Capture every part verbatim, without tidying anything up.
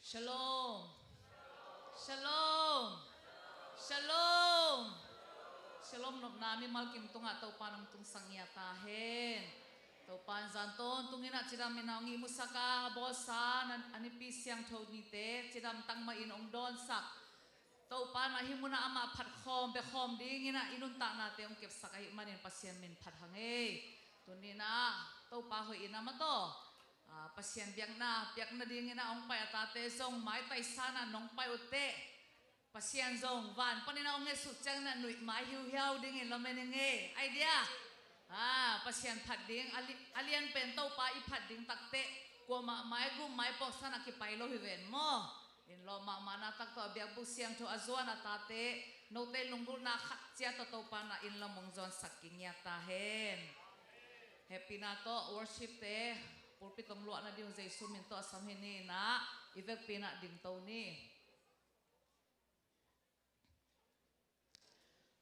Shalom. Shalom. Shalom. Shalom nopna mimal kim tungah Topa nang tungsak ngiat ta hen. Topa in zan tawntung in ah cidam in ah hong ihmusak a, a bawlsa a nipi siangtho nite cidam tangmah in hong dawnsak. Topa in ah hih munah amah phat khawm, bia khawm dingin ah i nuntaknate hong kepsak ahih manin Pasian min phat hang ei. Tuni in ah Topa hoih in ah maw taw, ah, Pasian biakna, biakna dingin ah hong pai a tate zong maitai san ah nong pai uh teh, Pasian zong van panin ah hong ngetsuh ciangin ah nuih mai hiuhiau dingin lamen ing ei. Ai dia, ah, Pasian phat ding, a li-, a lian pen Topa i phat ding tak teh, kuamah maigum maipuak san ah kipai lo hi ven maw. In lawm mahmahna tak tawh a biakbuk siangtho a zuan a tate, note lunggulhna khat ciat tawh Topa in ah inn lam hong zuansak kingiat ta hen. Hehpihna tawh worship te pulpit hong luahna ding uh Jesu min tawh a sam hi ni in ah, i vekpi in ah dingto ni.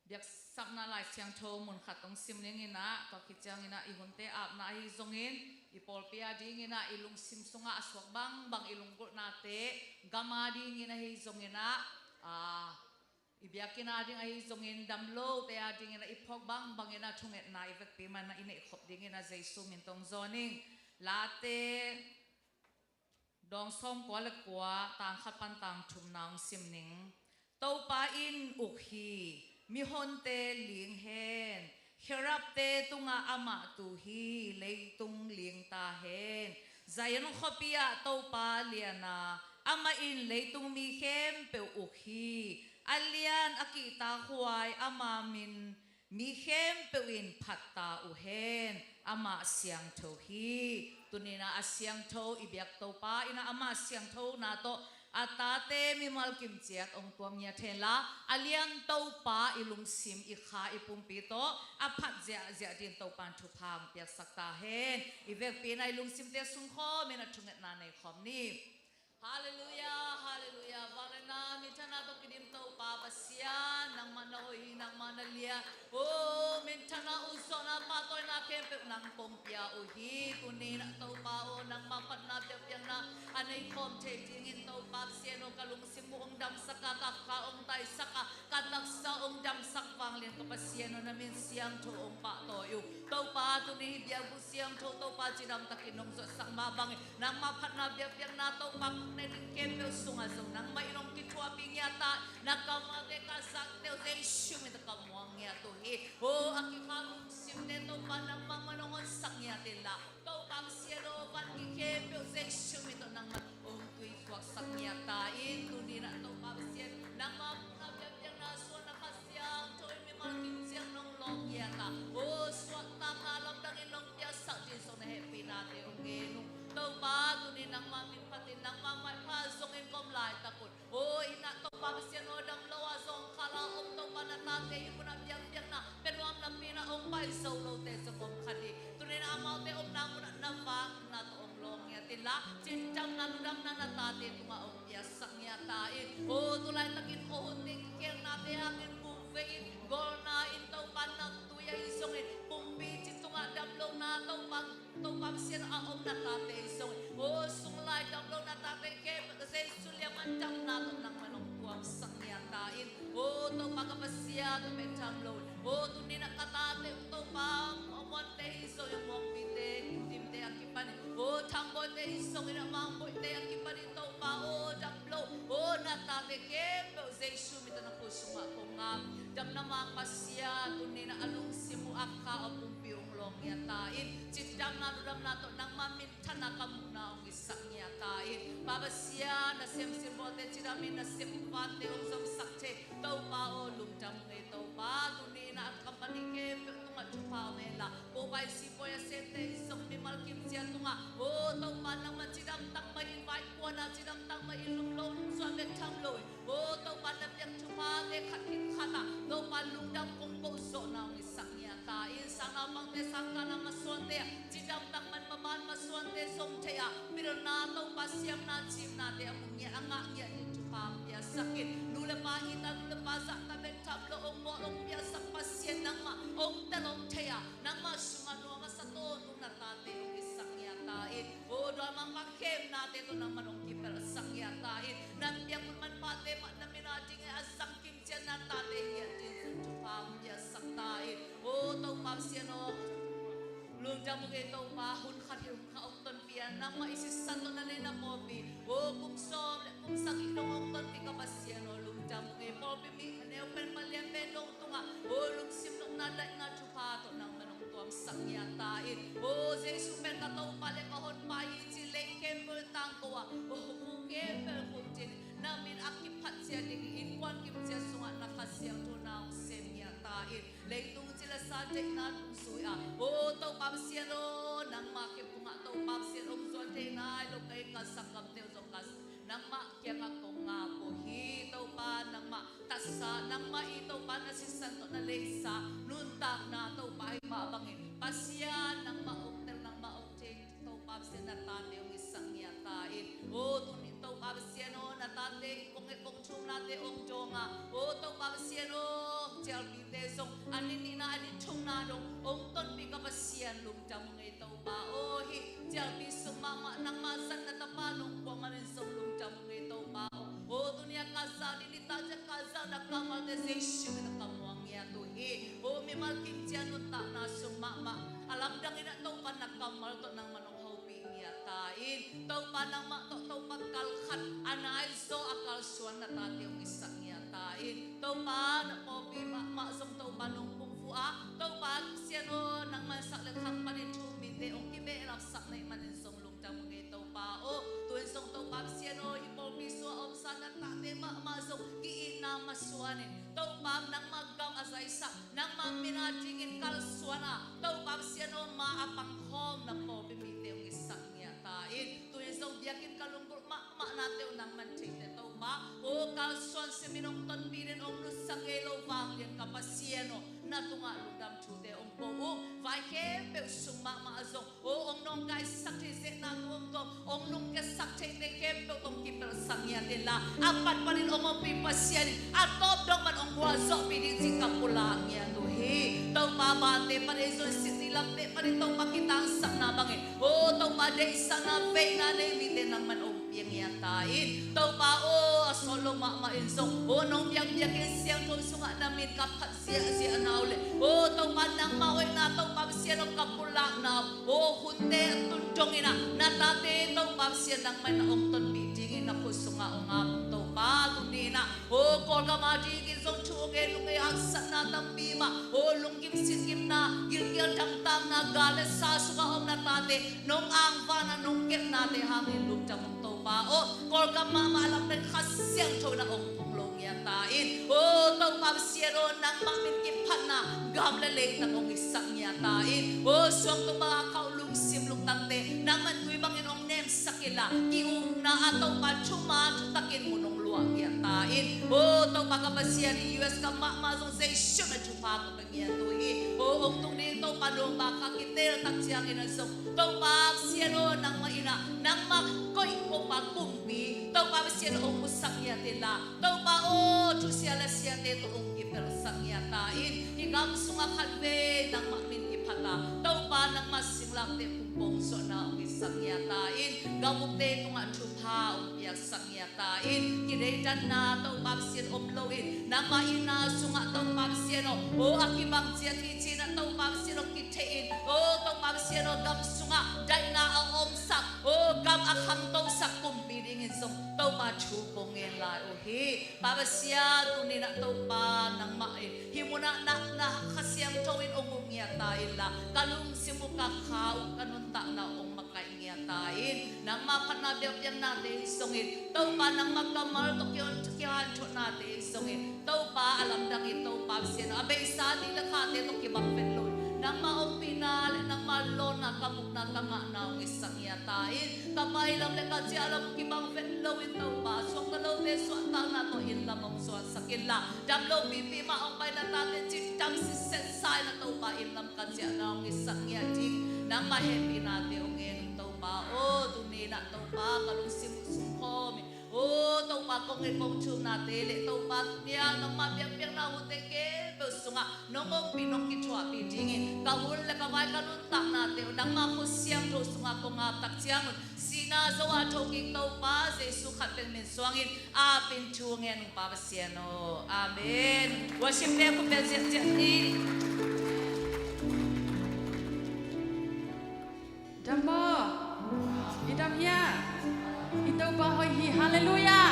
Biaksapna Lai Siangtho mun khat hong sim ning in ah, tua khit ciangin ah i hunte apna ahi zongin, i pawlpi a dingin ah i lungsim sungah a suak bangbang i lunggulhnate, gam a dingin ahi zongin ah, ah, i biakinn a ding ahi zongin, damlote a dingin ah i phawk bangbangin ah thungetna i vekpi man ah i neihkhop dingin ah Jesu min tawh hong zawn ing. Late dawng sawmkua le kua, tang khat pan tang thumna hong sim ning. Topa in uk hi, mihonte ling hen. Kherubte tungah amah tu hi, leitung ling ta hen. Zion khuapi ah Topa lian a, amah in leitung mi khempeuh uk hi. A lian a kihtakhuai ama min mi khempeuh in phat ta uh hen. Amah siangtho hi. Tuni in ah a siangtho i biak Topa in ah amah siangthona tawh a tate mimal kim ciat hong tuam ngiat hen la, a lian Topa i lungsim, i kha, i pumpi tawh a phat ziahziah dingin Topa in thupha hong piaksak ta hen. I vekpi in ah i lungsimte sungkhawm in ah thungetna nei khawm ni. Halleluiah, halleluiah. Vangliatna minthanna tawh kidim Topa Pasian, nangmah na hoih hi, nangmah na lian. O, minthanna, utsawhna, pahtawina khempeuh nang kong pia uh hi. Tuni in ah Topa aw, nangmah phatna biakpiakna a nei khawm thei dingin Topa Pasian aw, ka lungsim uh hong damsak a, ka kha hong taisak a, ka taksa hong damsak vanglian ka Pasian aw, na min siangtho hong pahtawi uh. Topa tuni hih biakbuk siangtho Topa cidam takin hong zuatsak mah bangin nangmah phatna biakpiakna Topa kong nei ding khempeuh sungah zong nangmah in hong kithuahpih ngiat ta. Na kammalte ka zakte uh Jesu min tawh ka muang ngiat uh hi. O, a kikha lungsimte Topa nangmah man hong honsak ngiat in la, Topa Pasian aw, van gik khempeuh Jesu min tawh nangmah hong tuisuaksak ngiat ta in. Tuni in ah Topa Pasian, nangmah phatna biakpiakna suahna Kha Siangtho in mimal kim ciang nong lawng ngiat a, o, suahtakna lamdang in nong piaksak ding zong na hehpihnate hong ngen ung. Topa tuni nangmah min phatin nangmah maipha zongin ka om laitak un, o, in ah Topa Pasian aw, damlo a zong khala om Topa na tate i munah biakpiakna pia nuam napi in ah hong pai zo lote zong om kha ding. Tuni in ah amaute omna munah na vakna tawh hong lawng ngiat in la, cidamna ludamna na tate tungah hong piaksak ngiat ta in. O, tu laitakin aw hun ding kikhelnate hangin bum vei in, gawlna in Topa na tui ahi zongin, pumpi ci tungah damlona Topa, Topa Pasian a om na tate ahi zongin, o, sung lai damlona tate khempeuh Jesu lian man damna tawh nangmah in hong tuamsak ngiat ta in. O Topa ka Pasian, na bek tham lo in, o, tuni in ah ka tate uh Topa, a muante hi zongin, muangpite, timte a kipanin, o, thangbawite hi zongin, a mangboite a kipanin Topa, o, damlo, o, na tate khempeuh Jesu min tawh na khut sungah kong ngap. Damna mang Pasian, tuni in ah a lungsim uh, a kha uh, a pumpi uh hong lawng ngiat ta in. Cidamna ludamna tawh nangmah minthanna ka muhna hong itsak ngiat ta in. Pa Pasian, na sem simbawlte cidam in, na sem vante hong zomsak thei Topa aw, lungdam ung ei Topa. Tuni in ah a company khempeuh tungah thupha om hen la, pu pai sipawi a semte hi zong mimal kim ciat tungah, o Topa, nangmah cidam tangmah in vai kuan a, cidam tangmah in lunglo lungsuah bek tham lo in, o Topa, na piak thuphate khat khit khat ah Topa, lungdam kong koh zawhna hong itsak ngiat ta in. Sang naupangte, sang kahna masuante ah cidam tangmah in maban masuante zong thei a, pilna Topa, siamna cimnate a mu ngiat, a ngah ngiat ding thupha hong piaksak in. Nu le pa it a, nu le pa zahta bek tham lo, hong bawl hong piaksak Pasian, nangmah hong tel hong thei a, nangmah sungah nuam a sa tawntung na tate hong itsak ngiat ta in. O duan mangpa khemnate tawh nangmah in hong kipelhsak ngiat ta biakbuk manpha te mah na min a dingin a zang kim ciang na tate hiat ding zong thupha hong piaksak ta in. O Topa Pasian aw, lungdam ung ei Topa, hun khat hi hun khat hong tonpih a nangmah i sisan tawh na neih na pawlpi. O kum sawm le kum sagih dong hong tonpih ka Pasian aw, lungdam ung ei. Pawlpi mi khaneu pen palian pen dong tungah o lungsim nopna daihna thupha tawh nangman hong tuamsak ngiat ta in. O Jesu pen ka Topa le ka Honpa hi ci lei khempeuh tangko a, o mu khempeuh khum cin na min a kiphat ciat ding innkuan kim ciat sungah na Kha Siangtho na hong sem ngiat ta in. Leitung cil a sa deihna tung zui a, o Topa Pasian aw, nangmah kiphungah Topa Pasian hong zuan thei nai lo ka inn ka sanggamte uh zong ka nangmah kiangah kong ngak uh hi. Topa nangmah tatsa, nangmah i Topa na sisan tawh na leisa nuntakna Topa hi mah bangin Pasian nangmah hong tel, nangmah hong thei Topa Pasian na tate hong itsak ngiat ta in. O tuni Topa Pasian aw, na tate i kong et kong thumnate hong dawng a, o Topa Pasian aw, cialpite zong a ni nihna a ni thumna dong hong tonpih ka Pasian lungdam ung ei Topa aw. Hih cialpi sung mahmah nangmah zatna tapa nong puah manin zong lungdam ung ei Topa aw. O tuni a ka zak ding nitak ciang ka zakna kammalte Jesu min a ka muang ngiat uh hi. O mimal kim ciang nuntakna sung mahmah a lamdang in a Topa na kammal tawh nangman hong hopih ngiat ta in. Topa nangmah tawh Topa kal khat a nai zaw a kalsuan na tate hong itsak ngiat ta in. Topa na pawlpi mahmah zong Topa nong pungfu a, Topa Pasian aw, nangman sak le khang panin thu mite hong kibehlapsak na hih manin zong lungdam ung ei Topa aw. Tu-in zong Topa Pasian aw, hih pawlpi sung a omsa na tate mahmah zong ki-itna masuan in Topa nangmah gam a zaisak, nangmah min a dingin kalsuan a, Topa Pasian aw, ma a pangkhawm na pawlpi mite hong itsak ngiat ta in. Tu-in zong biakinn ka lunggulh mahmahnate uh nangman thei teh Topa aw, kalsuan simin hong tonpih in hong nutsak ngei lo vanglian ka Pasian aw, na tungah lungdam thute hong ko ung. Vai khempeuh sung mahmah zong aw, hong nawngkaisak thei, zehna nuam tuam hong lungkiatsak theite khempeuh tawh hong kipelhsak ngiat inla, a patpanin hong ompih Pasian in a tawp dong man hong gualzawhpih ding cih ka pulak ngiat uh hi. Topa bante pan ei zong Sydney lamte panin Topa kitangsapna bangin aw Topa deihsakna veina nei mite nangman hong pia ngiat ta in. Topa aw, a sawt lo mahmah in zong aw nong biak biakinn siangtho sungah na min ka phat ziahziahna uh le aw Topa nangmah hoihna Topa Pasian aw ka pulakna uh aw hunte a tun dongin ah na tate Topa Pasian nangmah in ah hong tonpih dingin na khut sungah hong ap Topa tuni in ah aw Kawlgam a dingin zong thu hong ngen lungngai haksatna tampi mah aw lunggim singgimna gilkial damtamna gal le sa sungah om na tate nong angvahna nong kepnate hangin lungdam ung Topa aw Kawlgam mahmah a lamdang Kha Siangtho in ah hong pung lo ngiat ta in. Aw Topa Pasian aw nangmah min kiphatna gam le leitang hong itsak ngiat ta in. Aw suangtum bang a khauh lungsim lungtangte nangman tui bangin hong nemsak inla ki-ukna a Topa thuman thutakin mun hong luah ngiat ta in. Aw Topa ka Pasian i U S gam mahmah zong Jesu min a thupha ka ngiat uh hi. Aw hong tung ding Topa lawmpa kha kitel tak ciangin a zong Topa Pasian aw nangmah in ah nangmah koih Topa kumpi Topa Pasian hong musak ngiat inla Topa aw thusia le siate tawh hong kipelhsak ngiat ta in. Hih gam sungah khatvei nangmah min kiphat a Topa nangmah singlakte pungpong zawhna hong itsak ngiat ta in. Gam ukte tungah thupha hong piaksak ngiat ta in. Kideidanna Topa Pasian om loin nangmah itna sungah Topa Pasian aw aw a kibang ciat hi ci-in ah Topa Pasian aw kitheih in aw Topa Pasian aw gam sungah daihna a omsak aw gam a khangtosak kumpi dingin zong Topa thu kong ngen lai uh hi. Pa Pasian tuni in ah Topa nangmah in hih munah na Kha Siangtho in hong uk ngiat ta inla ka lungsim uh ka kha uh ka nuntakna uh hong makaih ngiat ta in. Nangmah phatna biakpiaknate hi zongin Topa nangmah kammal tawh kihanthawnate hi zongin Topa a lamdang in Topa Pasian a beisa ding le khate tawh kibang vet loin nangmah ompihna le nangmah lawnna ka mukna ka ngahna hong itsak ngiat ta in. Ka pai lam le ka ciah lam kibang vet loin Topa suangta lote suahtakna tawh inn lam hong suansak inla dam lo pipi mah hong paina tate cin dam sitset sa in ah Topa inn lam ka ciahna hong itsak ngiat ding nangmah hehpihnate hong ngen in Topa aw tuni in ah Topa ka lungsim uh sungkhawm in O Topa, kong it kong thumnate le Topa, nia nangmah biakpiakna hun te khempeuh sungah nong ompih nong kithuahpih dingin ka hun le ka vai ka nuntaknate uh nangmah khut siangtho sungah kong ap tak ciangun, sihna zo-ah thokik Topa Jesu khat pen min suangin apin thu ngen ung Pa Pasian aw. Amen. Worship te khut beng ziahziah ni. Dam maw? I dam hia? I Topa hoih hi. Halleluiah.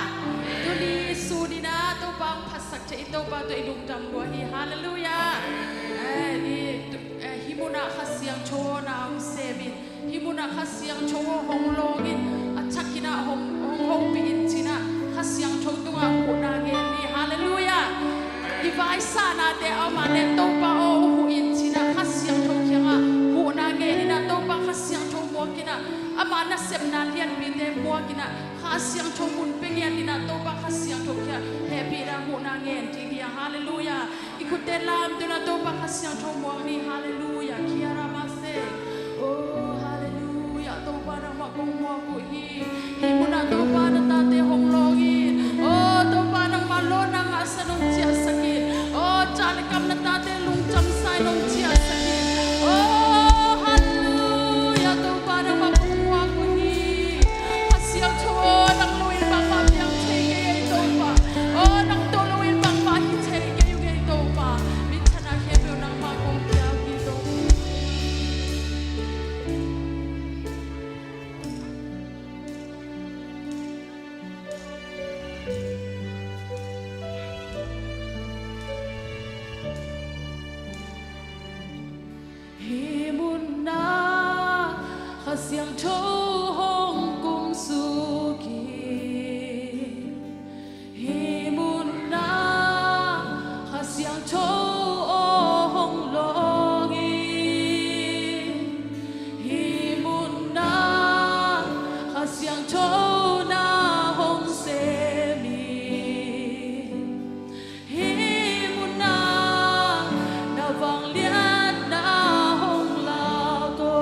Tuni sun in ah Topa hong phatsak thei, i Topa tawh i lungdam lua hi. Halleluiah. Eh, i, eh, hih munah Kha Siangtho na hong sem in, hih munah Kha Siangtho hong lawng in, a thakin ah hong, hong hopih in ci-in ah Kha Siangtho tungah huhna ngen ni. Halleluiah. I vaisahnate a om leh Topa aw, huh in ci-in ah Kha Siangtho kiangah huhna ngen in ah, Topa Kha Siangtho muak in ah, ama nasepna lianpite muak in ah, Kha Siangtho mun pia ngiat in ah, Topa Kha Siangtho kiangah hehpihna huhna ngen ding hi a. Halleluiah. I khutte lamto in ah Topa Kha Siangtho muak ni. Halleluiah. Kiara mase. Oh, halleluiah. Topa nangmah kong muak uh hi. Hih munah Topa na tate hong lawng in. Oh, Topa nangmah lawhna ngahsan hong ciahsak in. Oh, ca le kam na tate lungdam sa in hong ciahsak in. Oh, halleluiah. Topa nangmah kong muak uh hi. Kha Siangtho aw, nang lo in bangmah piang thei kei ei Topa. Oh, nang tawh lo in bangmah hi thei kei uh ei Topa. Minthanna khempeuh nangmah kong pia uh hi Topa. Hih munah Kha Siangtho hong kumsuk in, hih munah Kha Siangtho aw hong lawng in, hih munah Kha Siangtho na hong sem in, hih munah na vangliatna hong lak aw.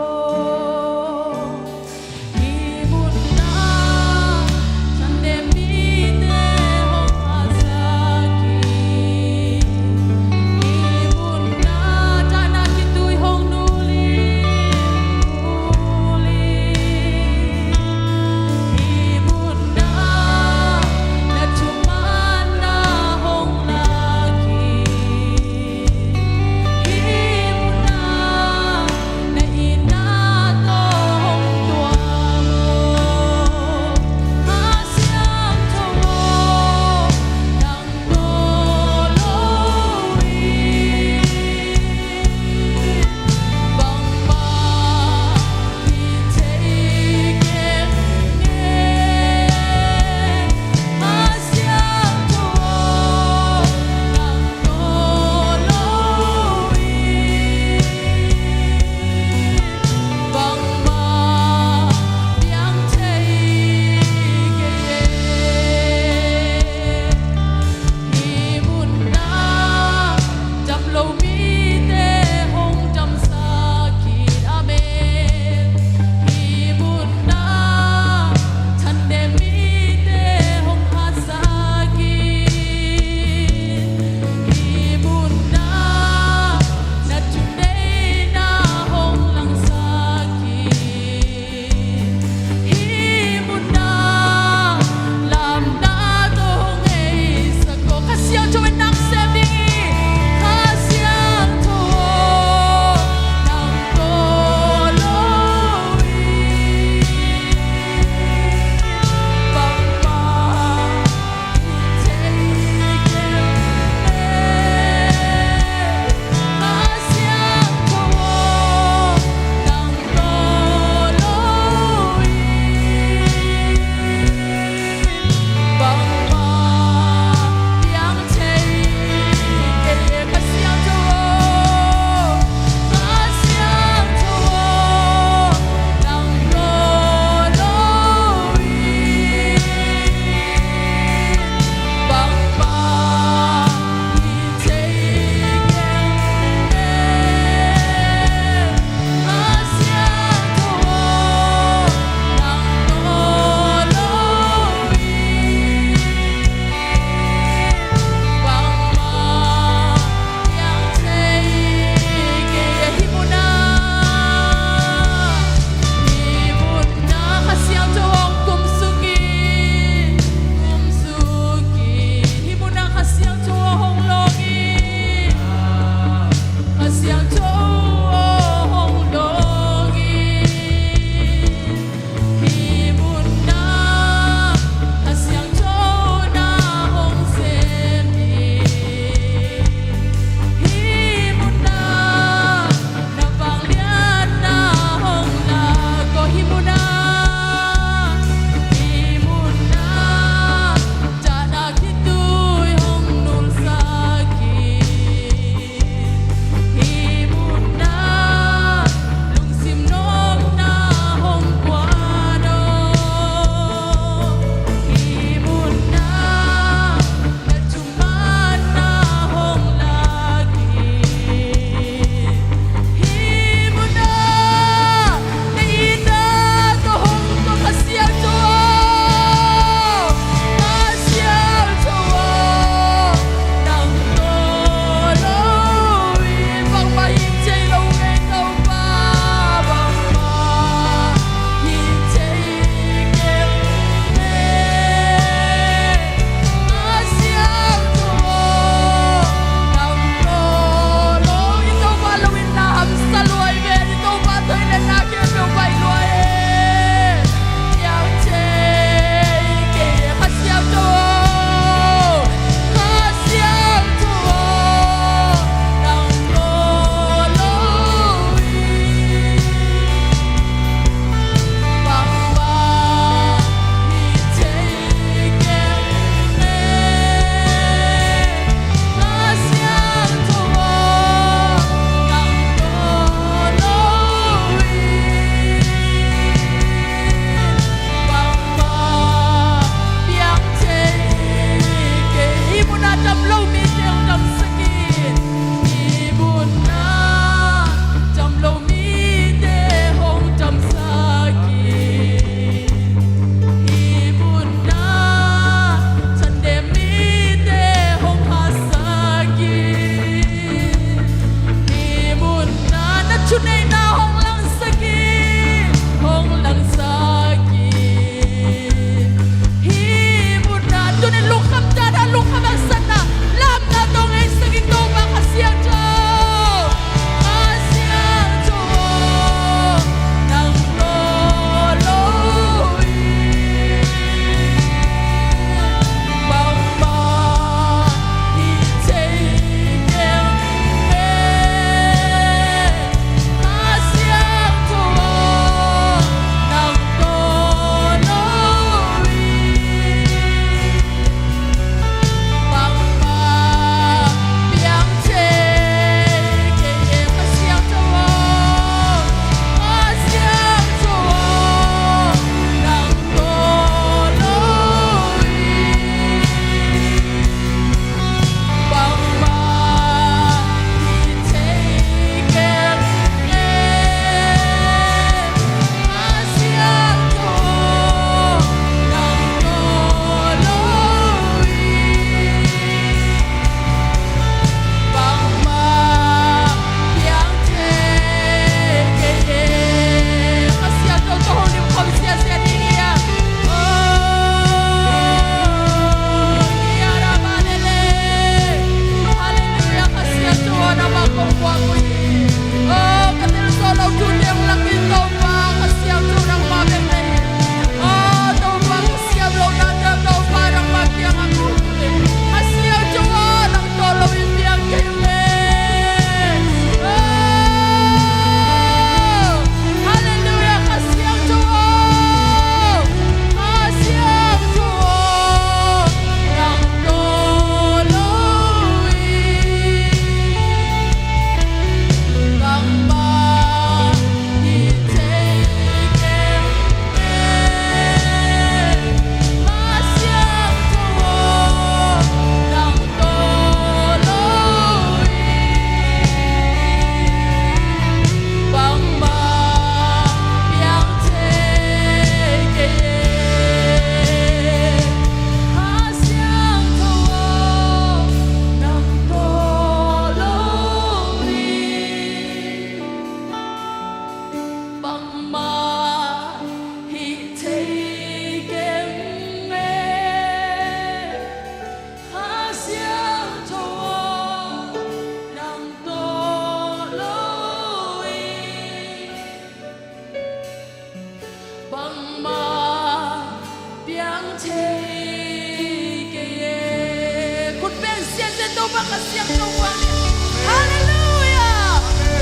Halleluia!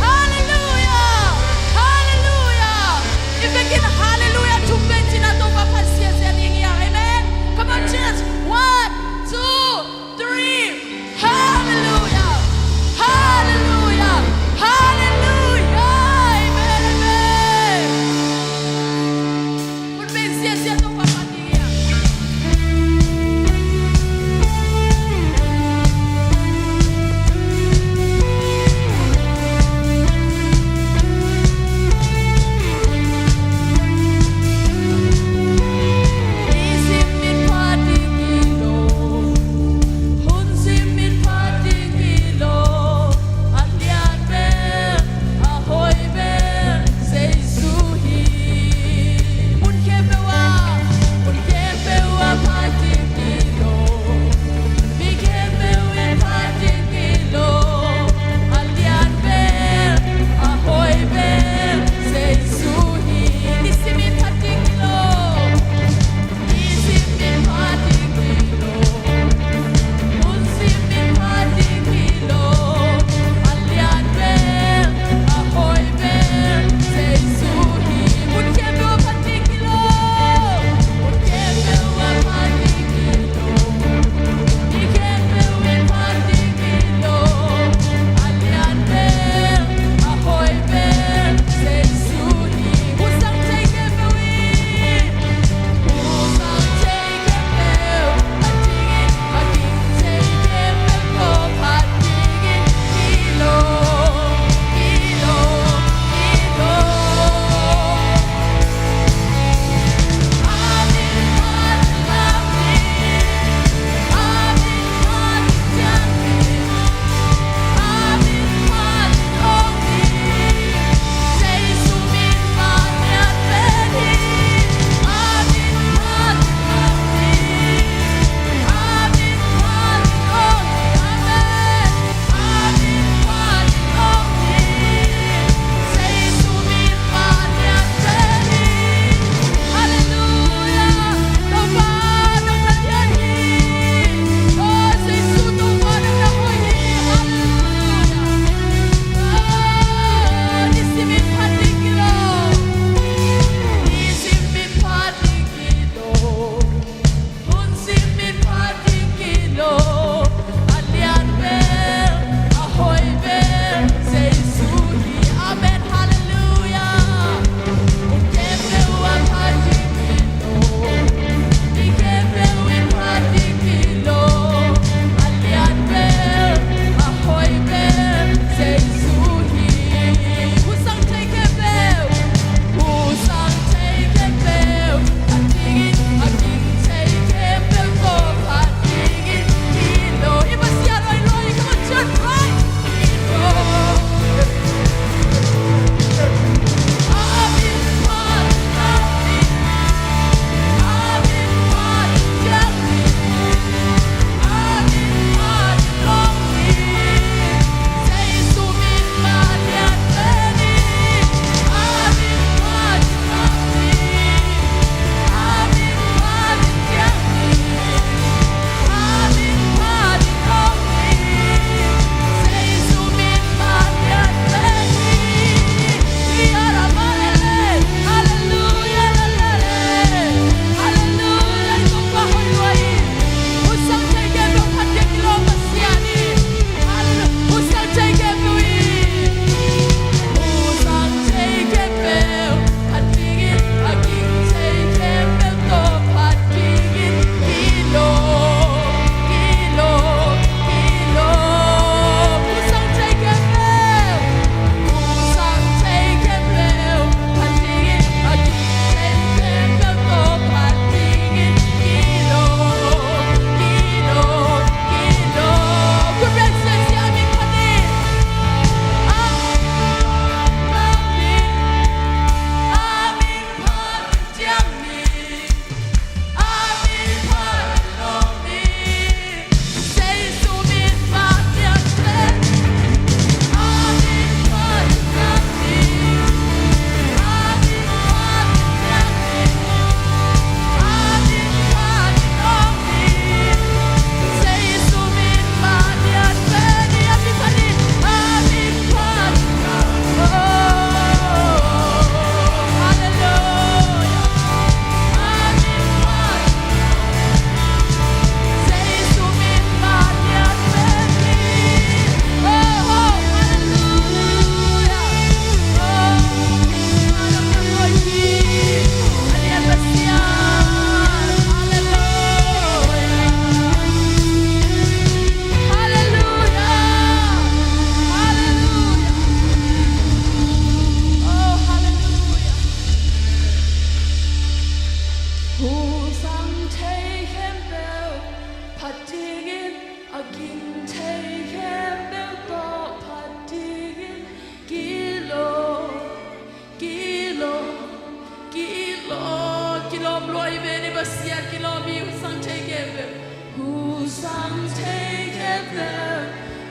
Halleluia! Halleluia! I vekin halleluia thum pen cin a Topa phat ziazia ding hi hang. Amen. Come on, church. One, two, three. Halleluia! Halleluia! Halleluia! Amen, amen. Hun pen ziazia Topa phat ding hi hang.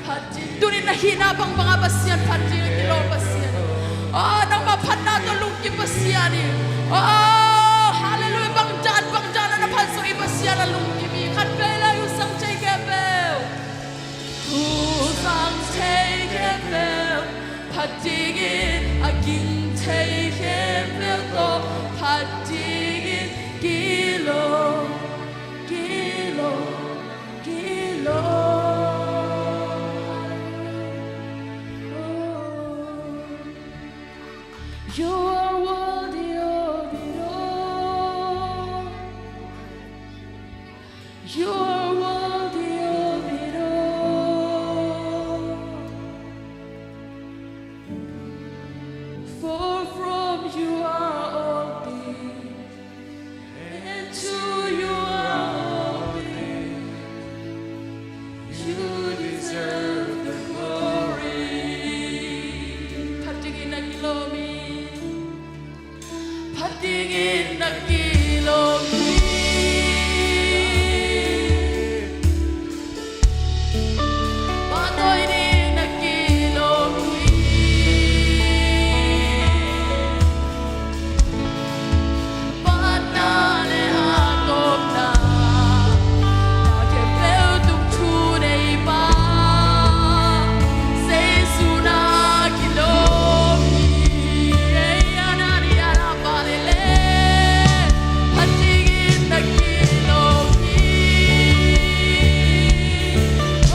Phat ding. Tunin na hihna bangbang a Pasian phat ding a kilawm Pasian. Oh, nangmah phatna tawh lungkim Pasian hi. Oh, hallelujah. Bangdan, bangdan a na phat zawh i Pasian a lungkim hi. Khat vei lai husang thei khempeuh. Husang thei khempeuh. Phat dingin a ging thei khempeuh tawh. Phat dingin kilawm, kilawm. You are worthy of it all. You are worthy of it all. For from you are all things, and to you are all things. You deserve the glory. Phat dingin na kilawm hi. Phat dingin na kilawm hi. Pahtawi ding na kilawm hi. Phatna le a tawpna, na khempeuh tung thu nei pa, Jesu na kilawm hi. Ei, a na ni a na pa le le. Phat dingin na kilawm hi.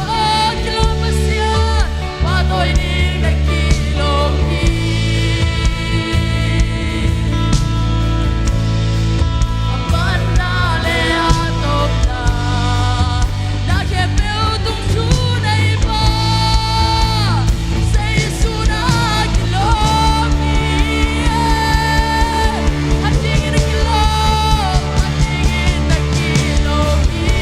Oh, kilawm Pasian, pahtawi ding na kilawm hi. A phatna le a tawpna, na khempeuh tung thu nei pa, Jesu na kilawm hi. Phat dingin na kilawm, phat dingin na kilawm hi.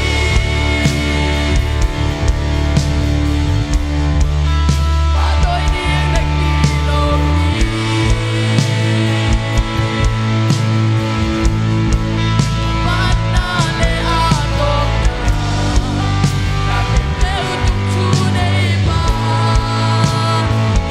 Pahtawi ding na kilawm hi. Phatna le a tawpna, na khempeuh tung thu nei pa,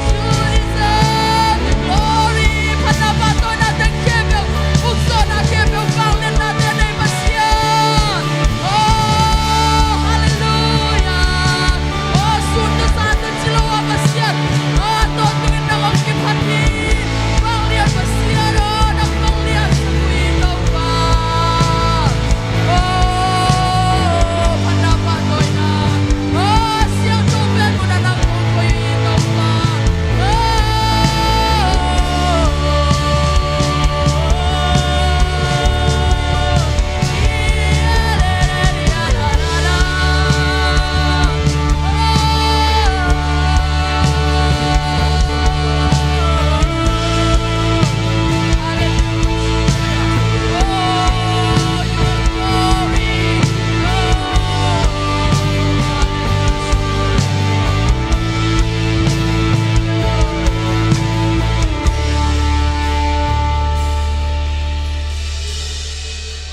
you deserve the glory. Phatna, pahtawina teng khempeuh, ukzawhna khempeuh, vangliatna teng nei Pasian. Oh, hallelujah. Oh, sun tawh zan tawh ci lo a Pasian, a tawntung in nang hong kiphat hi. Vanglian Pasian aw, nang vanglian sak uh hi Topa. Oh, phatna pahtawina. Oh, siangtho pen mun ah nang kong koih uh hi Topa. Oh.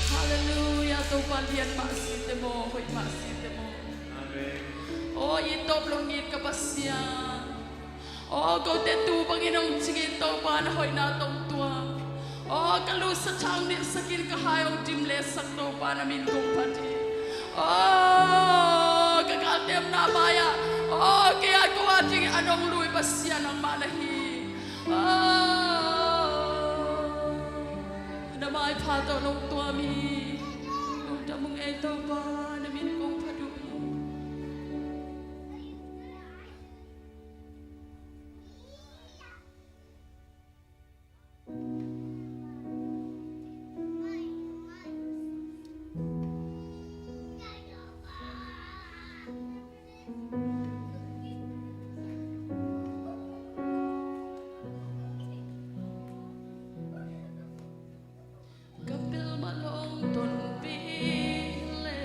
Hallelujah. Topa lian mah si te maw, hoih mah si te maw. Amen. Aw, i tawp lo ngit ka Pasian. Aw, kote tu bangin hong cingin Topa na hoihna tawh tuam. Aw, ka lu sathang nilhsakin ka hai hong dim lehsak Topa na min kong phat hi. Aw, ka galtemna mai-ah, aw, kei a ko a dingin a nong lui Pasian nangmah na hi. Aw, na maipha tawh nong tuam hi. Lungdam ung ei Topa, na min kong phat uh hi. Ka bel mah long tonpih le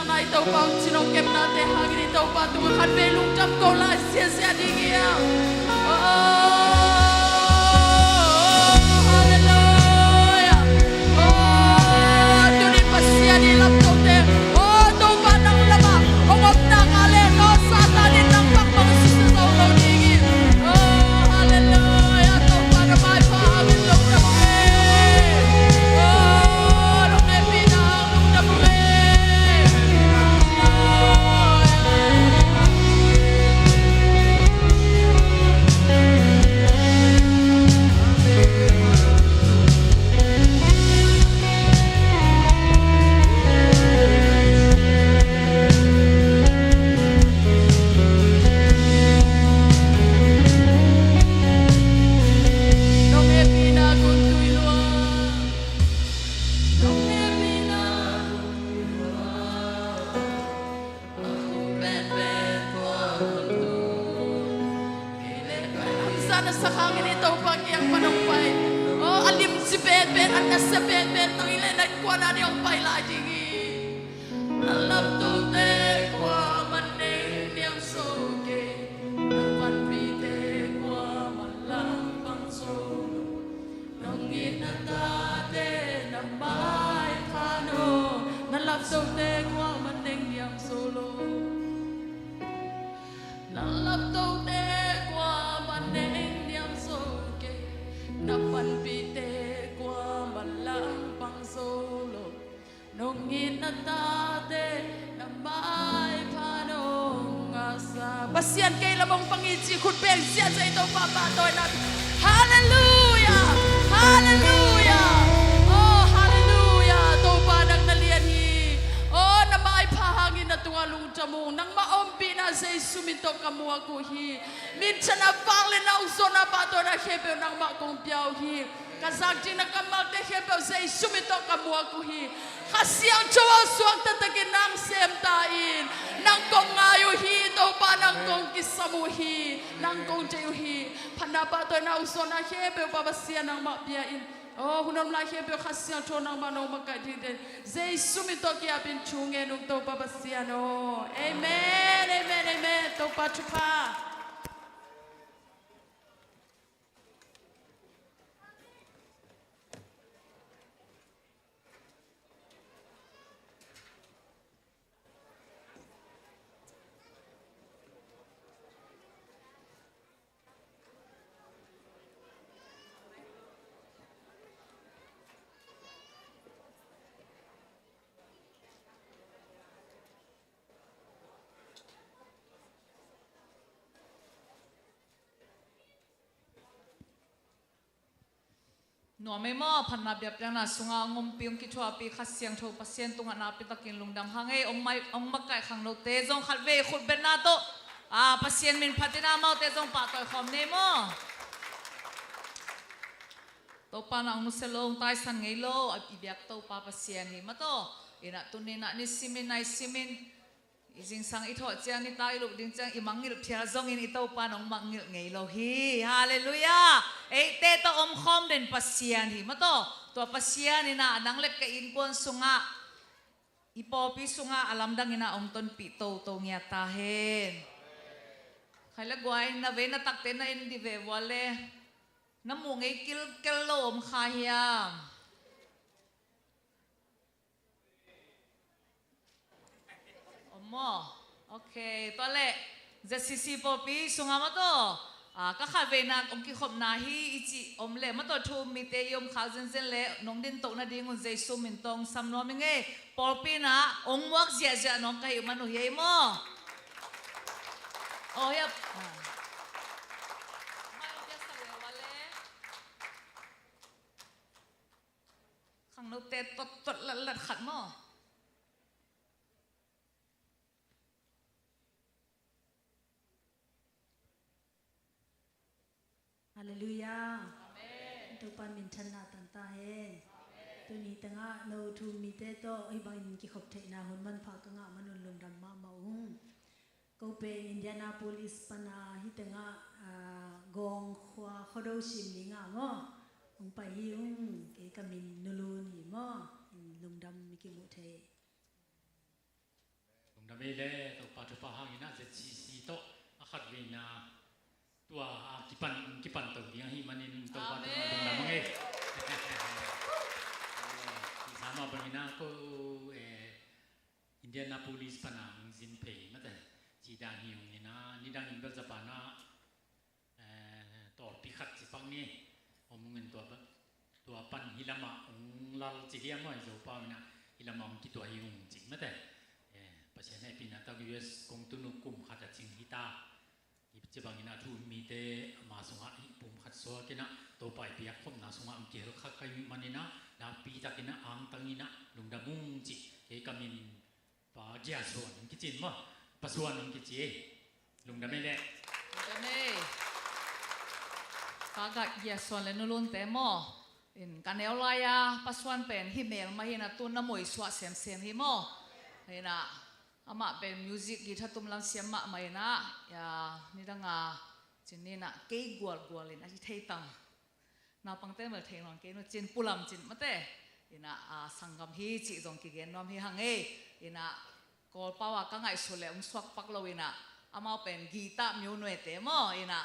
Nai Topa hong cin hong kepnate hangin i Topa tungah khatvei lungdam ko lai ziazia ding hi a. Oh, halleluia. Oh, tuni Pasian i lamtote, oh, Topa nang lamah hong omna ngah leh, oh, Satan in nang bangbang susia zo lo ding hi. Oh, halleluia. Topa na maipha hangin lungdam ung e. Oh, nong hehpihna hang lungdam ung e. Nong hehpihna kong tui lua. Nong hehpihna kong tui lua. Hong penpen tua kong tui. Kei le kei lam zan a sak hangin i Topa kiang pan hong pai. Oh, a limci penpen, a nasia penpen tang hi leh na innkuan ah ding hong pai lai ding hi. Na lamtote kuamah neng niam zo kei, na panpihte kuamah langpang zo lo. Nong it na tate na maipha nong, na lamtote kuamah neng niam zo lo. Na lamtote kuamah neng niam zo kei, na panpihte kuamah langpang zo lo. Nong it na tate na maipha nong ngahsa. Pasian kei lam hong pang hi ci khut beng ziahziah i Topa pahtawina. Halleluia! Halleluia! Oh, halleluia! Topa nang na lian hi. Oh, na maipha hangin na tungah lungdam ung. Nangmah ompihna Jesu min tawh ka muak uh hi. Minthanna, vangliatna, hong zawhna, pahtawina khempeuh nangmah kong pia uh hi. Ka zak ding na kammalte khempeuh Jesu min tawh ka muak uh hi. Kha Siangtho aw suakta takin nang sem ta in. Nang kong ngai uh hi, Topa nang kong kisam uh hi. Nang kong deih uh hi. Phatna, pahtawina, hong zawhna khempeuh Pa Pasian nangmah pia in. Oh, hun om lai khempeuh Kha Siangtho nangmah nong makaih dingte Jesu min tawh ki-apin thu ngen ung Topa Pasian aw. Amen, amen, amen. Topa thupha. Nuam ei maw, phatna biakpiakna sungah hong ompih, hong kithuahpih Kha Siangtho Pasian tungah nakpi takin lungdam hang ei. Hong mai, hong makaih khangnote zong khatvei khut betna tawh, a, Pasian min phatin amaute zong pahtawi khawm ni ei maw. Topa na hong nusia lo, hong taisan ngei lo, a, i biak Topa Pasian hi maw taw. Inah tuni inah nisimin nai simin i zingsang i thawh ciang, nitak i luh ding ciang i mangngilh phial zongin i Topa in hong mangngilh ngei lo hi. Halleluiah. Eite tawh omkhawm den Pasian hi maw taw. Tua Pasian inah nang le ka innkuan sungah, i pawlpi sungah a lamdang inah hong tonpih toto ngiat ta hen. Khai le guai, na vei na takte na en dih ve vua le. Na muh ngei kilkel lo om kha hiam? Om maw? Ok, tua leh Z C C pawlpi sungah maw taw, a, ka khatvei nak hong kikhopna hi i cih om leh maw taw, thu um mite i om khak zenzen leh nong dintoh nadingun Jesu min tawh hong sam nuam ing ei. Pawlpi inah hong muak ziahziah nuam ka hih man uh hi ei maw? Aw hiap. Mai hong piaksak leh ua leh. Khangnote tottot latlat khat maw? Halleluiah. Amen. Topa minthanna tang ta hen. Amen. Tuni tengah no thu um mite tawh hih bangin kikhop theihna hun manpha ka ngah man un lungdam mahmah ung. Ko pen Indianapolis pana hih tengah, ah, Gawng khua Khuado Sim dingah maw, hong pai hi ung. Kei ka min Nu Lun hi maw. Lungdam i kimuh thei. Lungdam ei le, Topa thupha hangin ah Z C C tawh a khat veina tua a kipan, kipan to ding ahih manin Topa tungah lungdam ang ei. Amen. Eh, i sa mah bangin ah ko, eh, Indianapolis pan a hong zin phei mate. Ci dan hi hong in ah, nidang in bel Japan ah eh, tawlpi khat ci pak ni. Om ung in tua pan, tua pan hih lamah hong lal ci diam maw, i Zopau in ah hih lamah hong kituah hi ung ci mate. Eh, Pasian hehpihna tak U S kong tun uh kum khat a cing hi ta. Hih ci bangin ah thu um mite ama sungah hih pum khat suak in ah Topa i piak khopna sungah hong kihel kha ka hih manin ah nakpi takin ah angtang in ah lungdam ung ci. Kei ka min Pa Gia Suan hong kici in maw? Pa Suan hong kici ei. Lungdam ei le. Lungdam ei. Pa Gia Suan le Nu Lunte maw? In ka neu lai-a Pa Suan pen hih mel mah hi in ah tu-in na muisuah semsem hi maw? Hi in ah amah pen music guitar tum lam siam mahmah in ah, ya, nidang a cin ni in ah kei gualgual in a hi thei tam. Naupangte bel thei nawn kei nu cin, pulam cin mate. In ah, a, sanggam hi cih zong kigen nuam hi hang ei. In ah Kawlpau a ka ngaihsut leh hong suak pak lo in ah, amau pen guitar myo nuaite maw. In ah,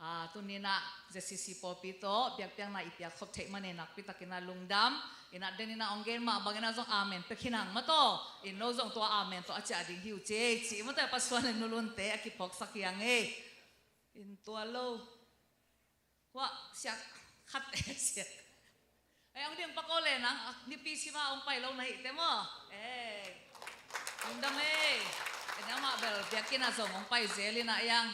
a, tuni in ah Z C C pawlpi tawh biakpiakna i piak khop theih manin nakpi takin ah lungdam. In ah den in ah hong gen mah bangin ah zong amen pia khin hang maw taw. In no zong tua amen tawh a ciah ding hi uh ci ei cih mate, Pa Suan le Nu Lunte a kiphawksak hi hang ei. In tua lo. Hua, siak khat, siak. Ei, hong ding pak aw le nang, a, Nipi sim a hong pai lo na hihte maw? Ei. Lungdam ei. Ei, nangmah bel biakinn ah zong hong pai zel in ah ei ang.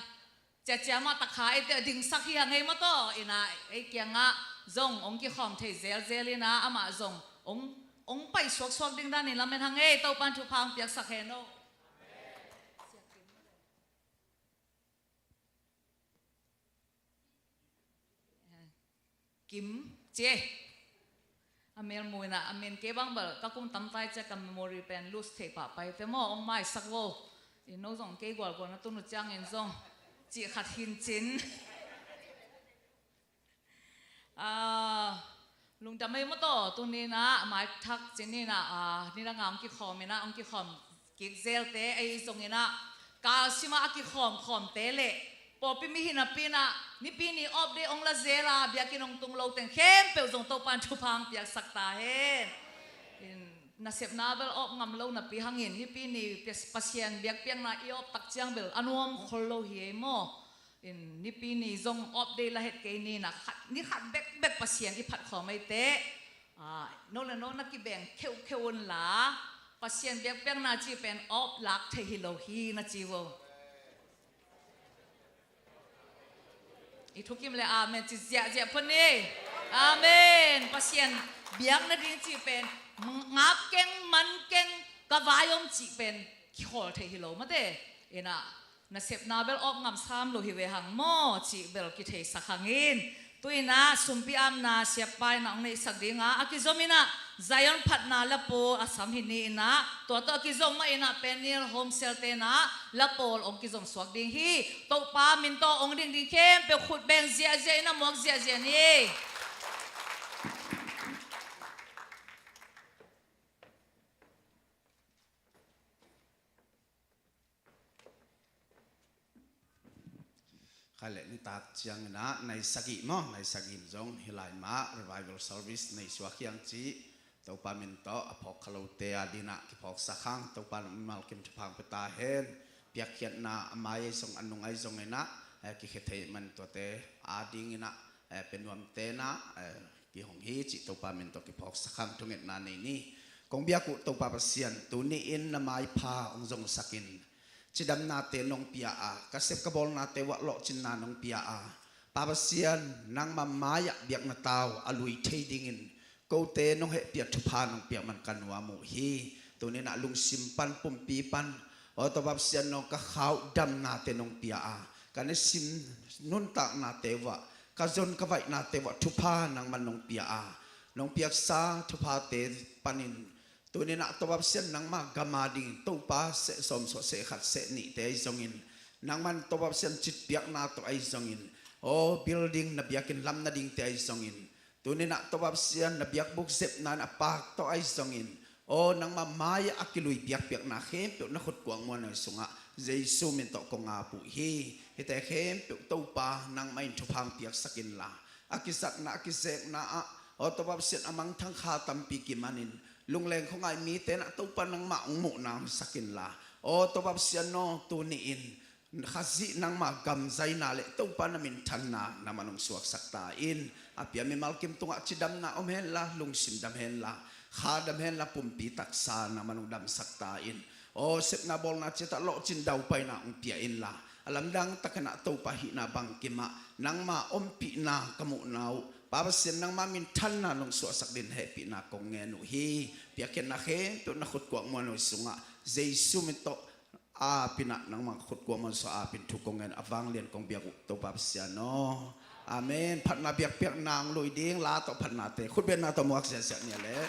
Ciacia mah takha eite dingsak hi hang ei maw taw. In ah ei kiangah zong hong kikhawm thei zelzel in ah amah zong hong, hong pai suaksuak ding danin lamen hang ei, Topa'n thupha hong piaksak hen aw. Kim, ci ei. A mel mu in ah, a min kei bang bel ka kum tam tai ciah ka memory pen lose thei pahpai te maw, hong maisak vo. In no zong kei gualgual na tun uh ciangin zong cih khat hi in cin. Ah, lungdam ei maw taw, tuni in ah, maithak cin ni in ah, ah, nidang a hong kikhawm in ah, hong kikhawm kik zelte, ei zong in ah, kalsim a a kikhawmkhawmte le pawlpi mihing napi in ah, Nipi ni off day hong la zel a, biakinn hong tung lo teng khempeuh zong Topa'n thupha hong piaksak ta hen. In, nasepna bel off ngam lo napi hangin, Nipi ni Pas-, Pasian biakpiakna i off tak ciang bel a nuam khol lo hi ei maw. In, Nipi ni zong off day la het kei ni in ah, khat, ni khat bekbek Pasian i phat khawm ei teh. Ah, no le no na kibeng kheukheu un la, Pasian biakpiakna cih pen off lak thei hi lo hi na ci vo. I thukim le amen ci ziahziah phot ni. Amen. Pasian biak nading cih pen ngap keng, man keng, ka vai om cih pen kikhawl thei hi lo mate. In ah, nasepna bel off ngam sam lo hi ve hang maw cih bel kitheisak hang in. Tu in ah sumpi apna siapa in ah hong neihsak ding a, a kizom in ah Zion phatna lapawl a sam hi ni in ah, tua tawh a kizom mah in ah Peniel Home Cell te in ah lapawl hong kizom suak ding hi. Topa min tawh hong ding ding khempeuh khut beng ziahziah in ah muak ziahziah ni. Kha le nitak ciangin ah nai sagih maw, nai sagih in zong hih lai mah revival service nei suak hi hang cih Topa min tawh a phawk kha lote adingin ah kiphawksak hang. Topa mimal kim thupha hong pia ta hen. Piakkhiatna a mai ahi zong a nung ahi zongin ah, eh, kikhia thei man tuate adingin ah, eh, pia nuamte in ah, eh, kihong hi cih Topa min tawh kiphawksak hang. Thungetna nei ni. Kong biak uh Topa Pasian, tuni in na maipha hong zongsak in, cidamnate nong pia a, ka sep ka bawlnate uah lawhcinna nong pia a, Pa Pasian, nangma mai-ah biakna tau a lui thei dingin kote nong hehpih a thupha nong piak man ka nuam uh hi. Tuni in ah lungsim pan, pumpi pan, aw Topa Pasian, nong ka khauh damnate nong pia a, ka nisim nuntaknate uah, ka zon ka vaihnate uah thupha nangman nong pia a, nong piaksa thuphate panin tuni in ah Topa Pasian, nangma gam adingin Topa seh sawm suah, seh khat seh nihte ahi zongin, nangman Topa Pasian citpiakna tawh ahi zongin, aw building na biakinn lam nadingte ahi zongin, tuni in ah Topa Pasian na biakbuk zepna in a pak tawh ahi zongin, Aw nangmah mai-ah a kilui piakpiakna khempeuh na khutkuang muanhuai sungah Jesu min tawh kong ap uh hi. Hihte khempeuh Topa nangmah in thupha hong piaksak inla, a kizatna a kizekna ah aw Topa Pasian a mangthang kha tampi kimanin lungleng khuangai mite nah Topa nangmah hong muhna hong sak inla, aw Topa Pasian aw tuni-in Khazih nangma gamzaina le Topa na minthanna nangman hong suaksak ta in. A pia mimal kim tungah cidamna om henla, lungsim dam henla, kha dam henla, pumpi taksa nangman hong damsak ta in. Aw sepna bawlna ciatah lawhcin daupaina hong pia inla, a lamdang takin ah Topa hihna bangkim ah nangma ompihna ka muhna uh Pa Pasian nangma minthanna nong suahsak dingin hehpihna kong ngen uh hi. Piakkhiatna khempeuh na khutkuang muanhuai sungah Jesu min tawh ap in ah nangmah khutkuang muanhuai sungah ap in thu kong ngen a vanglian kong biak uh Topa Pasian aw. Amen. Phatna biakpiak nang lui ding la tawh phatnate khutbetna tawh muak ziahziah ni a leh.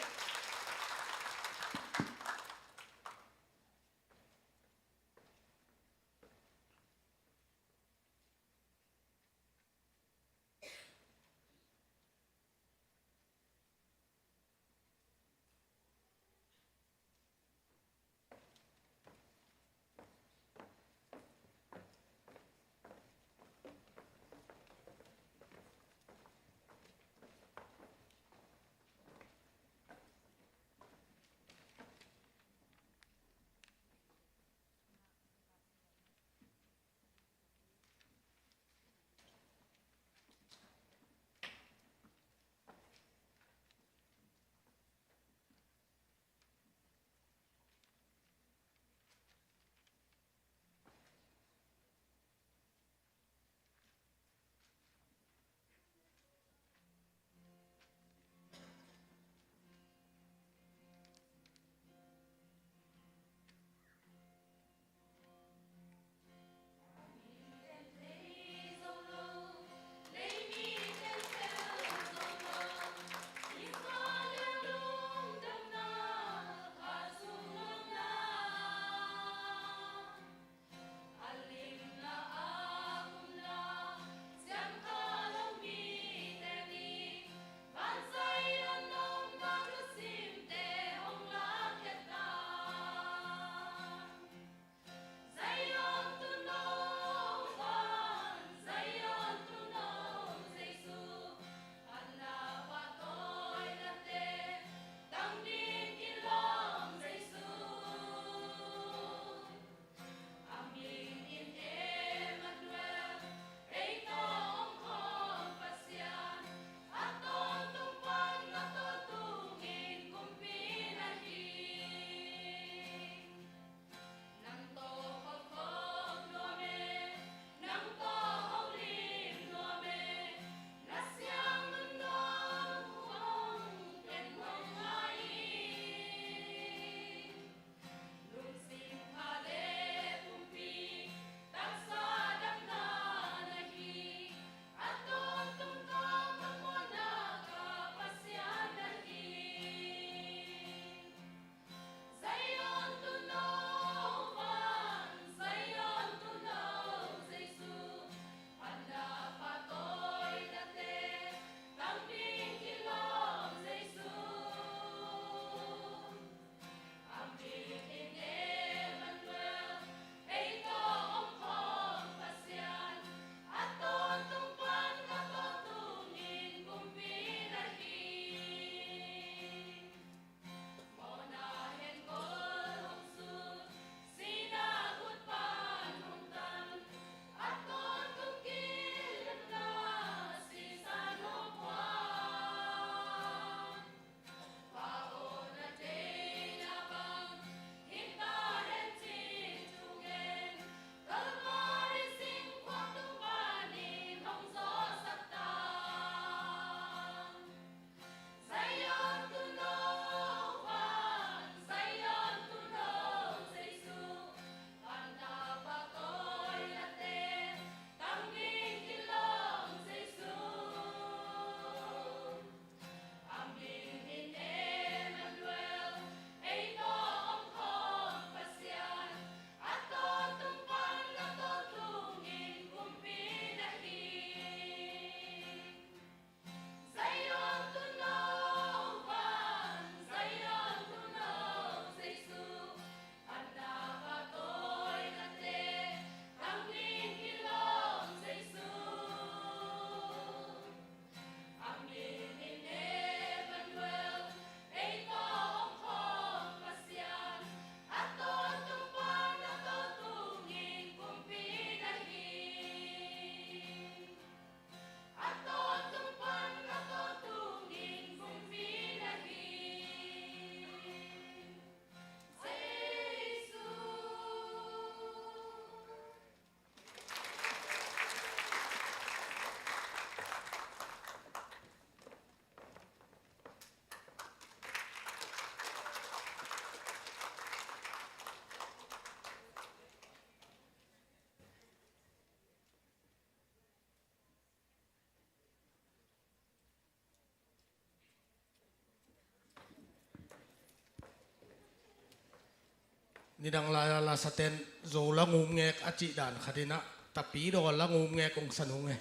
Nidang lai-a lasaten Zo langum ngek a cih dan khat in ah, Tapidaw langum ngek hong sa nung e.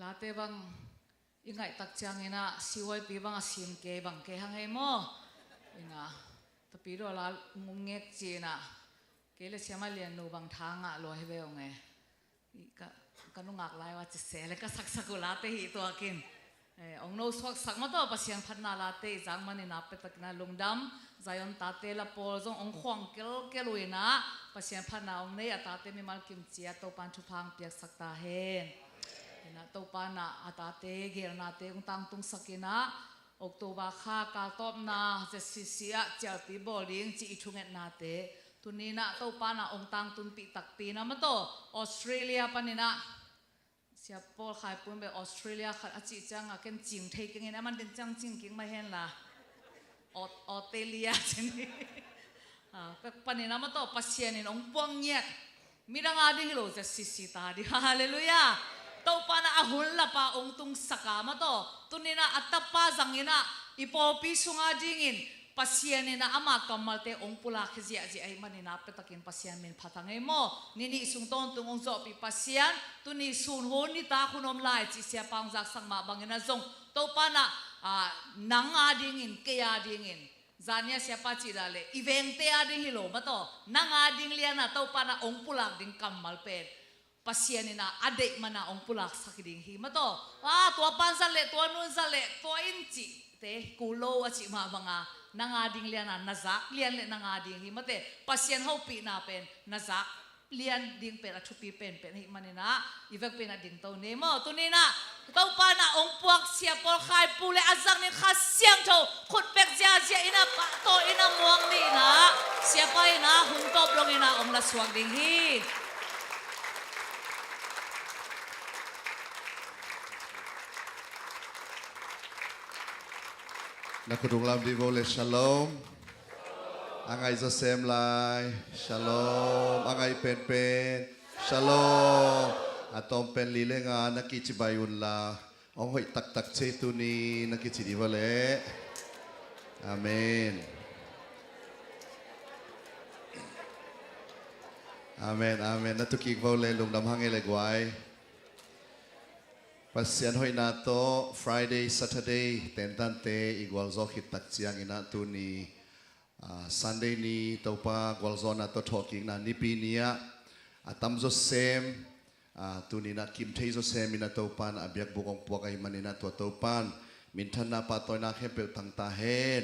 Tate bang i ngaih tak ciangin ah C Y P bang a sim kei bang kei hang ei maw? Ina, tapi dawla ngum ngek ci-in ah, kei le Siama Lian nu bang tha ngah lua hi ve ong e. I ka, ka nungak lai ua ci se le ka saksak uh late hi tuakin. Eh, ong no suaksak maw tawh Pasian phatna late i zak manin ah petakin ah lungdam. Zion tate la pawl zong ong khuang kelkel uh in ah Pasian phatna ong nei a tate mimal kim cia Topan thupha ong piaksak ta hen. In ah Topan ah a tate gelnate ong tangtungsak in ah October kha kaltawpna Z C C ah cialpi bawl ding ci i thungetnate tuni in ah Topan ah ong tangtunpih takpi in ah maw tawh Australia panin ah Sia Paul Khai Pun bel Australia khat a cih ciang a ken cing thei keng in a man den ciang cing keng mah hen la. Aut-, Australia cin hi. Ah, pek panin a maw tawh Pasian in ong puak ngiat. Midang a ding hi lo Z C C ta ding. Halleluiah. Topan ah a hun lapa ong tungsak a maw tawh tuni in ah a tapa zangin ah i pawlpi sung a dingin Pasian in ah ama kammalte ong pulak hi ziahziah ahih manin ah petakin Pasian min phat hang ei maw? Ni nih sung tawntung ong zawhpih Pasian, tuni sun hun nitak hun om lai cih siapa ong zaksak mah bangin ah zong Topan ah, ah, nang a dingin, kei a dingin, zania siapa cih dah leh i vengte a ding hi lo maw tawh nang a ding lian ah Topan ah ong pulak ding kammal pen Pasian in ah a deih man ah ong pulaksak ding hi maw tawh. Ah, tua pan zat leh, tua nun zat leh, tua in cihte kul lo a cih mah bang a nang a ding lian ah na zak lian leh nang a ding hi maw te. Pasian hopihna pen na zak lian ding pen a thupi penpen ahih manin ah i vekpi in ah dingto ni maw? Tuni in ah Topan ah ong puak Sia Paul Khai Pu le a zang ding Kha Siangtho khut pek ziahziah in ah pahtawi in ah muang ni in ah siapa in ah hun tawp dongin ah ong la suak ding hi. Na khut ung lam dih vo le shalom. A ngaih zaw sem lai. Shalom. A ngaih penpen. Shalom. A tawm pen li le nga na kicibai un la. Ong hoih taktak cei tuni na kici dih va leh. Amen. Amen, amen. Na tukik vo le lungdam hang ei le guai. Pasian hoihna tawh Friday, Saturday tentante i gualzawh khit tak ciangin ah tuni, ah, Sunday ni Topa gualzawhna tawh thawhkikna nipi ni ah a tamzaw sem, ah, tuni in ah kim thei zaw sem in ah Topan a biakbuk ong puak ahih manin ah tua Topan minthanna pahtawina khempeuh tang ta hen.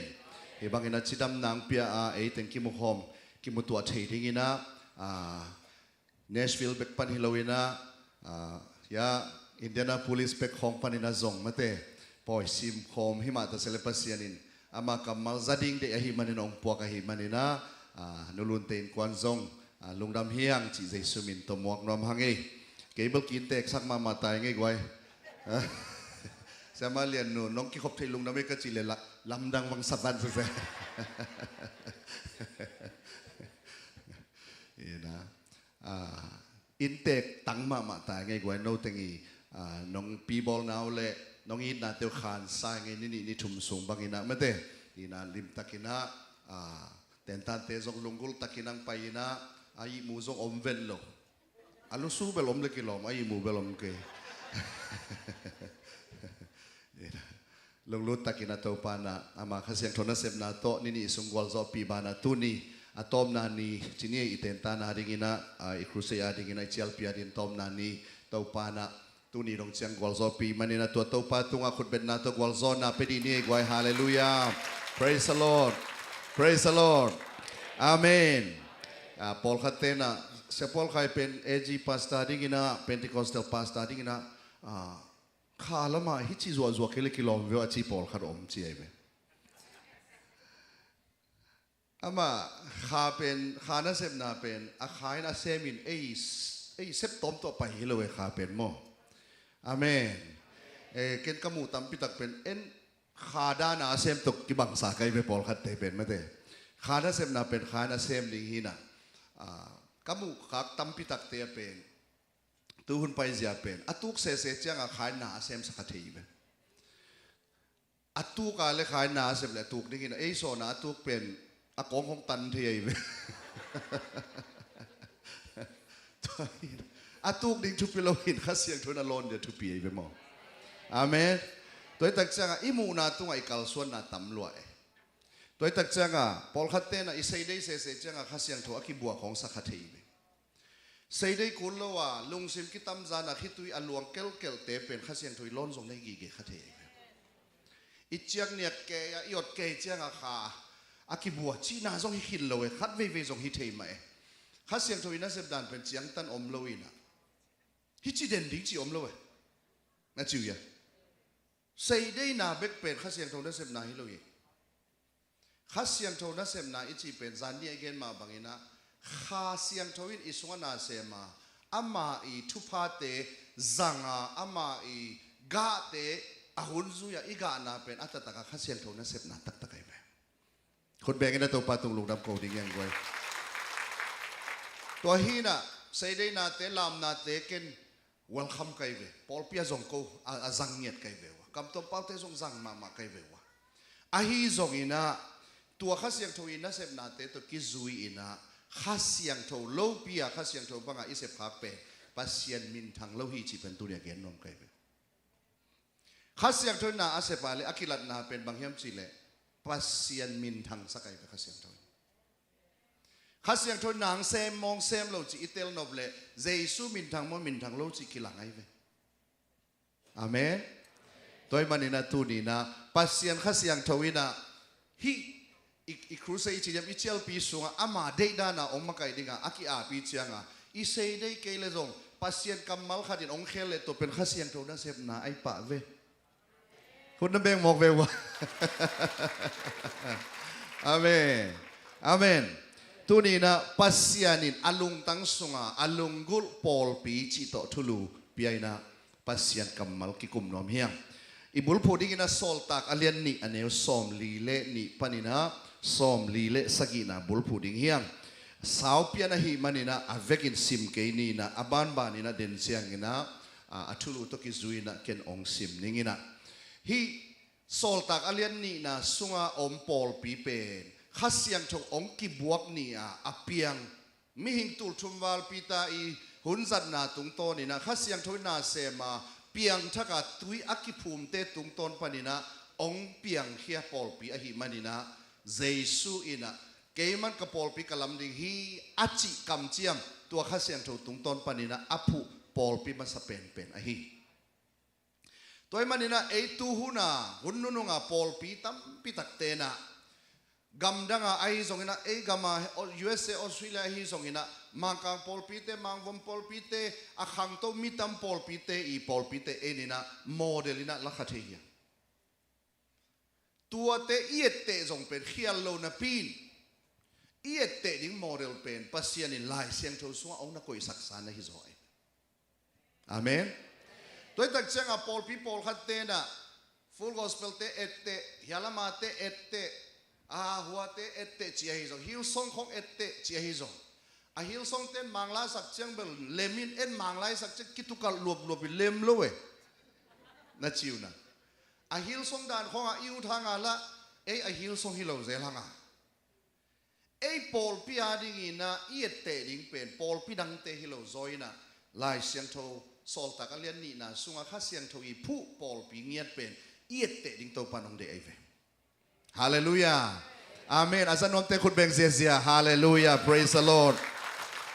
Hih bangin ah cidamna ong pia a ei teng kimukhawm kimutuah thei dingin ah, ah, Nashville bek pan hi lo in ah, ah, ya, Indianapolis bek khawng panin ah zong maw te. Pawi simkhawm hi mah ta se le Pasian in ama kammal za ding deih ahih manin ong puak ahih manin ah, ah, nulunte innkuan zong, ah, lungdam hi hang cih Jesu min tawh muak nuam hang ei. Kei bel ki inntek sak mahmah ta ing ei guai. Siama Lian nu, nong kikhop thei lungdam ei ka cih le la-, lamdang bang sa van sese. Ina. Ah, inntek tang mahmah ta ing ei guai, no teng i, ah, nong pi bawl na uh leh nong itna te uh khan sa ing ei ni nih ni thum sung bangin ah maw te. Ina limtakin ah, ah, tentante zong lunggulh takin ong pai in ah, a ihmu zong om vet lo. A lusu bel om le kilawm, a ihmu bel om kei. Ina. Lunglut takin ah Topan ah ama Kha Siangtho nasepna tawh ni nih sung gualzawhpih banah tuni a tawpna ni ci ni ei, i tentana dingin ah, ah, i crusade a dingin ah i cialpi a dingin tawpna ni Topan ah tuni dong ciang gualzawhpih manin ah tua Topa tungah khutbetna tawh gualzawhna pia dih ni ei guai. Halleluiah. Praise the Lord. Praise the Lord. Amen. Ah, pawlkhat ten ah Sia Paul Khai pen A G pastor dingin ah, Pentecostal pastor dingin ah, ah, kha lamah hici zuahzuah kei le kilawm veu a ci pawlkhat om ci ei ve. Amah kha pen, kha nasepna pen a kha in a sem in ei, ei sep tawm tawh pai hi lo e kha pen maw? Amen. Eh, ken ka muh tampi tak pen en kha dana a sem tawh kibangsa ka hi ve pawlkhatte pen maw te. Kha nasepna pen kha in a sem ding hi in ah, ah, ka muh khak tampi takte ah pen tuhun paizia pen a tuk sese ciangah kha in na a semsak kha thei hi ve. A tuk a le kha in na a sem le a tuk dingin ei sawna a tuk pen a kawng hong tan thei ahi ve. A tuk ding thupi lo in Kha Siangtho in a lawn dia thupi ahi ve maw? Amen. Tua i tak ciangah i muhna tungah i kalsuanna tam lua e. Tua i tak ciangah pawlkhat tenah i seidei sese ciangah Kha Siangtho a kibuak hong sa kha thei ve. Seidei kul lo a lungsim kitamzanah khitui a luang kelkelte pen Kha Siangtho i lawn zong nei gige kha thei ve. I ciak niak kei a i ot kei ciangah kha a kibua cihna zong hi khin lo e, khat veivei zong hi thei mah e. Kha Siangtho i nasep dan pen ciangtan om lo inah hi ci den ding ci om lo e. Na ciu ia. Seideina bek pen Kha Siangtho nasepna hi lo hi. Kha Siangtho nasepna i cih pen zan ni a gen mah banginah Kha Siangtho in i sungah na sema, ama i thuphate zanga, ama i gahte a hun zui-a i gahna pen a taktakah Kha Siangtho nasepna taktak ahi ve. Khut bengin a Topa tung lungdam ko ding hiang guai. Tua hinah seideinate lamnate ken welcome kai ve. Pawlpi a zong ko a, a zang ngiat kai ve uh a, kamtuam paute zong zang mahmah kai ve uh a. Ahi zonginah tua Kha Siangtho i nasepnate tawh kizui inah Kha Siangtho lopi a Kha Siangtho bangah i sepkhak pen Pasian minthang lo hi cih pen tuni a gen nuam kai ve. Kha Siangtho in na a sepa le a kilatna pen bang hiam cihleh Pasian minthang sak ahi ve Kha Siangtho in. Kha Siangtho in nang sem mawng sem lo cih i telnop leh Jesu minthang maw minthang lo cih kilang ahi ve. Amen. Tua i maninah tuninah Pasian Kha Siangtho inah hih i, i crusade i ciliam i cialpi sungah ama deihdanah hong makaih dingah a ki-api ciangah i seidei kei le zong Pasian kammal khatin hong khel leh tua pen Kha Siangtho nasepna ahi pah ve. Khut na beng mawk ve uh a. Amen. Amen. Tuninah Pasian in a lungtang sunga a lunggulh pawlpi cih tawh thulu pia inah Pasian kammal kikum nuam hiang. I bulphuh dinginah Sawltak a lian nih a neu sawmli le nih paninah sawmli le sagihna bulphuh ding hiang. Saupian ahih maninah a vekin sim kei ninah a banbaninah den cianginah a, a thulu tawh kizuinah ken hong sim ninginah hih Sawltak a lian nihna sunga om pawlpi pen Kha Siangtho hong kibuak ni-a a piang mihing tulthum val Peter i hun zatna tungtawninah Kha Siangtho in na sema piangthaka tui a kiphumte tungtawn paninah hong piangkhia pawlpi ahih maninah Jesu inah keiman ka pawlpi ka lam ding hi a cih kamciam tua Kha Siangtho tungtawn paninah a phuh pawlpi masa penpen ahi. Tua ahih maninah ei tu huna hun nununga pawlpi tampi takte inah gamdanga ahi zonginah ei gama U S A Australia ahi zonginah Mangkang pawlpite, Mangvom pawlpite, a khangto mitam pawlpite i pawlpite ei ninah model inah lakha thei hiang. Tuate i etteh zong pen khial lo napi in i etteh ding model pen Pasian in Lai Siangtho sungah hong na koihsaksa na hi zaw ahi. Amen. Tua i tak ciangah pawlpi pawlkhat tenah Full Gospel te etteh, Hialamate etteh, a Huate etteh ci ahi zong, Hillsong khong etteh ci ahi zong. A Hillsong ten manglaisak ciang bel lemin en manglaisak ciang kitukalh luapluap i lem lo e. Na ciuna a Hillsong dan khongah i ut hanga lah ei a Hillsong hi lo zel hanga ei pawlpi a dinginah i etteh ding pen pawlpi dangte hi lo zaw inah Lai Siangtho Sawltak a lian nihna sungah Kha Siangtho i phuh pawlpi ngiat pen i etteh ding Topa nong deih ahi ve. Halleluiah. Amen. A za nuamte khut beng ziazia. Halleluiah. Praise the Lord.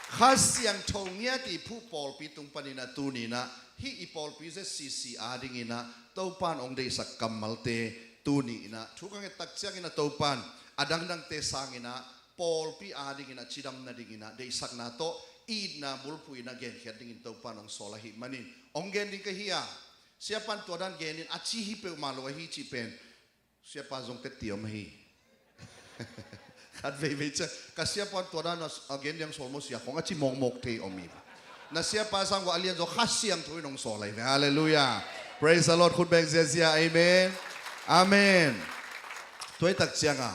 Kha Siangtho ngiat i phuh pawlpi tung paninah tuninah hih i pawlpi Z C C a dinginah Topan hong deihsak kammalte tuninah thu ka ngettak cianginah Topan a dangdangte sanginah pawlpi a dinginah cidam nadinginah deihsakna tawh itna bulphuh inah genkhiat dingin Topan hong sawl ahih manin hong gen ding ka hi a, siapan tua dan genin a ci hi peuhmah lo ahi cih pen siapa zong tetti om ahi. Khat veivei ciah ka siapa tua dan a gen diang sawl maw sia khong a ci mawkmawk thei om hi. Na siapa sang vah a lian zaw Kha Siangtho in hong sawl ahi ve. Halleluiah. Praise the Lord. Khut beng ziazia. Amen. Amen. Tua i tak cianga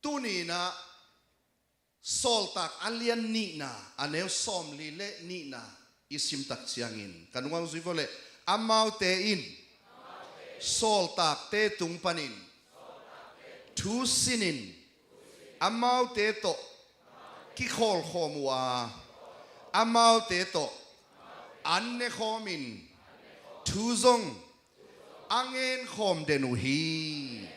tuninah Sawltak a lian nihna a neu sawmli le nihna i simtak ciangin ka nungah zui vawleh amaute in sawltakte tung panin thu sinin amaute tawh kikhawlkhawm uh a amaute tawh an nekhawmin thu zong a ngenkhawm den uh hi.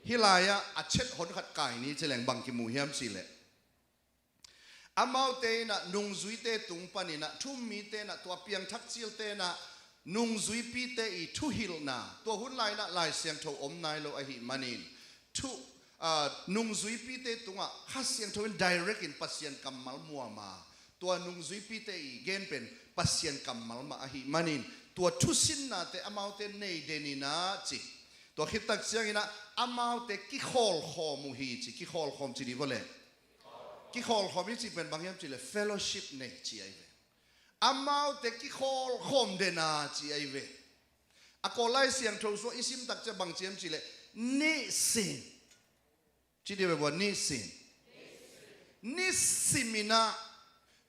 Hih lai-ah a chet hon khat kai ni ci leng bang kimu hiam cih leh, amaute in ah nungzuite tung panin ah thu-um mite in ah, tua piangthak cilte in ah nungzuipite i thuhilhna, tua hun lai-in ah Lai Siangtho om nai lo ahih manin thu, aa, nungzuipite tungah Kha Siangtho in direct in Pasian kammal muam a, tua nungzuipite i gen pen Pasian kammal mah ahih manin tua thusinnate amaute nei den in ah ci. Tua khit tak ciangin ah amaute kikhawlkhawm uh hi ci. Kikhawlkhawm ci dih vua leh, kikhawlkhawm i cih pen bang hiam cih leh fellowship nei ci ahi ve. Amaute kikhawlkhawm den a ci ahi ve. A Kawl Lai Siangtho sungah i sim tak ciang bang ci hiam cih leh nisim. Ci dih ve vua, nisim. Nisimin ah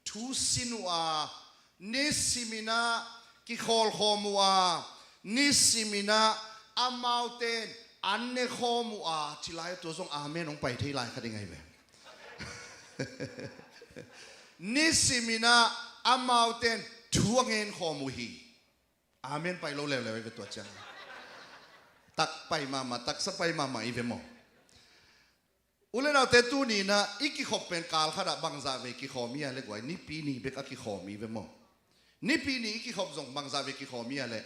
thu sin uh a, nisimin ah kikhawlkhawm uh a, nisimin ah amaute in an nekhawm uh a, ci lai tua zong amen hong pai thei lai kha ding ahi ve. Nisimin ah amaute in thu a ngenkhawm uh hi. Amen pai lo leuleu i ve tua ciang. Tak pai mahmah, taksa pai mahmah i ve maw? U le naute, tuni in ah i kikhop pen kal khatah bangzah vei kikhawm i a leh guai, Nipi ni bek a kikhawm i ve maw? Nipi ni i kikhop zong bangzah vei kikhawm i a leh,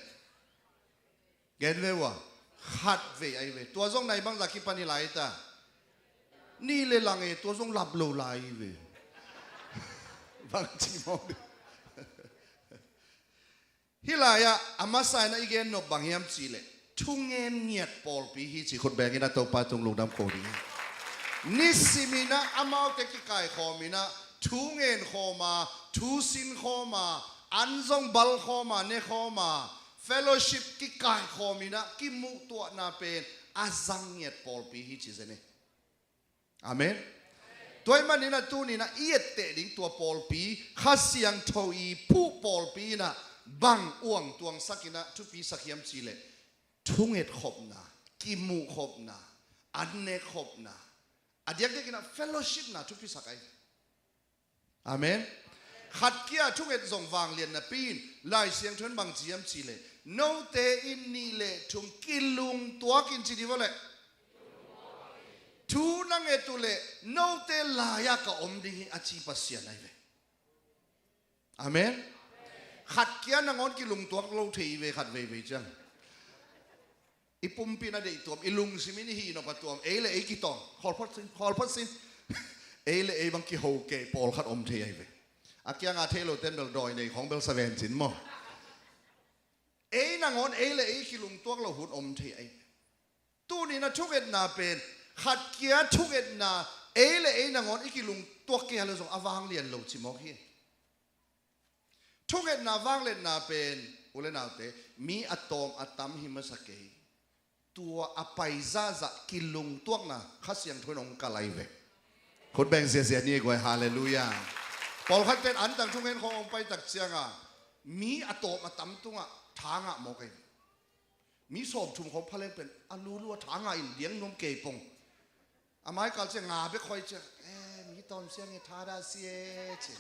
gen ve ua, khat vei ahi ve. Tua zong nai bangzah kipan i lai ta? Nih le lang e, tua zong lap lo lai i ve. Bang ci mawk ding. Hih lai-ah a masa in ah i gen nop bang hiam cih leh thungen ngiat pawlpi hi ci. Khut beng in ah Topa tung lungdam ko ding hi. Nisimin ah amaute kikaikhawm in ah thu ngenkhawm a, thu sinkhawm a, an zong balkhawm a, nekhawm a, fellowship kikaikhawm in ah kimuhtuahna pen a zang ngiat pawlpi hi ci zen hi. Amen. Tua ahih manin ah tuni in ah i etteh ding tua pawlpi, Kha Siangtho i phuh pawlpi in ah bang uangtuangsak in ah thupisak hiam cih leh thungetkhopna, kimuhkhopna, an nekkhopna, a diakdiak in ah fellowship na thupisak ahi. Amen. Khat kia thunget zong vanglian napi in Lai Siangtho in bang ci hiam cih leh, note in nih le thum kilungtuak in ci dih vua leh, thu na nget uh leh note lai-ah ka om ding hi a ci Pasian ahi ve. Amen. Khat kia nangawn kilungtuak lo thei i ve khat veivei ciang. I pumpi in a deih tuam, i lungsim in i hih nop a tuam, ei le ei kitawng. Khawlphat sin, khawlphat sin. Ei le ei bang kiho kei pawlkhat om thei ahi ve. A kianga thei lote in bel dawi nei khawng bel sa ven cin maw? Ei nangawn ei le ei kilungtuak lo hun om thei ahi ve. Tuni in ah thungetna pen, khat kia thungetna, ei le ei nangawn i kilungtuak kei a le zong a vanglian lo ci mawk hi. Thungetna vangliatna pen, u le naute, mi a tawm a tam hi masa kei. Tua a pai zahzah kilungtuakna Kha Siangtho in hong kal ahi ve. Khut beng ziazia ni e guai, halleluiah. Pawlkhat ten antang thungen khawng hong pai tak cianga mi a tawm a tam tungah tha ngah mawk ahi ve. Mi sawmthum khawng pha leng pen a lulu a tha ngah in diang nuam kei pong. A maikal ciang nga bek khoi ciang, eh, mi tawm ciang i tha dah si e, ci.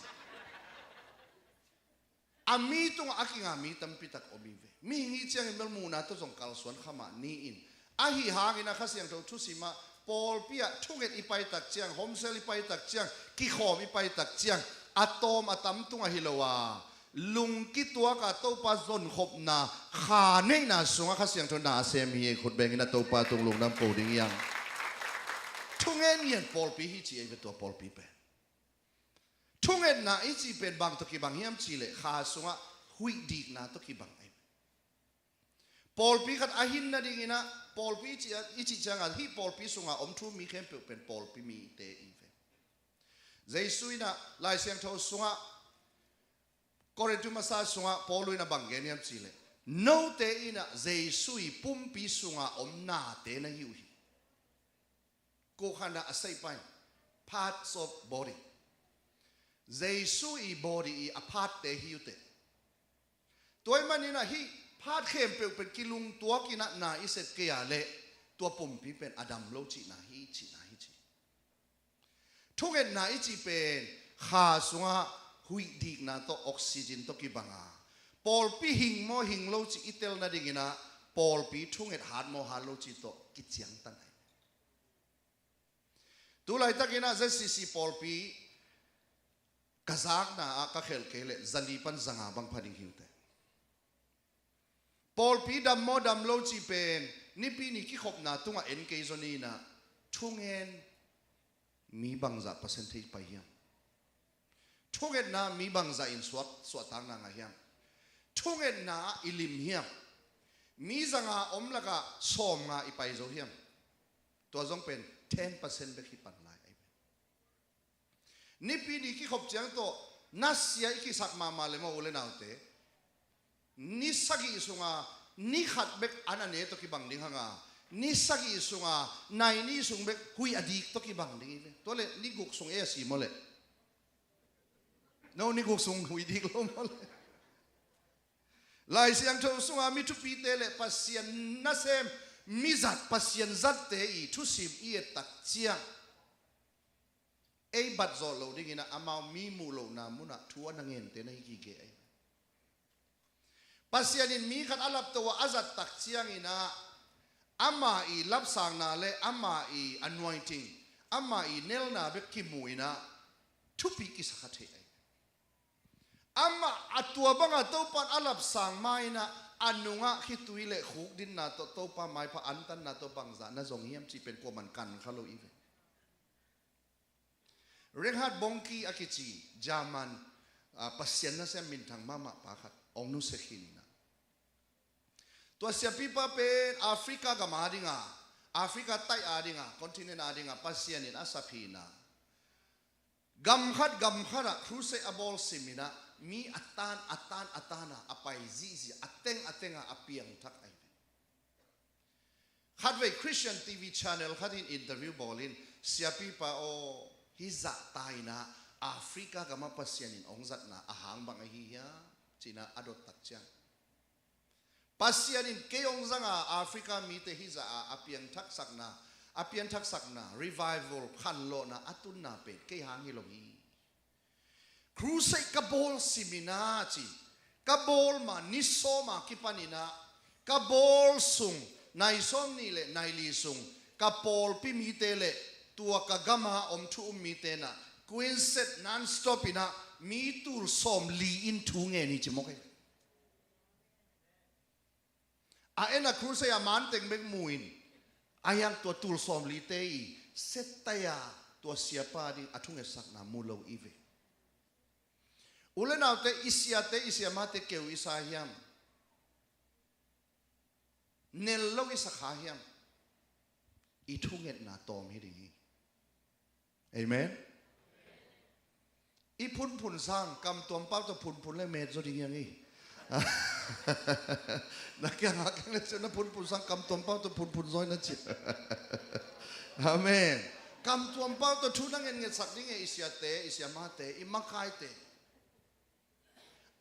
A mi tungah a kinga mi tampi tak om hi ve. Mihing hih ciangin bel muhna tawh zong kalsuan kha mah ni in. Ahi hangin a Kha Siangtho thusimah pawlpi ah thunget i pai tak ciang, homsel i pai tak ciang, kikhawm i pai tak ciang, a tawm a tam tungah hi lo a, lungkituak a Topa zonkhopna kha neihna sungah Kha Siangtho na a sem hi. Khut bengin a Topa tung lungdam ko ding hi hang. Thungen ngian pawlpi hi ci ei ve tua pawlpi pen. Thungetna i cih pen bang tawh kibang hiam cih leh kha sungah huih dikna tawh kibang ahi. Pawlpi khat a hin nadingin ah pawlpi i cih, i cih ciangah hih pawlpi sungah om thu-um mi khempeuh pen pawlpi mite i ve. Jesu in ah Lai Siangtho sungah Korintu masa sungah Paul in ah bang gen hiam cih leh, note in ah Jesu i pumpi sungah om nate na hi uh hi. Kukhan a sei pai, parts of body. Jesu i body i a part te hi uh teh. Tua ahih manin ah hih part khempeuh pen kilungtuak in ah na i sep kei a leh tua pumpi pen a dam lo cihna hi, cihna hi ci. Thungetna i cih pen kha sungah huih dikna tawh oxygen tawh kibang a, pawlpi hing maw hing lo cih i tel nadingin ah pawlpi thunget hat maw hat lo cih tawh kiciangtan ahi. Tulaitakin ah Z C C pawlpi ka zakna ah ka khelh kei leh zali pan zanga bang pha ding hi uh teh. Pawlpi dam maw dam lo cih pen Nipi ni kikhopna tungah en kei zaw ni in ah, thungen mi bangzah percentage pai hiam? Thungetna mi bangzah in suak, suahtakna ngah hiam? Thungetna ah i lim hiam? Mi zanga om lakah sawmnga i pai zo hiam? Tua zong pen ten percent bek hi pan lai ahi ve. Nipi ni kikhop ciang tawh nasia i kisak mahmah leh maw u le naute, ni sagih sunga ni khat bek an a ne tawh kibang ding hanga, ni sagih sunga nai ni sung bek huih a dik tawh kibang ding hi ve. Tua leh ni guk sung ei a si maw leh? No, ni guk sung huih dik lo maw leh? Lai Siangtho sunga mi thupite leh Pasian nasem, mi zat, Pasian zatte i thusim i et tak ciang, ei bat zawh loh dingin ah amau mi muh lohna munah thu a na ngente na hi gige ahi. Pasian in mi khat a lapto ah a zat tak ciangin ah, ama i lapsangna le ama i anointing, ama i nelna bek kimu in ah thupi kisa kha thei ahi. Amah a tua banga Topan a lapsang ma in ah, a nungah khitui le khukdinna tawh Topa maipha antanna tawh bangzah na zong hiam cih pen kuaman kan kha lo i ve. Reinhard Bonnke a kici German, ah, Pasian nasem minthang mahmah pa khat hong nusia khin in ah, tua siapipa pen Africa gam a dinga, Africa taih a dinga, continent a dinga Pasian in a sap hi in ah, gam khat gam khat ah crusade a bawl sim in ah, mi a tan a tan a tan a a pai zihzih, a teng a teng a a piangthak ahi ve. Khatvei Christian T V channel khat in interview bawl in, siapipa aw, hih zahta in ah Africa gam ah Pasian in hong zatna a hang bang ahi hiam ci in ah a dot tak ciang, Pasian in kei hong zanga Africa mite hih zah a a piangthaksakna, a piangthaksakna, revival, khanlawhna a tunna pen kei hang hi lo hi. Crusade ka bawl sim in ah ci, ka bawl ma ni sawm a kipan in ah, ka bawl sung, nai sawm nih le nai li sung, ka pawlpi mite le tua ka gam a om thu um mite in ah, Quintet non-stop in ah mi tul sawm li in thu ngen hi ci mawk hi. A en a crusade a man teng bek mu in, a hiang tua tul sawm lite i set tai a, tua siapa ding a thungetsakna mu lo i ve. U le naute, i siate, i siamate keu i sa hiam? Nel lo i sa kha hiam? I thungetna tawm hi ding hi. Amen. I phunphun sang, kamtuam pau tawh phunphun le met zaw ding hi hang hi. Na kiangah keng le ciah na phunphun sang, kamtuam pau tawh phunphun zaw in na ci. Amen. Kamtuam pau tawh thu na ngenngetsak ding hi, i siate, i siamate, i makaite.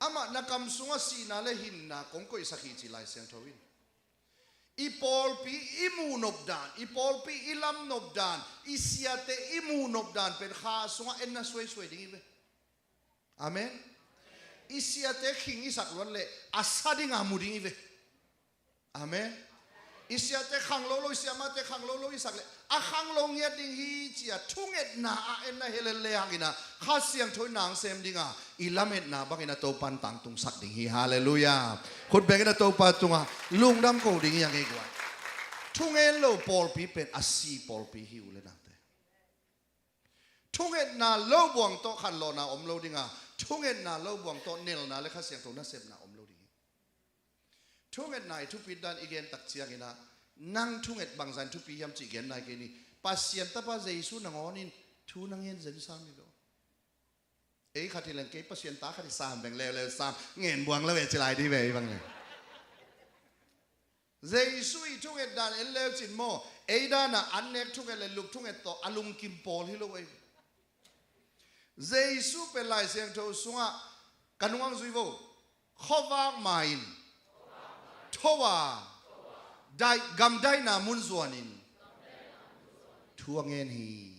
Amah na kam sungah sihna le hinna kong koihsak hi ci Lai Siangtho in. I pawlpi i muh nop dan, i pawlpi i lam nop dan, i siate i muh nop dan pen kha sungah en na suaisuai ding hi ve. Amen. I siate khing i sak luat leh a sa dinga mu ding hi ve. Amen. I siate khang lo lo, i siamate khang lo lo i sak leh a khang lo ngiat ding hi ci a thungetna a en na hi lel le hang in ah Kha Siangtho in na sem ding a, i lametna bangin a Topan tangtungsak ding hi. Halleluiah. Khut bengin a Topa tungah lungdam ko ding hi hang ei guai. Thungen lo pawlpi pen a si pawlpi hi u le naute. Thungetna lo buang tawh khanlawhna om lo ding a, thungetna lo buang tawh nelna le Kha Siangtho nasepna om lo ding hi. Thungetna i thupit dan i gen tak ciangin ah, nang thunget bangzah in thupi hiam cih gen nai kei ni. Pasian Tapa Jesu nangawn in thu na ngen zen sam hi lo. Ei khat hi leng kei Pasian ta khat hi sam beng leuleu sam, ngen buang lo e ci lai dih ve ei bang leng. Jesu i thunget dan en leu cin maw, ei dan ah an nek thunget le lup thunget tawh a lungkim pawl hi lo ei. Jesu pen Lai Siangtho sungah ka nung ang zui vo. Khuavak ma in tho a, dai, gamdaina mun zuanin thu a ngen hi.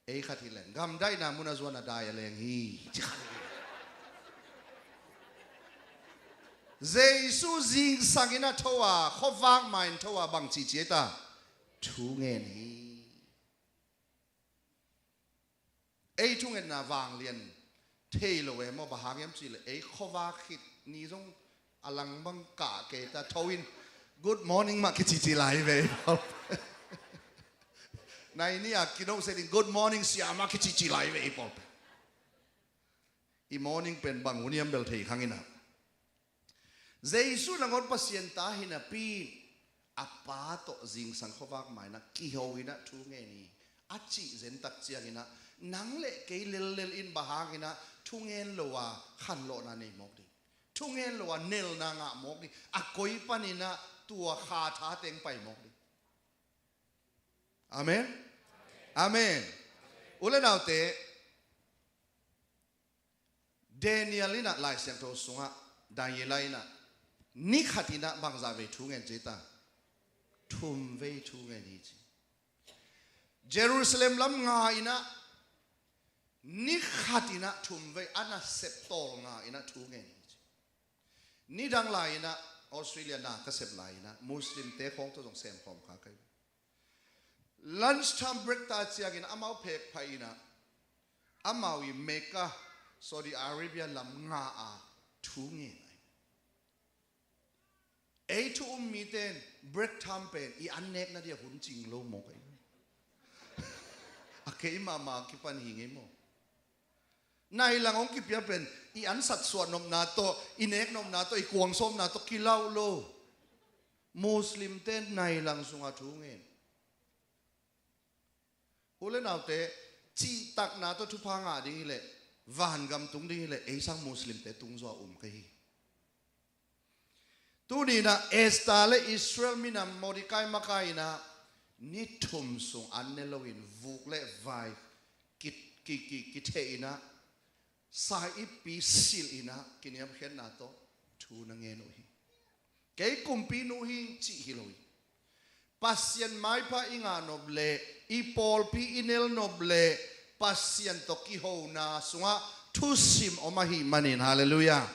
Ei khat hi leng, gamdaina mun a zuan a dai a leng hi. Ci khat hi. Jesu zingsang in a tho a, khuavak mai in tho a, bang cihcih a ta? Thu ngen hi. Ei thungetna vanglian thei lo e maw, bang hang hiam cihleh ei khuavak khit ni zong a lang bang kah kei ta, tho in good morning mah kicihcih lai ve. Nai ni a kinohset in good morning sia mah kicihcih lai ve i pawl pen. I morning pen bang hun hiam bel thei khang in a. Jesu nangawn Pasian ta hi napi in a Pa tawh zingsang khuavak mai in a kiho in a thu ngen hi. A cih zentak ciangin a nang le kei lellel in bang hangin a thu ngen lo a khanlawhna nei mawk ding, thu ngen lo a nelna ngah mawk ding, a koi panin a tua kha tha teng pai mawk ding. Amen. Amen. U le naute, Daniel in a Lai Siangtho sungah, Daniel in a ni khat in a bangzah vei thu ngen ci ta? Thum vei thu ngen hi ci. Jerusalem lam nga in a ni khat in a thum vei a nasep tawl nga in a thu ngen hi ci. Nidang lai in a Australia na ka sep lai in a Muslim te khawng tawh zong sem khawm kha ka hi. Lunch time break ta ciangin amau phek phah in a amau i Mecca, Saudi Arabia lam nga a thu ngen ahi. Ei thu um mite in break time pen i an nekna dia hun cing lo mawk ahi. A kei mahmah kipan hi ngei maw? Nai lang hong kipia pen i an satsuah nopna tawh, i nek nopna tawh, i kuang sawmna tawh kilauh lo. Muslim te nai lang sungah thu ngen. U le naute, cihtakna tawh thupha ngah ding hileh, vangam tung ding hileh, ei sang Muslim te tung zaw a um ka hi. Tuni in a Esther le Israel minam Mordecai makai in a ni thum sung an ne loin vuk le vai ki, ki, ki, kitheh in a, sa ippi silh in a, kiniamkhiatna tawh thu na ngen uh hi. Kei kumpinu hi cih hi lo hi. Pasian maipha i ngah nop le, i pawlpi i nel nop le, Pasian tawh kihona sungah thusim om ahih manin, halleluiah.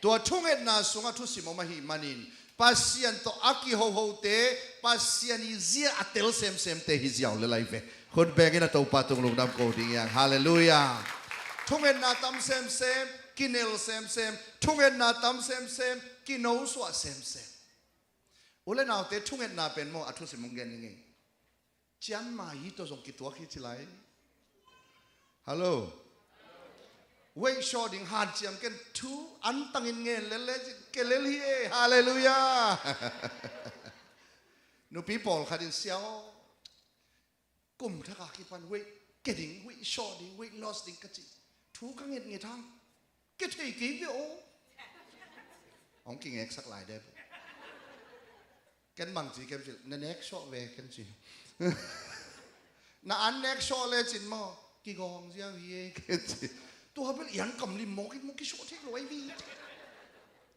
Tua thungetna sungah thusim om ahih manin, Pasian tawh a kihohote, Pasian i zia a tel semsemte hi ziau le lai ve. Hun bengin a Topa tung lungdam ko ding hiang, halleluiah. Thungetna tam semsem, kinel semsem, thungetna tam semsem, kinosuah semsem. U le naute, thungetna pen maw a thusim hong gen ning ei. Ciammai hi tawh zong kituak hi ci lai. Hallo. Weih sawh ding hanciam ken thu an tangin ngen lel le ci, ke lel hi e, halleluiah. Nupi pawlkhat in sia aw, kum thak a kipan weight ke ding, weight sawh ding, weight loss ding ka ci. Thu ka ngetnget hang. Ke thei kei ve aw. Hong kingeksak lai dep. Ken bang ci kem ci, na nek sawh ve ken ci. Na an nek sawh le cin maw, kigawng ziau hi e ken ci. Tua bel i an kam lim mawk in maw, kisawh thei lo ai vi.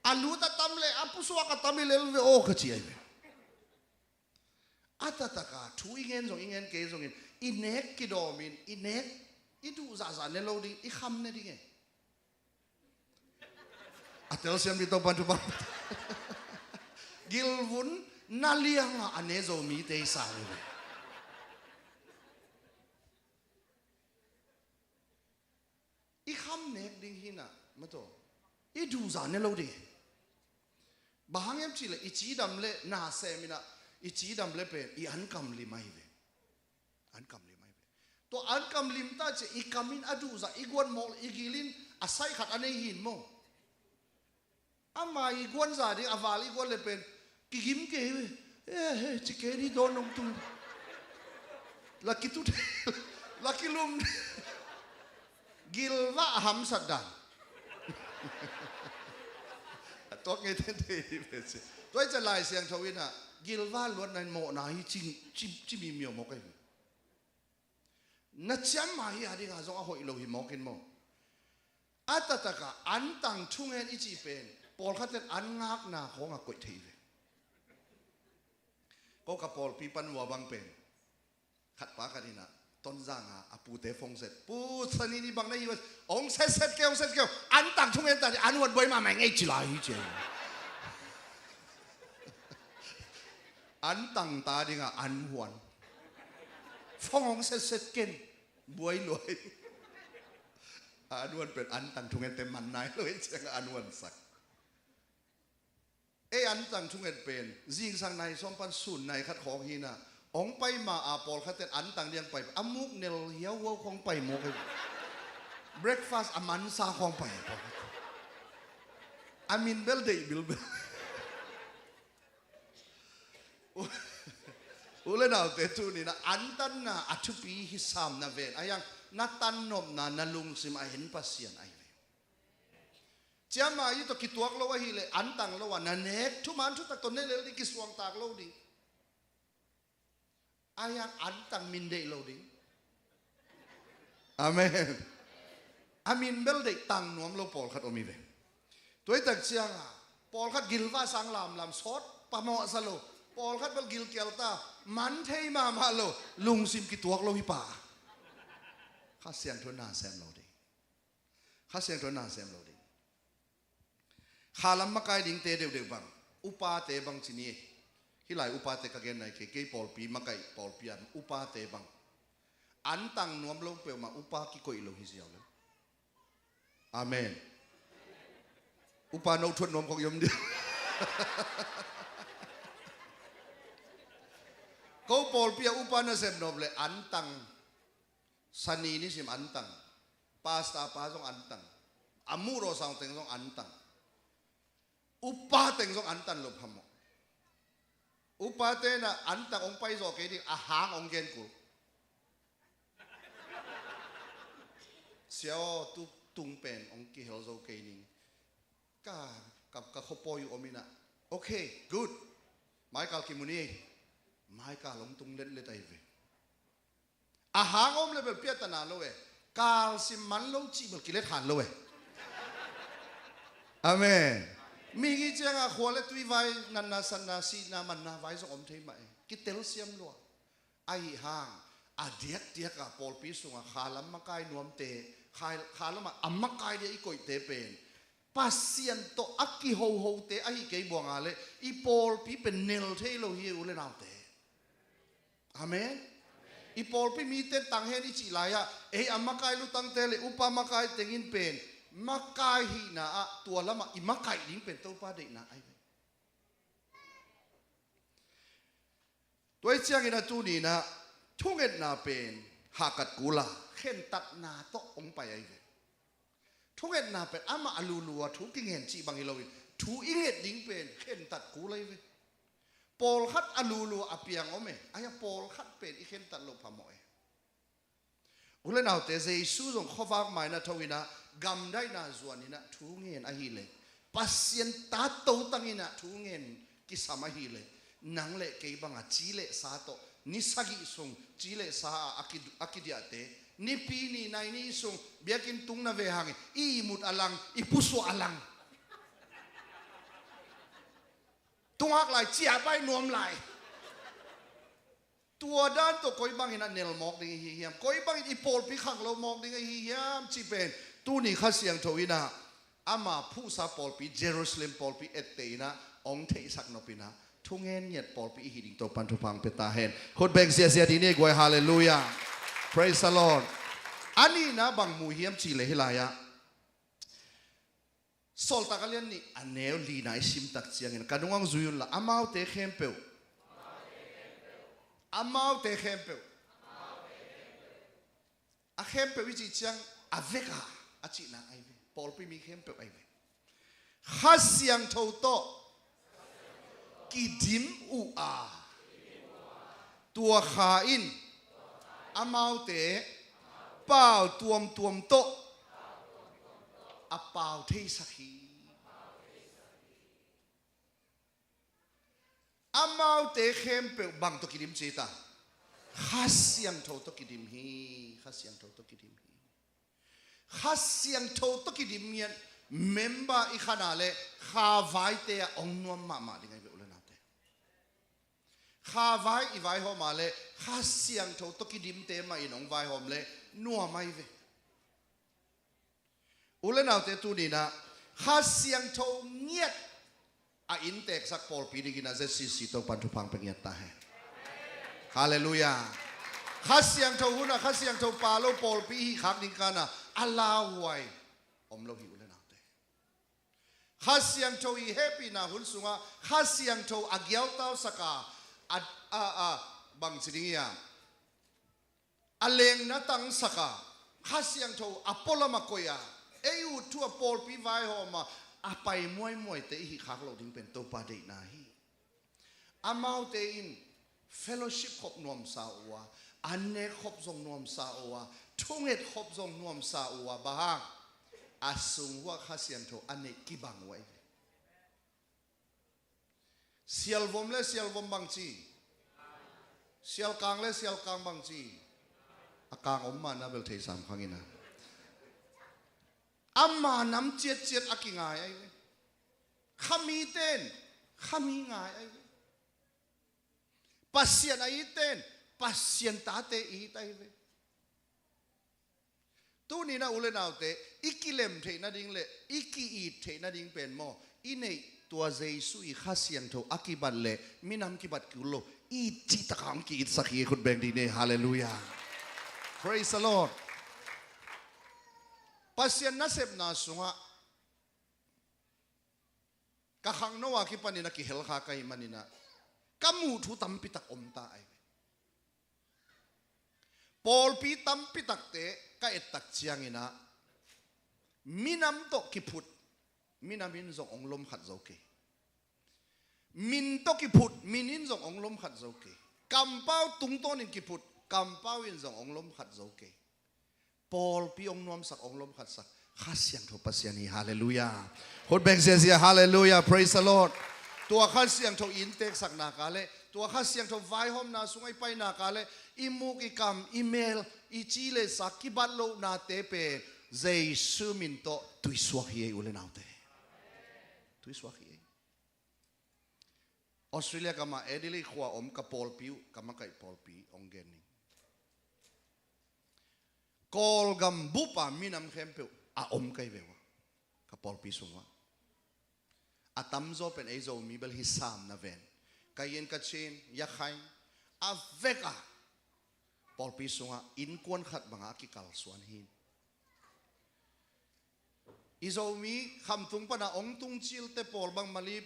A lut a tam le a pusuak a tam i lel ve aw ka ci ai ve. A taktak a thu i ngen zong i ngen kei zongin i nek kidawmin i nek i duh zahzah ne lo ding, i kham ne ding e. A telsiam ding Topa'n thupha. Gilvun na liangah a ne zo mite i sang hi ve. I kham nek ding hi na, mataw. I duhzah ne lo ding. Bang hang hiam cihleh i cidam le na sem in ah, i cidam le pen i ankam lim ahi ve. Ankam lim ahi ve. Tua ankam lim ta ciah i kam in a duhzah i guan mawk le i gil in a sai khat a nei hi in maw. Ama i guanza ding a val i guan le pen kigim kei ve. Eh, eh, ci kei ni dawn nong tung. La kitut, la kilum. Gilvah a hamsat dan. A tuak ngei tente hi ve ci. Tua i ciah Lai Siangtho in ah gilvah luatna in mawhna hi ci, ci, ci mimiau mawk ahi ve. Na ciammah hi a dingah zong a hoih lo hi mawk in maw. A taktak a antang thungen i cih pen pawlkhat ten an ngakna khawng a koih thei ve. Ko ka pawlpi pan ua bang pen khatpa khat in ah Tonzang a, a pute phone set. Pu, sani ni bang na hi ua. Hong setset kei, hong set kei. Antang thungen ta ni, an huan buai mahmah ngei ci lai hi ci. Antang ta ding a, an huan. Phone hong setset ken. Buai luai. An huan pen antang thungen te man nai luai ciang an huan sak. Ei antang thunget pen, zingsang nai sawm pan sun nai khat khawng hi na, hong pai ma a pawlkhat ten antang diang pai, a muk nel hiauhuau khawng pai mawk hi. Breakfast a mansa khawng pai. A min bel deih bilbel. U le naute tu ni na, antanna a thupi hi sam na ven, a hiang na tannopna na lungsim a hen Pasian ahi ve. Ciamah i tawh kituak lo ahih leh antang lo a na nek thuman thutak tawh ne lel ding, kisuangtak lo ding. A hiang antang min deih lo ding. Amen. A min bel deih tang nuam lo pawlkhat om hi ve. Tuaitak cianga pawlkhat gilva sang lamlam sawt pamawhsa lo. Pawlkhat bel gilkial ta man thei mahmah lo. Lungsim kituak lo hi pa. Kha Siangtho na sem lo ding. Kha Siangtho na sem lo ding. Khalam makai dingte deuhdeuh bang, upate bang ci ni. Hih lai upate ka gen nai kei, kei pawlpi makai pawlpi an upate bang. Antang nuam lo peuhmah upa kikoih lo hi ziau lo. Amen. Upa no thuat nuam khong yom dia. Ko pawlpi a upa na sem nop le antang. Sani nisim antang. Pastor pa zong antang. A muh rawsang teng zong antang. Upa teng zong antan lo phamawh. Upate na antang hong pai zawh kei ding a hang hong gen kul. Sia aw, tu tung pen hong kihel zo kei ning. Ka, ka, ka khuapawi uh om inah. Okay, good. Maikal kimu ni. Maikal hong tung letlet ahi ve. A hang om le bel piatana lo e. Kalsim man lo cih bel kilet han lo e. Amen. Migi cianga khua le tui vai, natna satna sihna manna vai zong om thei mah e. Kitel siam lua. Ahi hang a diakdiaka pawlpi sunga khalam makai nuamte, khai- khalamah a makai dia i koihte pen Pasian tawh a kihohote ahi kei buanga le i pawlpi pen nel thei lo hi u le naute. Amen. I pawlpi mite tang hen i cih lai-ah ei a makai lutangte le upa makai tengin pen makai hihna ah tua lamah i makaih ding pen Topa deihna ahi ve. Tua i ciangin a tuninah thungetna pen hahkat kula khentatna tawh hong pai ahi ve. Thungetna pen amah a lulua thu kingen cih bang hi loin thu i nget ding pen khentat kul ahi ve. Pawlkhat a lulua a piang om e, ahi a pawlkhat pen i khentat loh phamawh e. U le naute, Jesu zong khuavak mainah tho inah gamdaihna zuan inah thu ngen ahileh Pasian ta totang inah thu ngen kisam ahileh nang le kei banga ci le sa tawh ni sagih sung ci le sa a a ki- a kidiahte nipi ni nai ni sung biakinn tung na ve hangin i ihmut a lang i pusuah a lang tungak lai ciah pai nuam lai. Tua dan tawh koi bangin a nel mawk ding i hi hiam? Koi bangin i pawlpi khanglo mawk ding i hi hiam? Cih pen tuni Kha Siangtho inah ama phuhsa pawlpi Jerusalem pawlpi etteh inah hong theihsak nop inah thungen ngiat pawlpi i hi ding Topan thupha hong pia ta hen. Khut beng siasia dih ni guai, halleluiah. Praise the Lord. A nihna bang mu hiam cih leh hih lai-ah Sawltak a lian nih a neu lina i simtak ciangin ka nungah zui unla amaute khempeuh. Amaute khempeuh. A khempeuh i cih ciang a veka a cihna ahi ve. Pawlpi mi khempeuh ahi ve. Kha Siangtho tawh kidim uh a tua kha in amaute pau tuamtuam tawh a pau theisak hi. Amaute khempeuh bang tawh kidim ci ta? Kha Siangtho tawh kidim hi. Kha Siangtho tawh kidim hi. Kha Siangtho tawh kidim ngiat member i khana le kha vaite ah hong nuam mahmah ding ahi ve u le naute. Kha vai i vaihawm a leh Kha Siangtho tawh kidimte mah in hong vaihawm leh nuam ahi ve. U le naute, tuni-in ah Kha Siangtho ngiat a innteeksak pawlpi dingin ah Z C C Topa'n thupha pia ngiat ta hen. Halleluiah. Kha Siangtho hun ah Kha Siangtho pha lo pawlpi i hih khak ding kan ah a lauhuai om lo hi, u le naute. Kha Siangtho i hehpihna hun sungah Kha Siangtho a giautausak a, a, a, a, bangci ding hiam, a lengna tangsak a, Kha Siangtho a pualam ah koih a, ei ut thu a pawlpi vaihawm a, a pai muaimuaite i hih khak loh ding pen Topa deihna hi. Amaute in fellowship khop nuamsa uh a, an nek khop zong nuamsa uh a, thunget khop zong nuamsa uh a, bang hang, a sung uah Kha Siangtho a neih kibang uh ahi ve. Sialvom le sialvom bangci, sialkang le sialkang bangci, a kang om mah na bel thei sam khang in ah, ama nam ciatciat a kingai ahi ve. Khamite in khami ngai ahi ve. Pasian a itte in Pasian tate it ahi ve. Tuni-in ah u le naute, i kilem theih nading le i ki-it theih nading pen maw, i neih tua Jesu i Kha Siangtho a kibat leh minam kibat kul lo, i cihtak a hong ki-itsak hi. Khut beng dih ni. Halleluiah. Praise the Lord. Pasian nasepna sungah ka khangno a kipanin a kihel kha ka hih manin ah ka muh thu tampi tak om ta ahi ve. Pawlpi tampi takte ka et tak ciangin ah minam tawh kiphut, minam in zong hong lom khat zo kei. Min tawh kiphut, min in zong hong lom khat zo kei. Kampau tungtawnin kiphut, kampau in zong hong lom khat zo kei. Pawlpi hong nuamsak, hong lomkhatsak Kha Siangtho Pasian hi. Halleluiah. Khut beng ziazia. Halleluiah. Praise the Lord. Tua Kha Siangtho i innteeksak nak a leh, tua Kha Siangtho vaihawmna sungah i pai nak a leh, i muk, i kam, i mel, i ci le sa kibat lohnate pen Jesu min tawh tuisuak hi ei, u le naute. Tuisuak hi ei. Australia gam ah Adelaide khua om ka pawlpi uh, ka makaih pawlpi hong gen ning. Kawlgam bup a minam khempeuh a om ka hi ve ua, ka pawlpi sungah. A tamzaw pen ei Zomi bel hi sam na ven. Kayin, Kachin, Yakhain, a vek a pawlpi sungah innkuan khat bangah a kikalsuan hi. I Zomi khamtung pana hong tung cilte pawl bang mali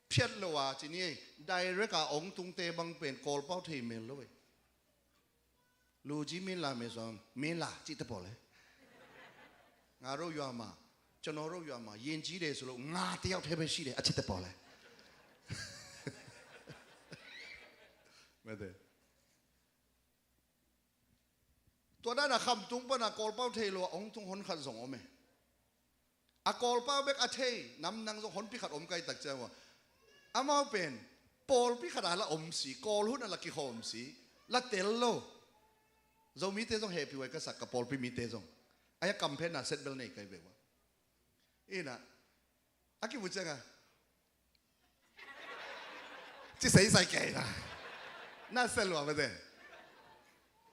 phiat lo a ci ni ei, direct a hong tungte bang pen Kawlpau thei mel lo ei. Lu ji min la me suam, min la cihte pawl ei. Nga ro yua ma, cano ro yua ma, yin ji de su lo, nga te yau te be shi de a cihte pawl ei. Mete. Tua dan a khamtung pana Kawlpau thei lo a hong tung hon khat zong om e. A Kawlpau bek a thei namnang zong honpi khat om ka hih tak ciang ua, amau pen pawlpi khat a la om si, Kawl hun a la kikhawm si, la tel lo. Zomite zong hehpih huai ka sak, ka pawlpi mite zong. Ahi a kamphenna setbel nei ka hi ve ua. Ina, a kimu ciang a ci seisai kei na. Na sel lua mate.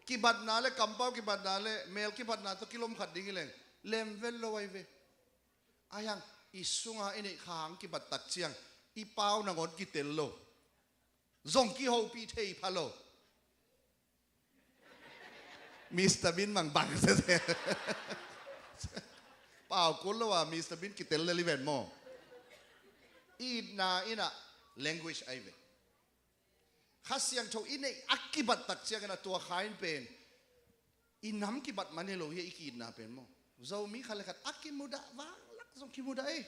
Kibatna le, kampau kibatna le, mel kibatna tawh kilom khat ding hi leng, lem vet lo ahi ve. Ahi hang i sunga i neih kha hang kibat tak ciang i pau nangawn kitel lo. Zong kihopih thei pha lo. Mister Bean mang bang sese. Pau kul lo a Mister Bean kitel lel hi ven maw. Itna in a language ahi ve. Kha Siangtho i neih a kibat tak ciangin a tua kha in pen i nam kibat man hi lo hi a, i ki-itna pen maw. Zomi khat le khat a kimudah vanglak zong kimudah ei.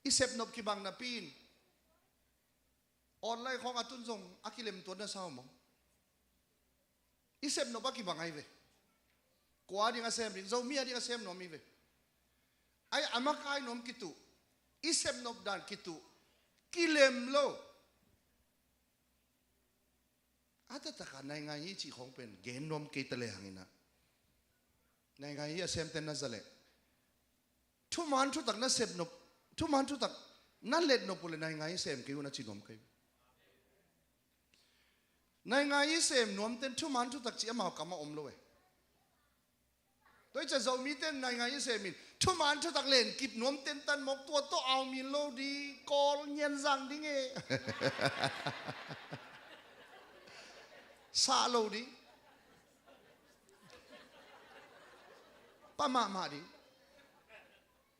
I sepnop kibang napi in online khawng a tun zong a kilemtuan na sa uh maw? I sepnop a kibang ahi ve. Kua a ding a sem ding, Zomi a ding a sem nuam hi ve. Ahi a makai nuam kituh, i sepnop dan kituh, kilem lo. A taktak a naingai hi cih khawng pen gen nuam kei ta le hang in a, naingai hi a semten na za leh thuman thutak na sepnop, thuman thutak na letnop uh le naingai hi sem kei uh na ci nuam kei uh. Naingai i sem nuamten thuman thutak cih amau kamah om lo e. Tua i ciah Zomiten naingai i semin thuman thutak len kip nuamten tan mawk, tua tawh aumin lo ding, Kawl ngianzang ding e. Sah lo ding. Pa mahmah ding.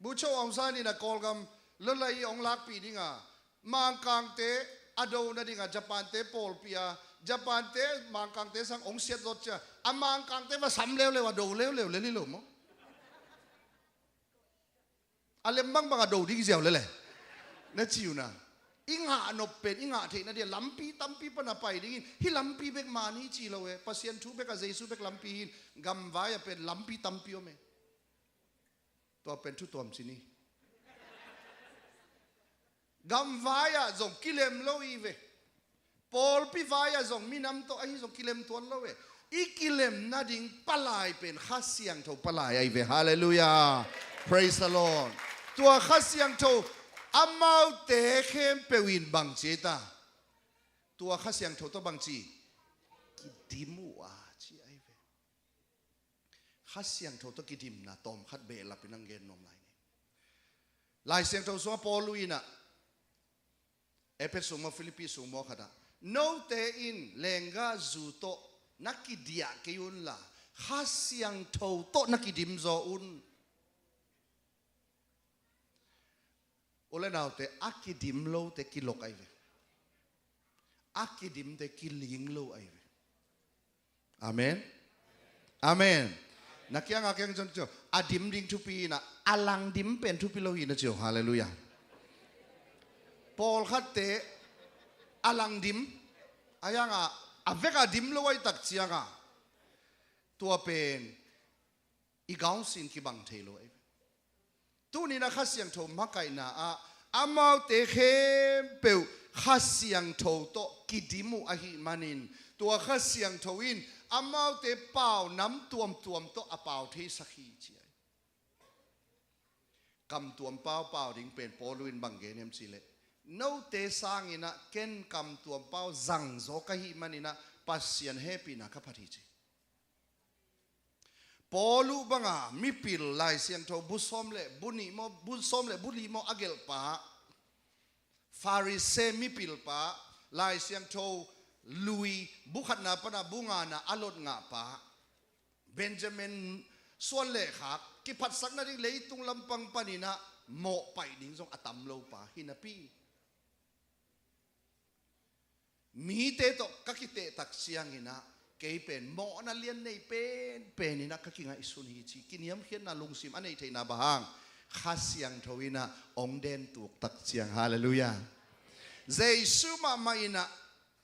Bucho Aung San in a Kawlgam lolai ong lakpih dinga, Mangkangte a do nadinga Japante pawlpi a, Japante Mangkangte sang ong siat zawt cia, a Mangkangte va sam leuleu a do leuleu lel hi lo maw? A lem bangbang a do ding ziau lele. Na ci uh na. I ngah nop pen i ngah theih nading a lampi tampi pan a pai dingin, hih lampi bek man hi ci lo e. Pasian thu bek a Jesu bek lampi hi in, gamvai a pen lampi tampi om e. Tua pen thu tuam ci ni. Gamvai ah zong kilem lo i ve. Pawlpi vai ah zong minam tawh ahi zong kilem tuan lo e. I kilem nading palai pen Kha Siangtho palai ahi ve. Halleluiah. Praise the Lord. Tua Kha Siangtho amaute khempeuh in bang ci ei ta? Tua Kha Siangtho tawh bang ci? Kidim uh a ci ahi ve. Kha Siangtho tawh kidimna tawmkhat behlap in ang gen nuam lai ni. Lai Siangtho sungah Paul uh in ah, Efesa sung maw, Filippi sung maw khatah, note in lenggah zu tawh na kidiah kei unla, Kha Siangtho tawh na kidim zaw un. U le naute, a kidim lote kilok ahi ve. A kidimte kiling lo ahi ve. Amen. Amen. Na kianga keng zong cio, a dim ding thupi ina, a lang dim pen thupi lo hi na cio. Halleluiah. Pawlkhatte a lang dim, a yanga a vek a dim lo ahi tak cianga, tua pen i gaungsin kibang thei lo ahi ve. Tunin a Kha Siangtho makaihna ah amaute khempeuh Kha Siangtho tawh kidim uh ahih manin, tua Kha Siangtho in amaute pau nam tuamtuam tawh a pau theisak hi ci ahi. Kamtuam pau pau ding pen Paul in bang gen hiam cih leh, note sangin ah ken kamtuam pau zangzaw ka hih manin ah Pasian hehpihna ka phat hi ci. Paul uh banga mipil, Lai Siangtho bu sawm le bu nih maw, bu sawm le bu li maw a gelh pa, Pharisee mipil pa, Lai Siangtho lui bu khatna pana bu ngana a lot ngah pa, Benjamin suan le khak, kiphatsak nading leitung lampang panin ah mawhpaih ding zong a tam lo pa hi napi, mite tawh ka kiteh tak ciangin ah kei pen mawhna lian nei penpen in ah ka kingaihsun hi ci, kiniamkhiatna lungsim a neih theihna bang hang? Kha Siangtho in ah hong dentuk tak ciang. Halleluiah. Jesu mahmah in ah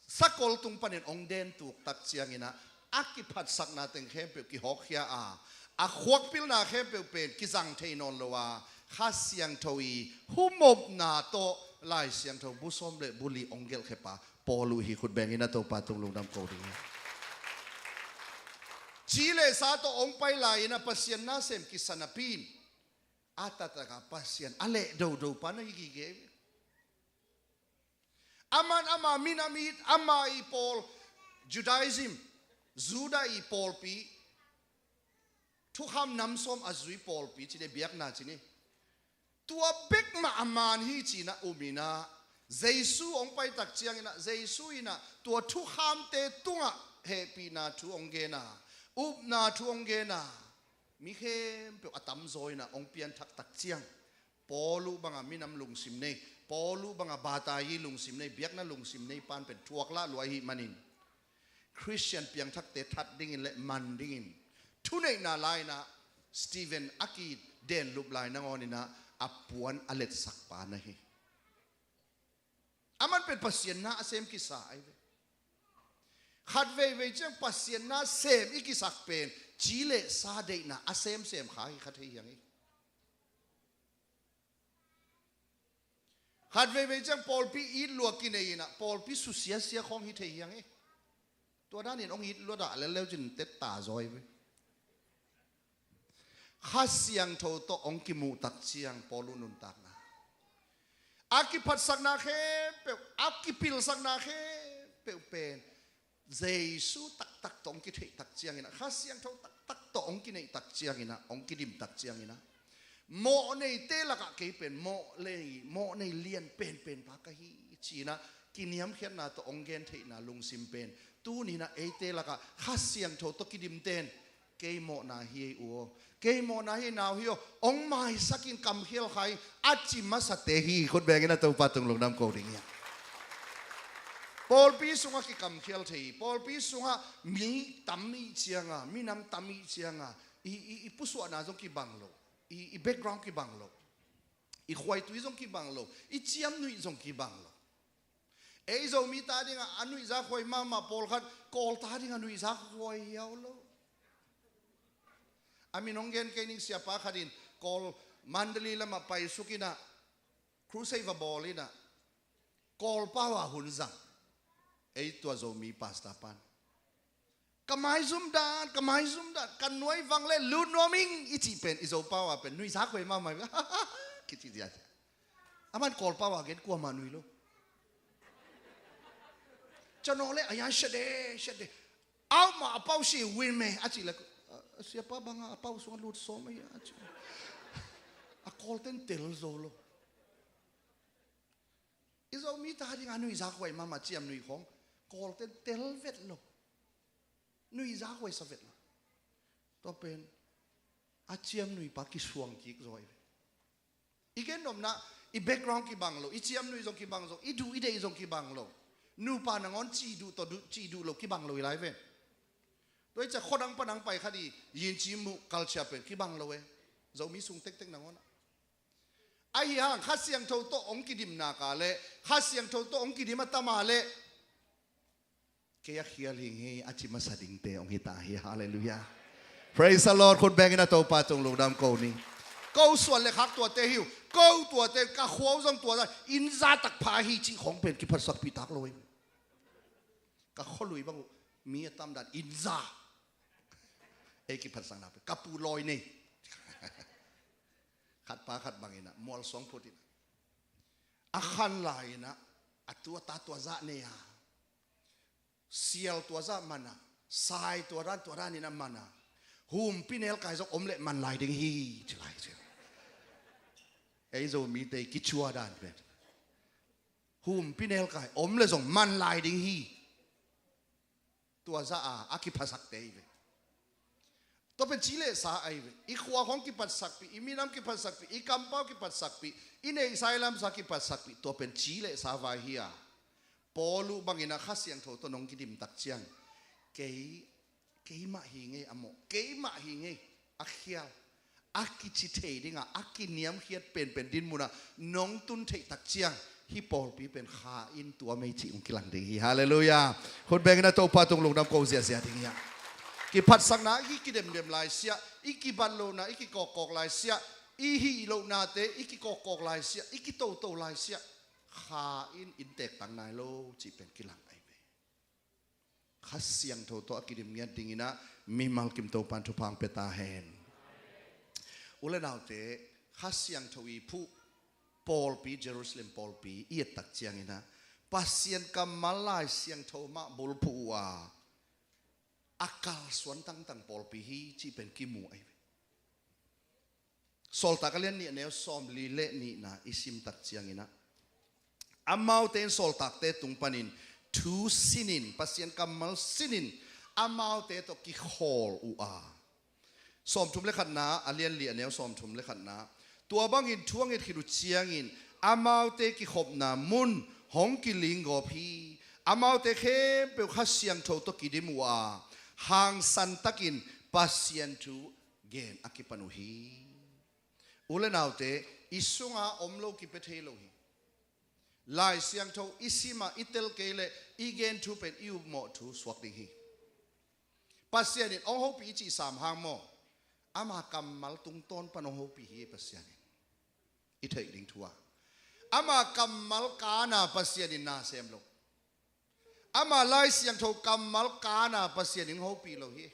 sakol tung panin hong dentuk tak ciangin ah a kiphatsakna teng khempeuh kihawkkhia a, a khuakpilna khempeuh pen kizang thei nawn lo a, Kha Siangtho i humopna tawh Lai Siangtho bu sawm le bu li hong gelhkhia pa Paul uh hi. Khut beng in a Topa tung lungdam ko ding hi. Ci le sa tawh hong pai lai-in a Pasian nasem kisa napi in, a taktak a Pasian a leh dodo pa na hi gige. Aman ama minam it, ama i pawl, Judaism, Judah i pawlpi, thukham nam sawm a zui pawlpi ci ni, biakna ci ni. Tua bek mah a man hi ci-in ah um in ah, Jesu hong pai tak ciangin ah, Jesu in ah tua thukhamte tungah hehpihna thu hong gen a, upna thu hong gen a, mi khempeuh a tamzaw in ah hong pianthak tak ciang, Paul uh banga minam lungsim nei, Paul uh banga batayi lungsim nei, biakna lungsim nei pan pen thuak lah lua ahih manin, Khristian piangthakte that dingin le man dingin thuneihna lai-in ah Stephen a kidenlup lai nangawn in ah a puan a letsak pa na hi. Aman pen Pasian na a sem kisa ahi ve. Khat veivei ciang Pasian na sem i kisak pen ci le sa deihna a semsem kha hi kha thei hi hang hi. Khat veivei ciang pawlpi it lua kinei in ah pawlpi susiasia khawng hi thei hi hang hi. Tua danin hong it lua dah leuleu cin tetta zaw hi ve. Kha Siangtho tawh hong kimuh tak ciang Paul uh nuntakna, a kiphatsakna khempeuh, a kipilsakna khempeuh pen Jesu taktak tawh hong kitheih tak ciangin ah, Kha Siangtho taktak tawh hong kineih tak ciangin ah, hong kidim tak ciangin ah, mawh neite lakah kei pen mawh nei, mawh nei lian penpen pa ka hi ci-in ah, kiniamkhiatna tawh hong gentheihna lungsim pen tuni-in ah eite lakah Kha Siangtho tawh kidimten, kei mawhna hi ei u aw, kei mawhna hi ei nau hi aw, hong maisak in kamkhial kha in, a ci masate hi. Khut beng in ah Topa tung lungdam ko ding hi hang. Pawlpi sungah kikamkhial thei hi. Pawlpi sungah mi tam i hih ciangin, minam tam i hih ciangin, i, i, i pusuahna zong kibang lo, i, i background kibang lo, i khuaitui zong kibang lo, i ciamnuih zong kibang lo. Ei Zomi ta dingah a nuihzakhuai mahmah pawlkhat, Kawl ta dingah nuihzakhuai hiau lo. A min hong gen kei ning, siapa khat in Kawl, Mandalay lamah paisuk in ah, crusade va bawl in ah, Kawl pau-a hun zang. Ei tua Zomi pastor pan, ka maizum dan, ka maizum dan, ka nuai vang leh lut nuam ing i cih pen, i Zo pau-a pen nuihzakhuai mahmah hi. Kici ziahziah. Aman Kawl pau-a gen, kuamah nuih lo. Cano leh a yan shade, shade. Aw mah, a pau si win me a cih leh, a, a siapa bangah a pau sungah lut sawm a hi a cih. A Kawlten tel zo lo. I Zomi ta dingah nuihzakhuai mahmah ciamnuih khawng Kawlten tel vet lo, nuihzakhuai sa vet lo. Tua pen a ciamnuih pa kisuang kik zaw hi ve. I gen nopna, i background kibang lo, i ciamnuih zong kibang zo, i duh i deih zong kibang lo. Nupa nangawn cih duh tawh duh, cih duh lo kibang lo hi lai ve. Tua hi ciah khuadang padang pai khat i yin ci muh culture pen kibang lo e. Zomi sung tektek nangawn ah. Ahi hang Kha Siangtho tawh hong kidim nak leh, Kha Siangtho tawh hong kidim a tam leh, kei a khial hi ing hi a ci masa dingte hong hi ta hi. Halleluiah. Praise the Lord. Khut beng in ah Topa tung lungdam ko ni. Ko suan le khak tuate hi uh. Ko tuate, ka khua uh zong tua zah, inn za tak pha hi cih khawng pen kiphatsakpih tak lo hi. Ka khualui bang uh mi a tam dan inn za. Ei kiphatsakna pen ka pu lawi nei. Khat pa khat bang in ah mual suang phut in ah, a khan lai in ah, a tu a ta tua zah nei a, sial tua zah man a, sai tua dan tua dan in ah man a, humpi nelkai zong om leh man lai ding hi ci lai ci. Ei Zomite kicua dan pen, humpi nelkai om leh zong man lai ding hi. Tua zah a, a kiphasakte hi ve. Tua pen ci le sa ahi ve. I khua khawng kiphatsakpih, i minam kiphatsakpih, i kampau kiphatsakpih, i neihsa i lamsa kiphatsakpih, tua pen ci le sa vai hi a. Paul uh bang in ah Kha Siangtho tawh nong kidim tak ciang, kei, keimah hi ing ei a mawh, keimah hi ing ei a khial, a kici thei dingah a kiniamkhiat penpen din munah nong tun theih tak ciang, hih pawlpi pen kha in tuam ei cih hong kilang ding hi. Halleluiah. Khut beng in ah Topa tung lungdam ko ziahziah ding hi hang. Kiphatsakna i kidemdem laisiah, i kibat lohna i kikawkkawk laisiah, i hih lohnate i kikawkkawk laisiah, i kitoto laisiah, kha in inntek tang nai lo cih pen kilang ahi ve. Kha Siangtho tawh a kidim ngiat ding in ah mimal kim Topa'n thupha hong pia ta hen. U le naute, Kha Siangtho i phuh pawlpi, Jerusalem pawlpi i et tak ciang in ah, Pasian kammal Lai Siangtho mah bulphuh uh a, a kalsuan tangtang pawlpi hi cih pen kimu ahi ve. Sawltak a lian nih a neu sawmli le nihna i sim tak ciang in ah, amaute in sawltakte tung panin thu sin in, Pasian kammal sin in, amaute tawh kikhawl uh a. Sawmthum le khatna, a lian li a neu sawmthum le khatna, tua bangin thu a nget khit uh ciangin amaute kikhopna mun hong kilinggawp hi. Amaute khempeuh Kha Siangtho tawh kidim uh a, hangsan takin Pasian thu gen a kipan uh hi. U le naute, i sunga om lo kipia thei lo hi. Lai Siangtho i sim a, i tel kei leh i gen thu pen i upmawh thu suak ding hi. Pasian in hong hopih i cih sam hang maw, ama kammal tungtawn pan hong hopih hi Pasian in. I theih ding thu a, ama kammal kan a Pasian in na sem lo. Ama Lai Siangtho kammal kan a Pasian in hong hopih lo hi.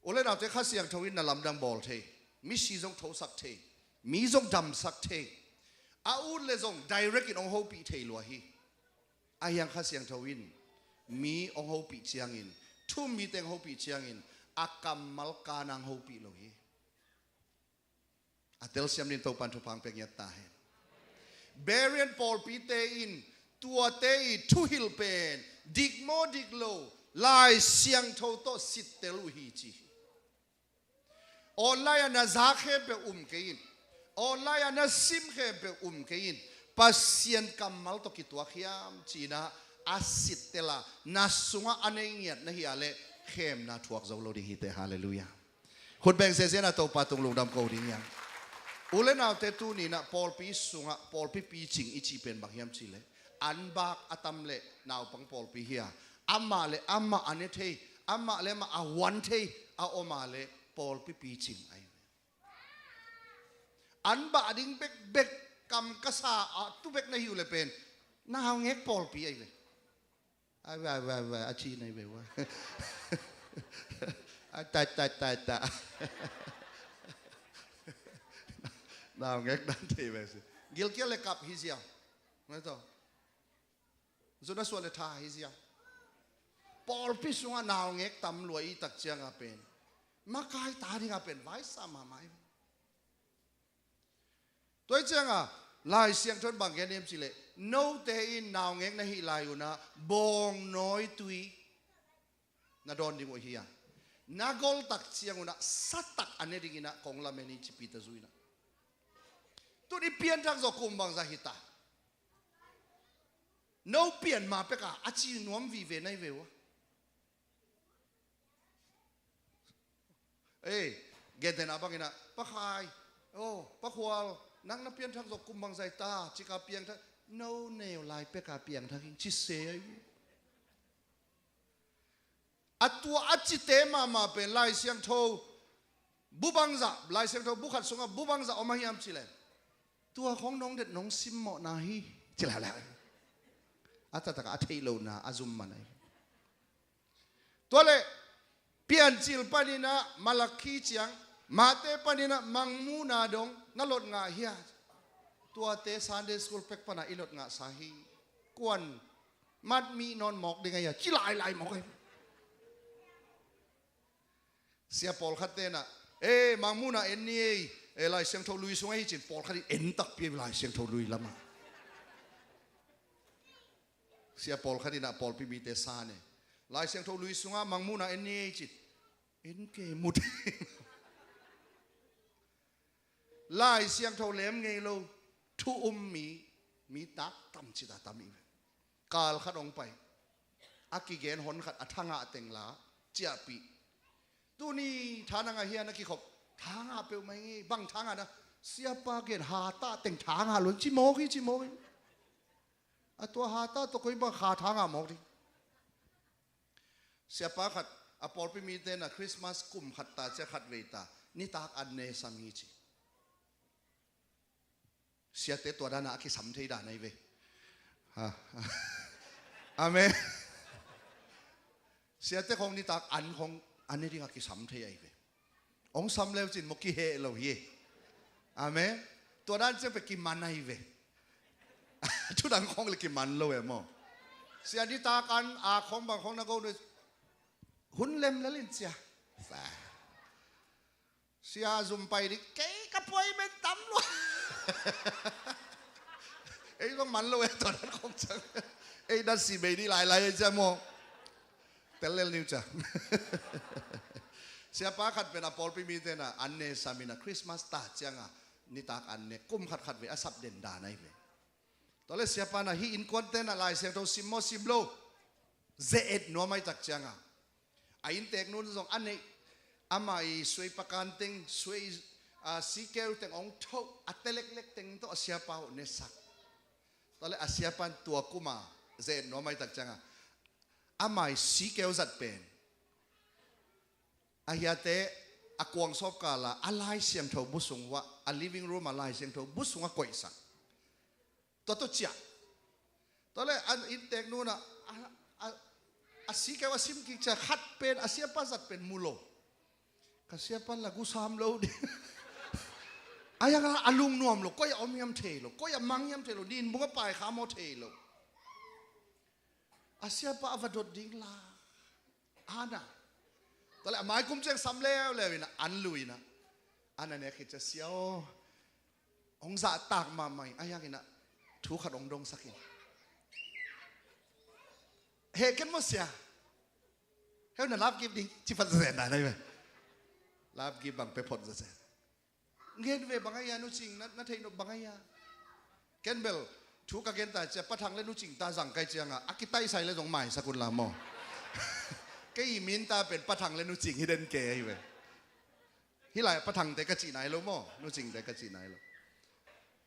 U le naute, Kha Siangtho in na lamdang bawl thei, misi zong thosak thei, mi zong damsak thei, a ut le zong direct in hong hopih thei lua hi. Ahi hang Kha Siangtho in mi hong hopih ciangin, thu-um mite hong hopih ciangin, a kammal kan-a hong hopih lo hi. A telsiam dingin Topa'n thupha hong pia ngiat ta hen. Berean pawlpite in tuate i thuhilh pen dik maw dik lo, Lai Siangtho tawh sittel uh hi ci hi. Online ah na za khempeuh um kei in, online ah na sim khempeuh um kei in, Pasian kammal tawh kituak hiam ci-in ah a sittel a, na sungah a nei ngiat na hih leh khemna thuak zo lo ding hi teh. Halleluiah. Khut beng ziahziah in ah Topa tung lungdam ko ding hi hang. U leh naute, tuni-in ah pawlpi sungah pawlpi picing i cih pen bang hiam cih leh, an bak a tam leh naupang pawlpi hi a, amah leh amah a ne thei, amah leh amah a huan thei a om a leh pawlpi picing ahi ve. An bah ding bekbek, kam ka sa a tu bek na hi uh leh pen naungek pawlpi ahi ve. Ai, vai, vai, vai, a ci nei ve ua. Ai, tai, tai, tai, tai. Naungek dan thei ve si. Gilkial leh kap hi zia. Ngai to. Zuna suan leh tha hi zia. Pawlpi sungah naungek tam lua i tak ciangah pen, makai ta dingah pen vaisa mahmah hi. Tua hi ciangah Lai Siangtho in bang gen hiam cih leh, note in naungek na hih lai un ah bawngnawi tui na dawn ding uh ahi a, na gol tak ciang un ah satak a ne dingin ah kong lamen hi ci Peter Zu in ah. Tun i pianthak zawh kum bangzah hi ta? No pian ma pek a, a ci nuam vive na hi ve ua. Ei, gentehna bangin ah, Pa Khai, oh, Pa Khual, nang na pianthak zawh kum bangzah hi ta, cih ka piangthak, no neu lai pek a piangthak ing ci se ahi. A tua a cite mahmah pen Lai Siangtho bu bangzah, Lai Siangtho bu khat sungah bu bangzah om ahi hiam cih leh, tua khong nong det nong simmawhna hi, ci leuleu. A taktak a theih lohna a zum man ahi. Tua leh Piancil panin ah Malakhi ciang, Mate panin ah Mangmuhna dong na lot ngah hia? Tuate Sunday school pek pan ah i lot ngahsa hi. Kuan mat mi nawn mawk ding ahi a, ci lailai mawk ahi. Sia pawlkhat ten ah, eh, Mangmuhna en ni ei, eh, Lai Siangtho lui sungah hi cin, pawlkhat in en takpi Lai Siangtho lui lamah. Sia pawlkhat in ah pawlpi mite sa ne, Lai Siangtho lui sungah Mangmuhna en ni ei cin, en kei mut. Lai Siangtho lem ngei lo, thu-um mi, mi tak tam cita tam hi ve. Kal khat hong pai, a kigen hon khat a thangah teng la ciahpih. Tuni tha na ngah hia na kikhop, thangah peuhmah hi ngei, bang thangah na, siapa gen hatah teng thangah lon ci mawk hi, ci mawk hi. A tua hatah tawh koi bang kha thangah mawk ding. Siapa khat, a pawlpi mite na Christmas kum khat ta ciah khatvei ta, nitak an ne sam hi ci. Siate tua dan a a kisam thei dan ahi ve. Ha. Amen. Siate khong nitak an khong an ne ding a kisam thei ahi ve. Hong sam leu cin maw kiheh lo hi. Amen. Tua dan ciang pen kiman ahi ve. Thudang khong le kiman lo e maw. Sia nitak an a khong bang khong na go nuai. Hun lem lel in cia. Sa. Sia zum pai ding, kei ka puai men tam lua. Ei zong man lo e, tua dan khong ciang. Ei dan si bei ding lailai e cia maw. Tel lel niu cia. Siapa khat pen a pawlpi mite na an ne sam in a Christmas ta ciangah nitak an ne, kum khat khatvei a sap den dan ahi ve. Tua leh siapa na hih innkuante na Lai Siangtho sim maw sim lo, ze-et nuam ahi tak ciangah, a innteeknu zong a neih, amah i suei pakan teng, suei, a, sikeu teng hong thoh, a te leklek teng tawh a siapa uh nesak. Tua leh a siapa in tua kuma ze-et nuam ahi tak ciangah, amah i sikeu zat pen a hiate a kuang sawpkala a Lai Siangtho bu sung uah, a living room a Lai Siangtho bu sungah koihsak. Tua tawh ciah. Tua leh an innteeknu na a, a, a sikeu a sim kik ciah, khat pen a siapa zat pen mu lo. Ka siapa la gu sam lo ding. A hiang a lungnuam lo, koi a om hiam thei lo, koi a mang hiam thei lo, nin bung a pai kha maw thei lo. A siapa a va dot ding la. Ana. Tua leh a mai kum ciang sam leuleu in ah, an lui in ah. Ana nek khit ciang, "Sia aw, hong zahtak mahmah ing, ahi hangin ah thu khat hong dongsak ing. Heh ken maw sia? Heu na love gift ding," ci phat zen na, na hi ve. Love gift bang pe phot zen. Ngen ve, bang a hia Nu Cing, na, na theih nop bang a hia? Ken bel thu ka gen ta ciang, Pa Thang le Nu Cing ta zang kai ciangah a kitaihsai le zong maisak un la maw. Kei min ta pen Pa Thang le Nu Cing hi den kei ahi ve. Hih lai Pa Thangte ka cih nai lo maw, Nu Cingte ka cih nai lo.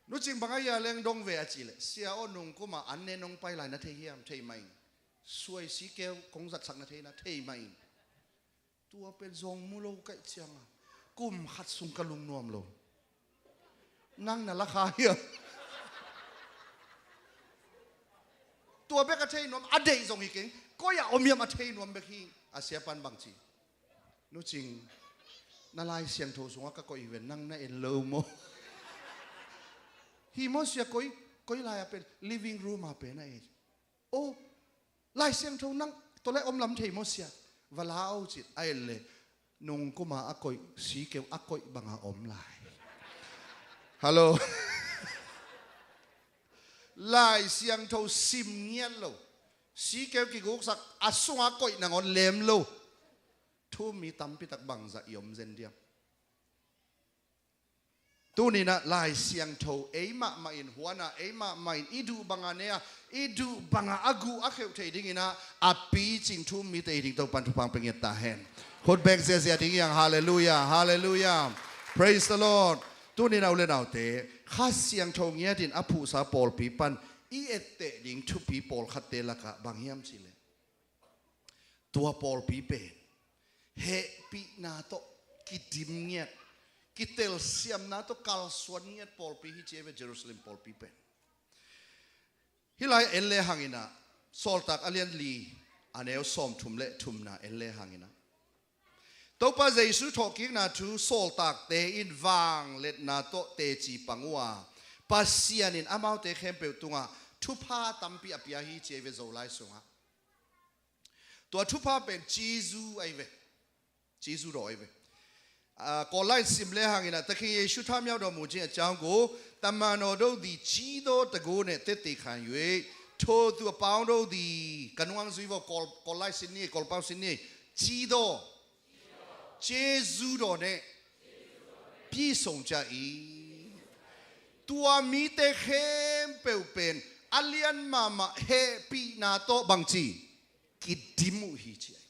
Nu Cing, bang a hia leng dong ve a cih leh, "Sia aw, nung kumah an ne nong pai lai na thei hiam? Thei mah ing. Suai sikeu kong zatsak na thei na, thei mah ing." Tua pen zong mu lo kaih ciangah kum khat sung ka lungnuam lo. Nang na la kha hiam? Tua bek a thei nuam, a deih zong hi keng. Koi ah om hiam a thei nuam bek hi. A siapan bang ci? "Nu Cing, na Lai Siangtho sungah ka koih hi ven, nang na en lo maw?" "Hi maw sia, koi, koi lai ah pen?" "Living room ah pen a en." "Oh, Lai Siangtho nang tawh le om lam thei maw sia?" "Va la o," ci a en leh, nung kumah a koih sikeu a koih bangah om lai. Hallo. Lai Siangtho sim ngiat lo, sikeu kiguksak, a sungah koih nangawn lem lo thu um mi tampi tak bangzah i om zen diam? Tuni in ah Lai Siangtho ei mahmah in huan a, ei mahmah in i duh bangah ne a, i duh bangah a guh a kheuh theih dingin ah a picing thu um mite hi ding Topan thupha hong pia ngiat ta hen. Khut beng ziahziah ding hi hang. Halleluiah, halleluiah. Praise the Lord. Tuni in ah u le naute, Kha Siangtho ngiatin a phuhsa pawlpi pan i etteh ding thupi pawlkhatte lakah bang hiam cih leh, tua pawlpi pen hehpihna tawh kidim ngiat, kitelsiamna tawh kalsuan ngiat pawlpi hi ci ei ve, Jerusalem pawlpi pen. Hih lai en le hangin ah, Sawltak a lian li, a neu sawmthum le thumna en le hangin ah, Topa Jesu thawhkikna thu sawltakte in vangliatna tawh teci pang uh a, Pasian in amaute khempeuh tungah thupha tampi a pia hi ci ei ve, Zolai sungah. Tua thupha pen cizu ahi ve. Cizu daw ahi ve. Ah, Kawl lai in sim le hangin ah, သခင်ယေရှုထမြောက်တော်မူခြင်းအကြောင်းကို တမန်တော်တို့သည် ကြီးသောတန်ခိုးနှင့် သက်သေခံ၍ ထိုသူအပေါင်းတို့သည် ကနွမ်းဇွီဝေါ် Kawl, Kawl lai sin ni, Kawl pau sin ni, ကြီးသော ကျေးဇူးတော်နှင့် ပြည့်စုံကြ၏. Tua mite khempeuh pen a lian mahmah hehpihna tawh bangci kidim uh hi ci ahi.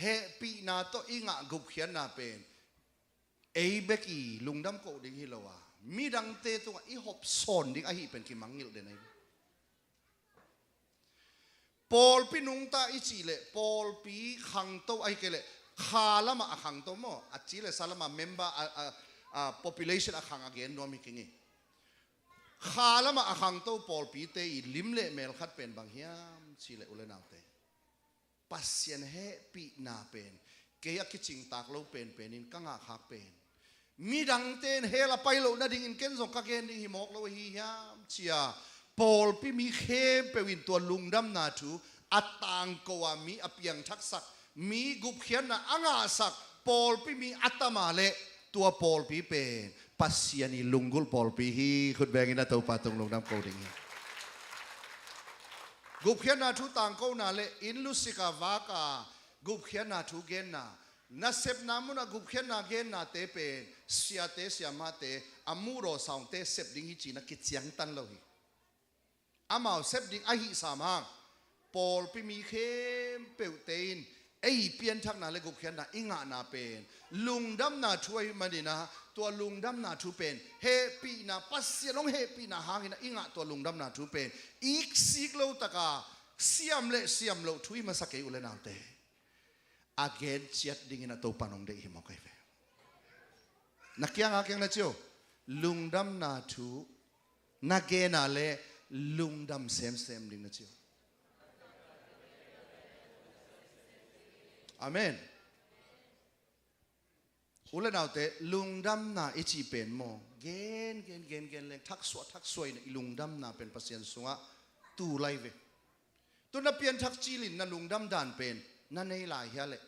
Hehpihna tawh i ngah gupkhiatna pen ei bek i lungdam koh ding hi lo a, midangte tungah i hopsawn ding ahi pen kimangngilh den ahi. Pawlpi nungta i cih leh pawlpi khangto ahi kei leh kha lamah a khangto maw, a ci le sa lamah member a, a, a population a khang a gen nuam hi keng hi. Kha lamah a khangto pawlpite i lim le mel khat pen bang hiam cih leh u le naute, Pasian hehpihna pen kei a kicingtak lo penpen in ka ngahkhak pen midangte in hell a pai loh nadingin ken zong ka gen ding hi mawk lo ahi hiam ci a, pawlpi mi khempeuh in tua lungdamna thu a tangko a, mi a piangthaksak, mi gupkhiatna a ngahsak pawlpi mi a tam a leh tua pawlpi pen Pasian i lunggulh pawlpi hi. Khut bengin a Topa tung lungdam ko ding hi. Gupkhiatna thu tangkona le inn lusik a vak a gupkhiatna thu genna, nasepna munah gupkhiatna gennate pen siate siamahte, a muhdaw saungte sep ding hi ci-in a kiciangtan lo hi. Amau sep ding ahih sam hang pawlpi mi khempeuhte in ei pianthakna le gupkhiatna i ngahna pen lungdamna thu ahih manin ah, tua lungdamna thu pen hehpihna, Pasian hong hehpihna hangin ah i ngah tua lungdamna thu pen iksik lo taka siam le siam loh thu i masa kei u le naute. A gen ciat dingin a Topa in hong deih hi mawk ahi ve. Na kiangah keng na ci o, lungdamna thu na gen a leh lungdam semsem ding na ci o. Amen. U le naute, lungdamna i cih pen maw, gen gen gen gen leng thaksuah thaksuah in i lungdamna pen Pasian sungah tu lai ve. Tu na pianthak cilin na lungdam dan pen na nei lai hia leh?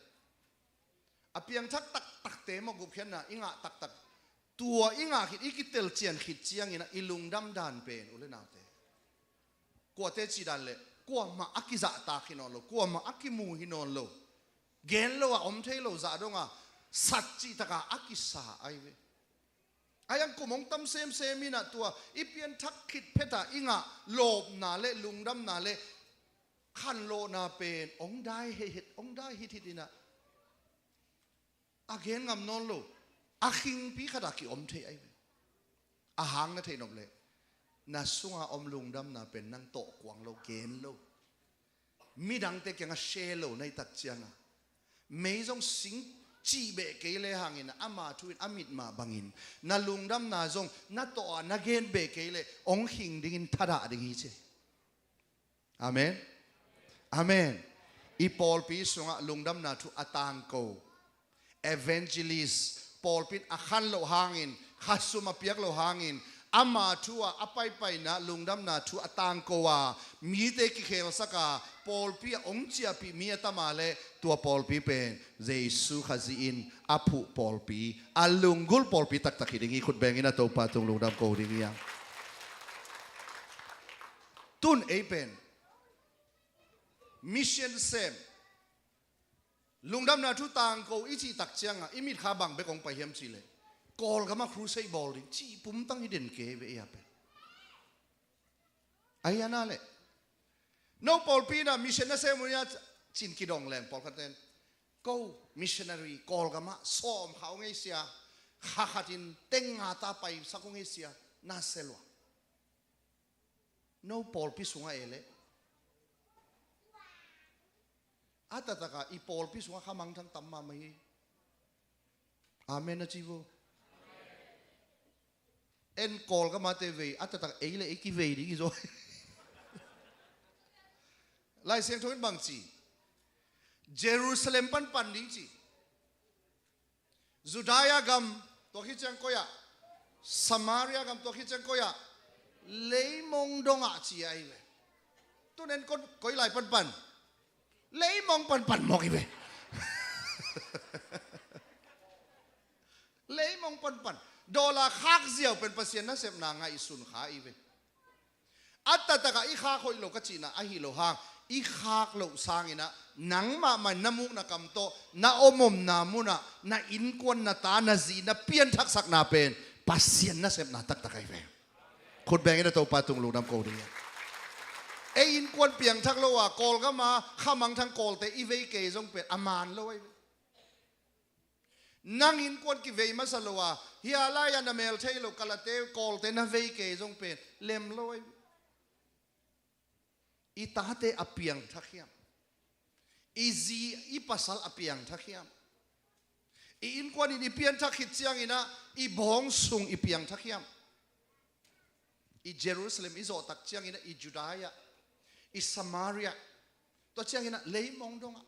A piangthak taktakte mawh gupkhiatna i ngah taktak, tua i ngah khit, i kitelcian khit ciangin ah i lungdam dan pen u le naute, kuate cih dan leh kuamah a kizahtak hi nawn lo, kuamah a kimu hi nawn lo, gen lo a om thei lo zah dong a sat cih taka a kisa ahi ve. Ahi hang kum hong tam semsem in ah tua i pianthak khit phet a i ngah lawpna le lungdamna le khanlawhna pen hong dai hithit, hong dai hithit in ah a gen ngam nawn lo, a khingpi khat a ki-om thei ahi ve. A hang na theih nop leh na sunga om lungdamna pen nang tawh kuang lo, gen lo, midangte kiangah share lo na hih tak cianga, mei zong sing cih beh kei le hangin ama thu in a mit mah bangin na lungdamna zong na tawh a na gen beh kei leh hong khing dingin thadah ding hi ci. Amen. Amen. I pawlpi sungah lungdamna thu a tangko evangelist, pawlpi in a khan loh hangin, khasum a piak loh hangin, ama thu a a paipaina lungdamna thu a tangko a, mite kikhelsak a, pawlpi a hong ciahpih mi a tam a leh tua pawlpi pen Jesu Khazih in a phuh pawlpi, a lunggulh pawlpi taktak hi ding hi. Khut bengin a Topa tung lungdam ko ding hi a. Tun ei pen mission sem, lungdamna thu tangko i cih tak cianga i mitkha bang bek hong pai hiam cih leh, Kawlgam ah crusade bawl ding cih pumtang hi den kei ve ei a pen. Ahi a na leh, no pawlpi in ah mission na sem uh hia cin kidong leng pawlkhat ten, ko missionary Kawlgam ah sawm kha uh ngei sia, kha khatin teng nga ta paisak uh ngei sia, na sel uh a. No pawlpi sungah ei leh, a taktak a i pawlpi sungah kha mangthang tam mahmah hi. Amen na ci vo. En Kawlgam a te vei a taktak ei leh ei kivei ding hi zaw. Lai Siangtho in bang ci? Jerusalem pan pan ding ci. Judea gam tua khit ciang koi ah, Samaria gam tua khit ciang koi ah, leimong dong ah ci ahi ve. Tun en koi lai panpan? Leimong panpan mawk hi ve. Leimong panpan. Dollar khak ziau pen Pasian nasepna ngaihsun kha hi ve. A taktak a i khak hoih lo ka cihna ahi lo hang, i khak loh sangin ah nangmah mah na mukna kam tawh na om omna munah na innkuan, na ta, na zi na pianthak sakna pen Pasian nasepna taktak ahi ve. Khut bengin a Topa tung lungdam ko ding hi a. Ei innkuan piangthak lo a Kawlgam a kha mangthang Kawlte i vei kei zong pen a man lo ahi ve. Nang innkuan kivei masa lo a, hia lai-ah na mel thei lo Kalate Kawlte na vei kei zong pen lem lo ahi. I tate a piangthak hiam? I zi i pasal a piangthak hiam? I innkuan in i pianthak khit ciangin ah i bawng sung i piangthak hiam? I Jerusalem i zawh tak ciangin ah i Judea, i Samaria, tua ciangin ah leimong dongah.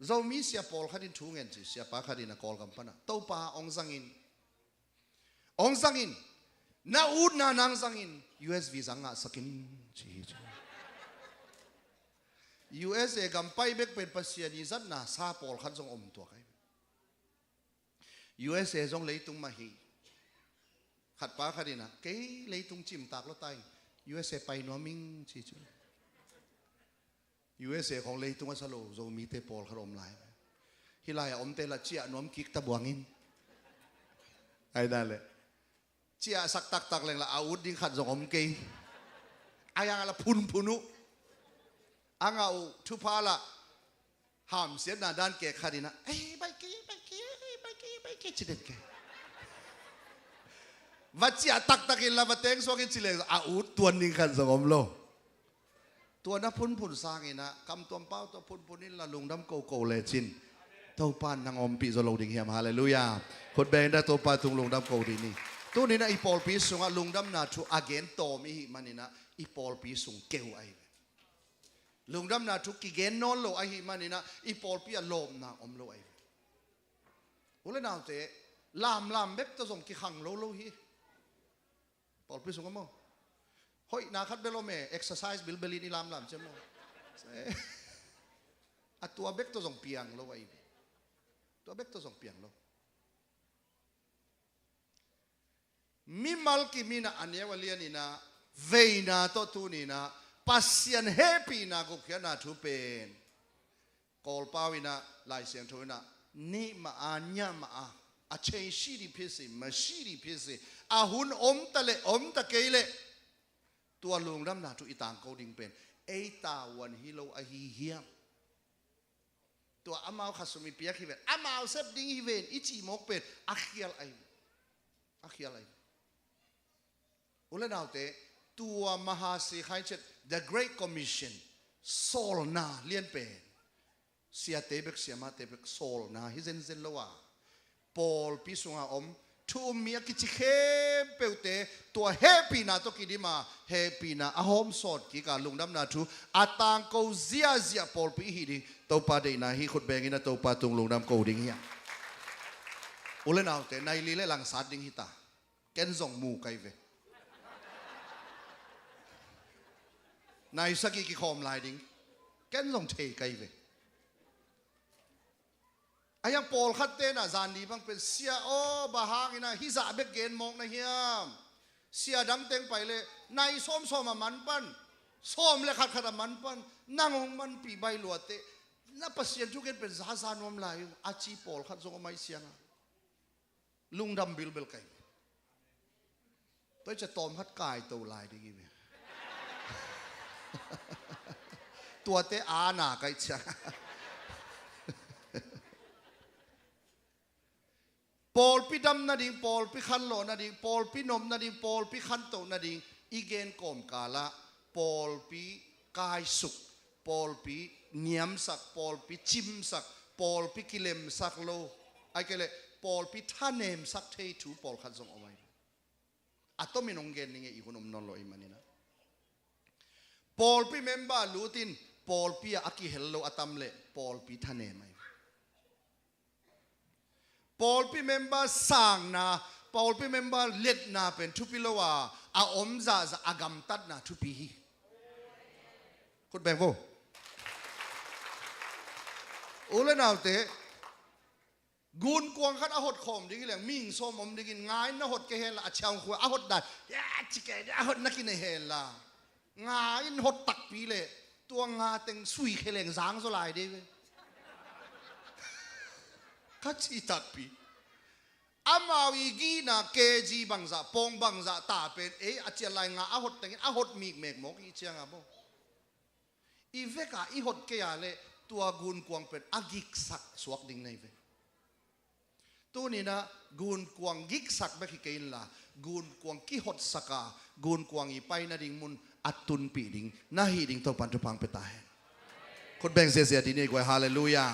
Zomi sia pawlkhat in thu ngen ci, siapa khat in a Kawlgam panah Topa hong zangin, hong zangin, na utna nang zangin U S visa ngahsak in ci hi ci. U S A gam pai bek pen Pasian i zatna sa pawlkhat zong om tuak ahi. U S A zong leitung mah hi. Khatpa khat in ah kei leitung cimtak lo ta in U S A pai nuam ing ci ci. U S A khong leitung a sa lo Zomite pawlkhat om lai. Hih lai a omte la ciah nuam kik ta buang in. Ai na le ciah sak taktak leng la a ut ding khat zong om kei. Ai ang la phunphun uh. A ngah uh thupha la hamsiatna dan kek khat in ah ei bai kei, bai kei, bai kei, bai kei ci den kei. Va ciah taktak in la va teng suak in ci leng a ut tuan ding khat zong om lo. Tua na phunphun sangin ah kamtuam pau tua phunphun in la lungdam koko lecin Topa nang ompih zaw lo ding hiam? Halleluiah. Khut beng in ah Topa tung lungdam ko ding ni. Tuni in ah i pawlpi sungah lungdamna thu a gen tawm i hih manin ah i pawlpi sung keu ahi ve. Lungdamna thu kigen nawn lo ahi manin ah i pawlpi ah lawpna om lo ahi ve. U le naute, lamlam bek tawh zong kikhang lo lo hi. Pawlpi sungah maw, Hoihna khat bel om e, exercise bilbel in i lamlam ciam maw. A tua bek tawh zong piang lo ahi ve. Tua bek tawh zong piang lo. Mimal kim in ah a neu a lian in ah veina tawh tuni in ah Pasian hehpihna gupkhiatna thu pen Kawlpau in ah Lai Siangtho in ah nih mah a, niah mah a, a chei si dih phisi, ma si dih phisi, a hun om ta leh om ta kei leh tua lungdamna thu i tangko ding pen ei tavuan hi lo ahi hiam? Tua amau khasum i piak hi ven, amau sep ding hi ven i cih mawk pen a khial ahi. A khial ahi. U le naute, tua Mahasi Khaichet, The Great Commission, sawlna lian pen siate bek, siamahte bek sawlna hi zenzen lo a, pawlpi sunga om thu um mi a kici khempeuhte tua hehpihna tawh kidim a, hehpihna a hawmsawn kik a, lungdamna thu a tangko ziahziah pawlpi i hih ding Topa deihna hi. Khut beng in a, Topa tung lungdam ko ding hi a. U le naute, nai li le langsat ding hi ta. Ken zong mu kai ve. Nai sagih kikhawm lai ding. Ken zong thei kai ve. A hiang pawlkhat te na zan ni bang pen, sia aw, bang hangin ah hih zah bek gen mawk na hiam? Sia dam teng pai leh nai sawmsawm a man pan, sawm le khatkhat a man pan, nang hong manpih bai luate, na Pasian thu gen pen zaza nuam lai uh, a ci pawlkhat zong om ahi cianga lungdam bilbel kai. Tua i cia tawm khat kaito lai ding i ve. Tuate a na kai cia. Pawlpi dam nading, pawlpi khanlawh nading, pawlpi nop nading, pawlpi khantoh nading i gen kawmkalah pawlpi kaisuk, pawlpi niamsak, pawlpi cimsak, pawlpi kilemsak lo, ahih kei leh pawlpi thanemsak thei thu pawlkhat zong om ahi. A tomin hong gen ning e, i hun om nawn lo ahih manin ah. Pawlpi member lut in pawlpi ah a kihel lo a tam leh pawlpi thanem ahi. Pawlpi member sangna, pawlpi member letna pen thupi lo a, a om zahzah a gamtatna thupi hi. Khut beng vo. U le naute, gunkuang khat a hot khawm ding hi leng, mihing sawm om dingin nga in na hot kei hen la, a ciang khua a hot dan, ya, ci kei a hot na kinei hen la. Nga in hot takpi leh tua nga teng sui khe leng zang zaw lai dei ve. Ka ci takpi. Amau i gihna K G bangzah, pawng bangzah ta pen ei a cian lai nga a hot tengin a hot mikmek mawk i cianga bo. I veka i hot kei a leh tua gunkuang pen a giksak suak ding nei ve. Tuninah gunkuang giksak bek hi kei inla, gunkuang kihotsak a, gunkuang i pai nading mun a tunpih ding na hih ding Topan thupha pia ta hen. Khut beng ziazia dih ni guai, halleluiah.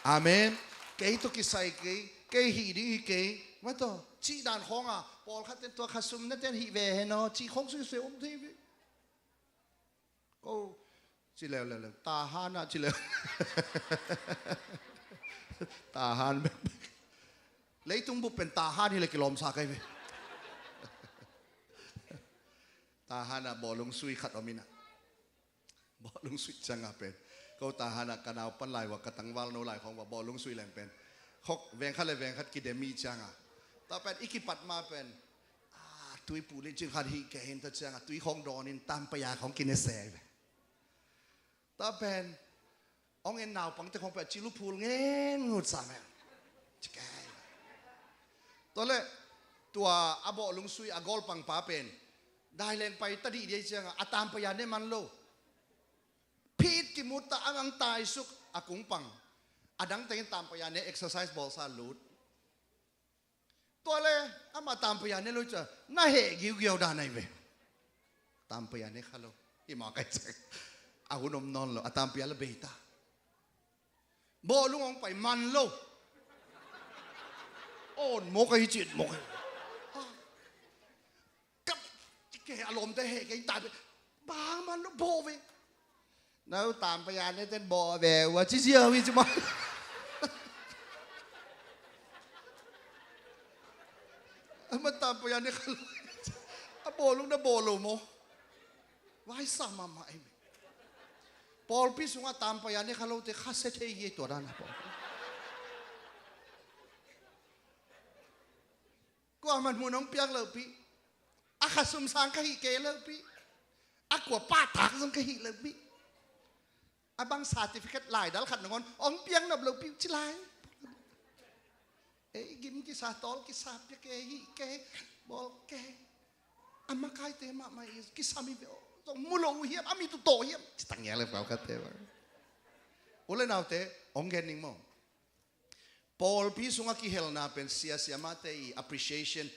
Amen. Kei tawh kisai kei, kei hih ding hi kei. Mataw, cih dan khawnga pawlkhat ten tua khasum na ten hih ve hen aw, cih khawng suisui om thei ve. Ko ci leuleu leu, Tahan ah ci leu. Tahan bekbek. Leitung bup pen Tahan hi le kilawmsa kai ve. Tahan ah bawlung sui khat om inah. Bawlung sui cianga pen, ko Tahan ah ka naupan lai ua, ka tangval no lai khawng ua bawlung sui leng pen khok veng khat le veng khat kidem i cianga. Tua pen i kipat ma pen, a, tui pulin cing khat hih kei hin ta cianga tui khawng dawnin tampaya khawng kine se ve. Tua pen hong en naupangte khawng pen a ci luphul ngen ngut sa mel. Ci kei. Tua le tua a bawlung sui a gawlpangpa pen dai leng pai ta dih dih cianga a tampaya ne man lo. Phit kimut ta, ang ang taisuk a kungpang. A dang tengin tampaya ne, exercise bawlsa lut. Tua le ama tampaya ne lo cia na heh giugiau dan ahi ve. Tampaya ne kha lo. Hi ma kai cek. A hun om nawn lo, a tampaya la bei ta. Bawlung hong pai man lo. On mawk ahi, cit mawk ahi. Kap, ke a lawmte heh kei ta ve. Bang man lo, bawh ve. No tampaya ne ten bawh ve ua ci ziau hi ci mah. Ama tampaya ne kha lo. A bawlung na bawh lo maw? Vaisa mahmah ei ve. Pawlpi sungah tampai a ne kha lote khasia thei hi ei tua dana pawlpi. Kuaman mun hong piak lohpi. A kha sumsang ka hih kei lohpi. A kua pahtak zong ka hih lohpi. A bang certificate laidal khat nangawn hong piak nop lohpi uh ci lai. Ei gim kisa tawl kisa pia kei hih kei bawl kei. A makaite mahmah i kisam hi ve aw. Zong mu lo uh hiam a mit uh tawh hiam. Ci tang ngial le pau khatte bang. U le naute hong gen ning maw. Pawlpi sungah kihelna pen sia siamahte i appreciation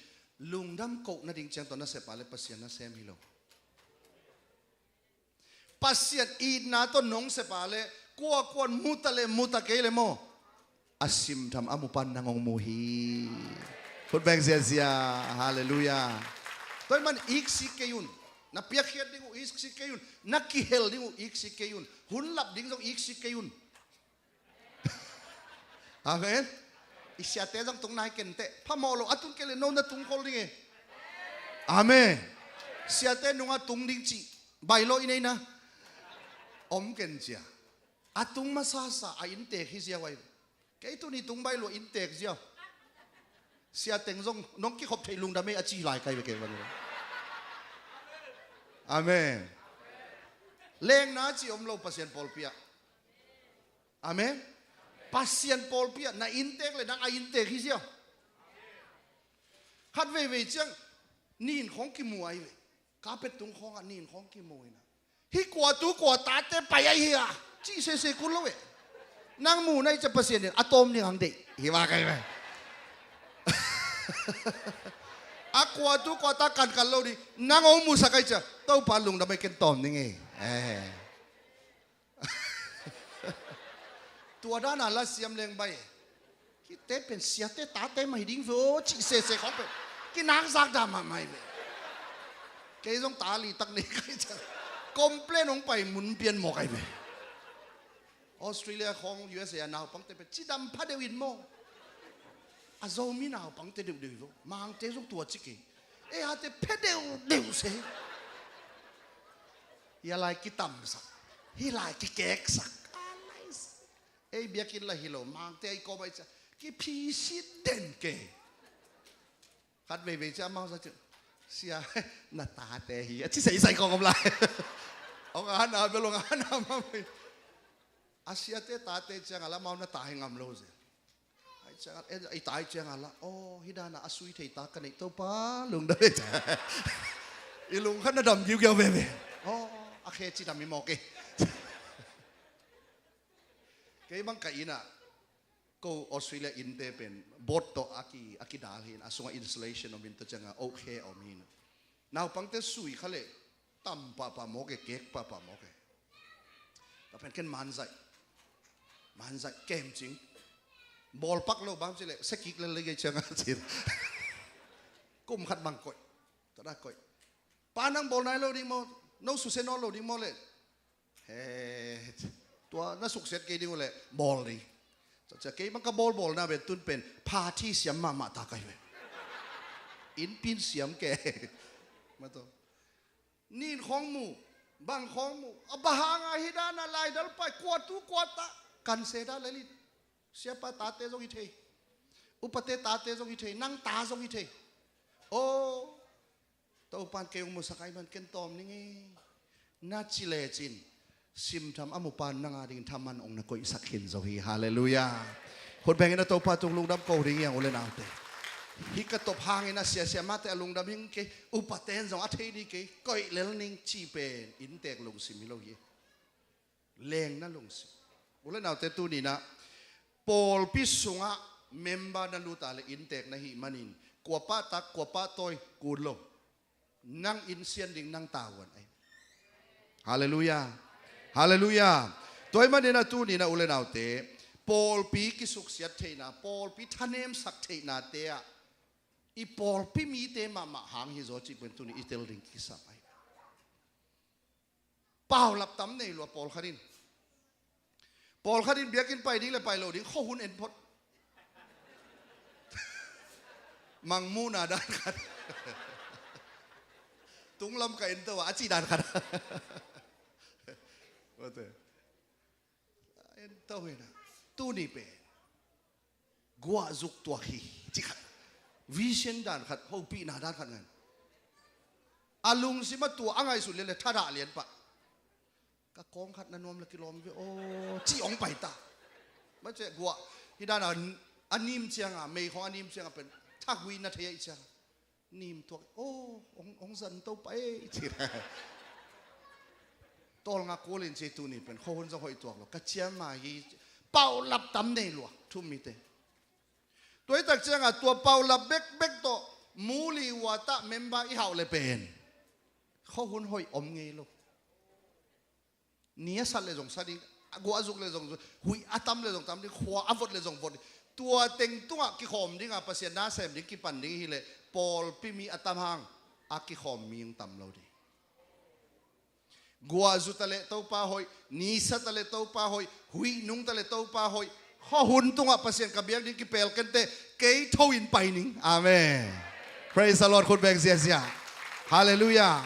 lungdam koh nading ciang tawh na sep a le Pasian na sem hi lo. Pasian itna tawh nong sep a le kuakuan muta le muta kei le maw a simtham a mupan nang hong mu hi. Khut beng ziazia. Halleluiah. Tua hi man iksik kei un. Na piakkhiat ding uh iksik kei un. Na kihel ding uh iksik kei un. Hun lap ding zong iksik kei un. Amen. I siate zong tung nai kenteh phamawh lo a tung kei le no na tung khol ding e. Amen. Siate nungah tung ding cih bailo i neina om ken cia. A tung masasa a inntek hi ziau ai. Kei tuni tung bailo inntek ziau. Siateng zong nong kikhop theih lungdam ei a ci lai kai ve kei van. Amen. Lengna ci om lo Pasian pawlpi ah. Amen. Pasian pawlpi ah na inntek le nang a inntek hi ziau. Khat veivei ciang nin khawng kimu ai ve. Kapet tung khawngah nin khawng kimu ina. Hi kua tu kua tate pai ai hi a. Cih sese kun lo e. Nang mu nai cia Pasian in a tawm ning ang deih hi va kai ve. A kua tu kua ta kankan lo ding nang hong musak ai cia Topa lungdam ai ken tawm ning e. Tua dana la siam leng bai. Hihte pen siate tate mah hi ding ve aw cih sese khawng pen kinakzak dah mahmah hi ve. Kei zong ta li tak nei kai cia. Complain hong pai mun pian mawk ai ve. Australia khawng U S A a naupangte pen cidam pha deuh in maw. A Zomi naupangte deuhdeuh hi vo. Mangte zong tua ci kei. Ei hate phe deuhdeuh se. Hia lai kitamsak. Hi lai kikeksak. Ei biakinn la hi lo mangte a i kawm a i cia kiphisit den ke. Khat veivei cia amau sa ci sia na tate hi a ci sei sai kawm lai. Ong ana bel ong ana mamai. A siate tate ciang a la amau na ta hi ngam lo zel. Ai ciang a la, ai ta ai ciang a la aw hi dana a sui thei ta ka neih Topa lungdam ei cia. I lungkhat na dam giugiau veve. Aw a khe ci dam i mawk e. Kei bang ka inn ah ko Australia innte pen bot tawh a ki a kidal hi in a sungah insulation om in tua ciangah oak khe a om hi in. Naupangte sui kha leh tam pahpah mawk e kek pahpah mawk e. Tua pen ken manzaih manzaih kemcing bawlpak lo bang cileh sekik lel lei gei ciangah cin. Kum khat bang koih. Tua dah koih. Pa nang bawl nai lo ding maw? No susia nawn lo ding maw leh? He tua na suksiat kei ding uh leh bawl ding. Tua cia kei bang ka bawlbawlna pen tun pen party siam mahmah ta kai ve. Innpin siam ke. Mato nin khawng mu bang khawng mu a bahanga hi dana laidal pai kuatu kuata kan se da lelin. Siapa tate zong hi thei. Upate tate zong hi thei nang ta zong hi thei. Aw Topan kei hong musak ai man ken tawm ning e. Na ci lecin simtham a mupan nanga dingin thaman hong na koihsak khin zo hi. Halleluiah. Khut bengin a Topa tung lungdam ko ding hiang u le naute. Hi ka top hangin a siasia mate a lungdam hing kei upaten zong a thei ding kei koih lel ning ci pen inntek lungsim hi lo hi. Lengna lungsim. U le naute tuninah pawlpi sungah member na luta le inntek na hih manin kuapa tak kuapa tawi kun lo. Nang innsian ding nang tavuan ai. Halleluiah. Halleluiah. Tua hi maninah tuninah u le naute pawlpi kisuksiat theihna pawlpi thanemsak theihnate ah i pawlpi mite mahmah hang hi zaw cih pen tuni i tel ding kisam ai. Paulap tam nei lua pawlkhat in. Pawlkhat in biakinn pai ding le pai lo ding khuahun en phot. Mangmuhna dan khat. Tunglam ka ento a, a ci dan khat. Mate. Ento hi na. Tuni pen guahzuk tuak hi, ci khat. Vision dan khat, hopihna dan khat ngan. A lungsim a tua a ngaihsut lian le thadah lian pah. Ka kawng khat na nuam le kilawm ve aw, ci hong pai ta. Mate guah hi dan a, a nim cianga, mei khawng a nim cianga pen thagui na thei ahi cianga. Nim tuak, aw, hong, hong zan to pa ei, ci. Tawlnga kulin ci tuni pen khuahun zong hoih tuak lo. Ka ciam mah hi, paulap tam nei lua, thu um mite. Tua i tak cianga tua paulap bekbek tawh, muli uatah member i hauh le pen khuahun hoih om ngei lo. Ni a sat le zong sa ding, a guah a zuk le zong zuk, huih a tam le zong tam ding, khua a vot le zong vot ding. Tua teng tungah kikhawm dinga Pasian na sem ding kipan ding hileh, pawlpi mi a tam hang a kikhawm mi hong tam lo ding. Guah zu ta le Topa hoih, ni sa ta le Topa hoih, huih nung ta le Topa hoih, khuahun tungah Pasian ka biak ding kipel kente, kei tho in pai ning. Amen. Praise the Lord. Khut beng ziazia. Halleluiah.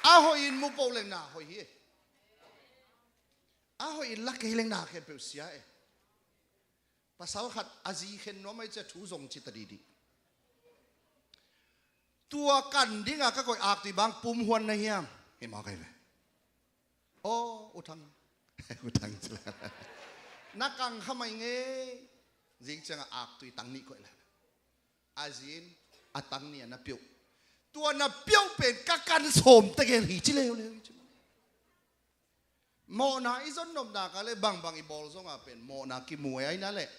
A hoih in mu poh leng na hoih hi. A hoih in la kei leng na khempeuh sia e. Pasal khat a zi khen nuam ahi cia thu zong ci ta didi. Tua kan dinga ka koih aktui bang pum huan na hiam? Hi mawk ahi ve. Aw, U Thang. U Thang ci la. Na kang kha mai ngei. Zing cianga aktui tang nih koih la. A zin a tang nih a na piuh. Tua na piuh pen ka kan sawm tegel hi ci leuleu hi ci. Mawhna i zon nopna ka le bangbang i bawl zonga pen mawhna kimu e aina le.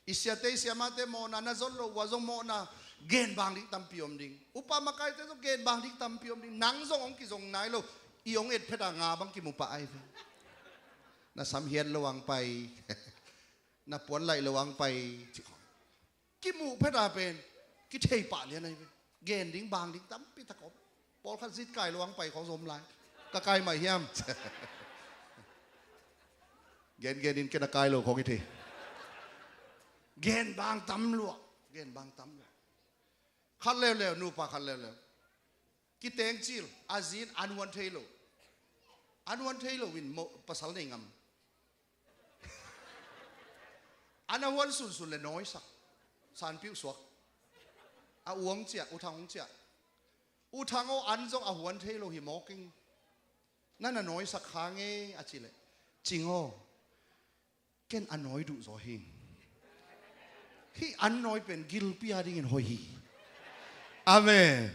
I siate i siamate mawhna na zon loh ua zong mawhna gen bang ding tampi om ding. Upa makaite zong gen bang ding tampi om ding. Nang zong hong kizong nai lo. I hong et pheta nga bang kimu pah ai ve. Na sam hiat lo ang pai. Na puan laih lo ang pai. Ci khong. Kimuh pheta pen kithei pah lian ahi ve. Gen ding bang ding tampi tak om. Pawlkhat zit kai luang pai khong zom lai. Ka kai mah hiam? Gen gen in ken a kai lo khong i thei. Gen bang tam luah. Gen bang tam luah. Khat leuleu, nupa khat leuleu. Kiteng cil, a zin an huan thei lo. An huan thei lo in pasal nei ngam. An a huan sunsun le nawisak. Sanpiuh suak. A uang ciah, U Thang hong ciah. U Thang aw, an zong a huan thei lo hi mawking. Nan a nawisak kha nge a ci le. Cing aw. Ken a nawi duh zaw hi. Hih an nawi pen gilpi a dingin hoih hi. Amen.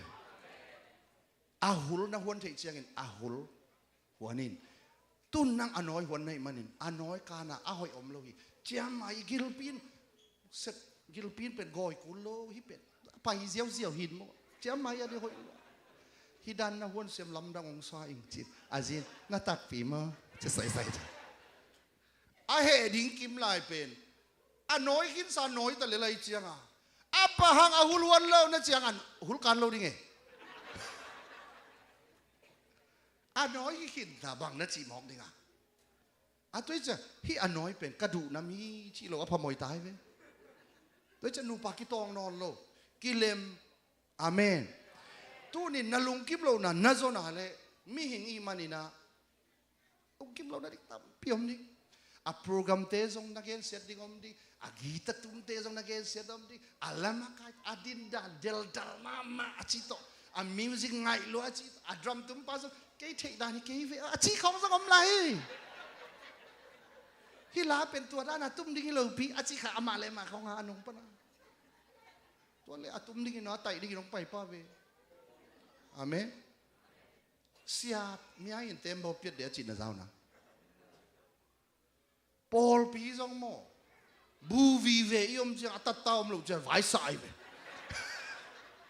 A hul na huan theih ciangin a hul huan in. Tun nang a nawi huan na hih manin a nawi kana a hoih om lo hi. Ciammai gilpi in sep gilpi in pen gawi kul lo hi pen. Pai ziauziau hin maw. Ciammai a ding hoih lo. Hih dan na huan siam lamdang hong sa ing ci. A zin na takpi maw. Ci saisai ci. A heh ding kim lai pen a nawi khinsa nawi ta le lai cianga a pahang a hul huan lo na ciang an hul kan lo ding e. A nawi hi khinsa bang na cih mawk dinga. A tuai cia hih a nawi pen ka duh nam hi cih lo a phamawh ta hi ve. Tuai cia nupa kitawng nawn lo. Kilem. Amen. Tunin na lungkim lohna na zona le mihing i manina lungkim lohna ding tampi om ding. A programte zong na gensiat ding om ding. A guitar tumte zong na gensiat om ding. A lamakai a dindan deldal mahmah a ci tawh a music ngaih lua a ci tawh a drum tumpa zong kei theih dan hi kei ve a ci khawng zong om lai. Hih la pen tua dan a tum ding hi lopi a ci kha amah le amah khawng a a nung pana. Tua le a tum dingin a taih dingin hong paipa ve. Amen. Siap mia in tembaw piat de a cihna zauna. Pawlpi zong maw. Bu vive i om ciang a tatta om lo ciang vaisa ai ve.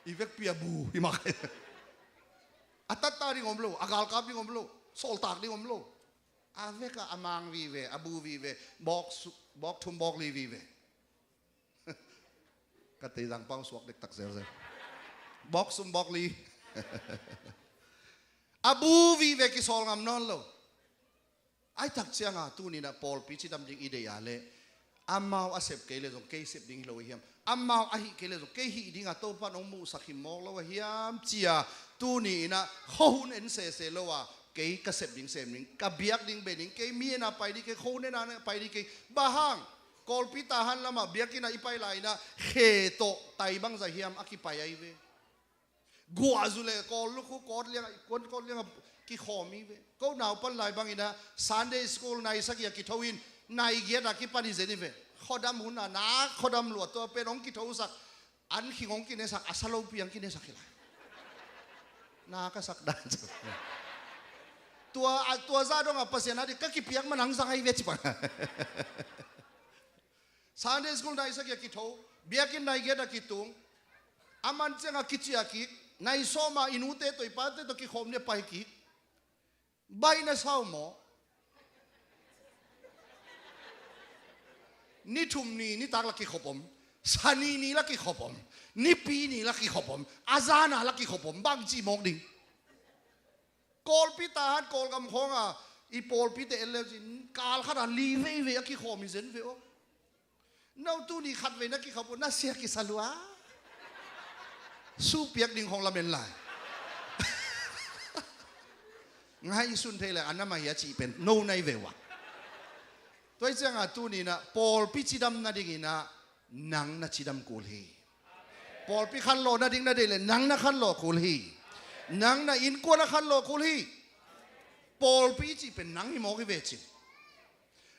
I vekpi a bu i mak. A tatta ding om lo, a galkap ding om lo, sawltak ding om lo. A veka a mang vive, a bu vive, bawk thum bawk li vive. Ka tei zang pau suak dektak zelzel. Bawk sum bawk li. A bu vive kisawl ngam nawn lo. Ai tak cianga tuninah pawlpi cidam ding i deih a le amau a sep kei le zong kei sep ding hi lo a hiam? Amau a hih kei le zong kei hih dinga Topan hong muhsak hi mawk lo a hiam cia Tuni inah khuahun en sese lo a, kei ka sep ding sem ding, ka biak ding bei ding, kei mi ena pai ding kei, khuahun ena pai ding kei. Bang hang? Kawlpi tahan lamah biakinn ah i pai lai inah khe tawh tai bangzah hiam a kipai ahi ve. Guahzu le kawl lukhu kawt liangah, kuan kawt liangah kikhawm hi ve. Ko naupan lai bang inah Sunday school nai sagih a kitho in nai giat a kipan hi zen hi ve. Khuadam hun a nak khuadam luat tua pen hong kithosak. An khing hong kinesak, a sa lopi hong kinesak hi lai. Na ka sak dan. Tua, a, tua zah dong a Pasian a ding ka kipiak man hong zang ahi ve ci pan. Sunday school nai sagih a kitho, biakinn nai giat a kitung, a man ciang a kiciah kik, nai sawm a i nute tawh i pate tawh kikhawm ni a pai kik. Baih na sa uh maw? Ni thum ni nitak la kikhop om, Sani ni la kikhop om, Nipi ni la kikhop om, a zan a la kikhop om, bangci mawk ding. Kawlpi tahan Kawlgam khawng a i pawlpite en leu cin kal khat a li veivei a kikhawm hi zen ve aw. No tuni khatvei na kikhop uh na sia kisa lua. Supiak ding khawng lamen lai. Ngaihsun thei le a na mah hi a cih pen no nai ve uh a. Tua hi ciangah tuni inah pawlpi cidam nading inah nang na cidam kul hi. Pawlpi khanlawh nading na deih le nang na khanlawh kul hi. Nang na innkuan a khanlawh kul hi. Pawlpi i cih pen nang hi mawk hi ve cin.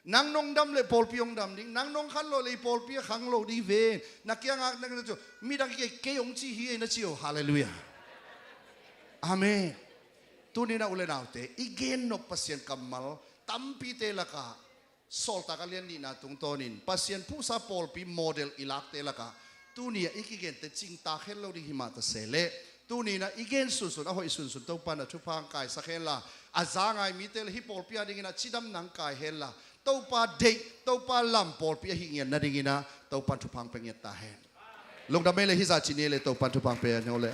Nang nong dam le pawlpi hong dam ding, nang nong khanlawh le i pawlpi a khanglo ding hi ve. Na kiangah na, na, midang kei, kei hong ci hi ei na ci uh. Halleluiah. Amen. Tuni inah u le naute, i gen nop Pasian kammal tampite lakah Sawltak a lian nihna tungtawnin Pasian phuhsa pawlpi model i lakte lakah tuni a i kigente cingtak het lo ding hi mah ta se leh, tuni inah i gen sunsun a hoih sunsun Topa na thupha hong kaisak henla, a za ngai mite le hih pawlpi a ding inah cidam nang kai henla, Topa deih, Topa lam pawlpi ahi ngiat nading inah Topa thupha hong pia ngiat ta hen. Lungdam ei le, hih zah ci ni ei le, Topa thupha hong pia hen aw le.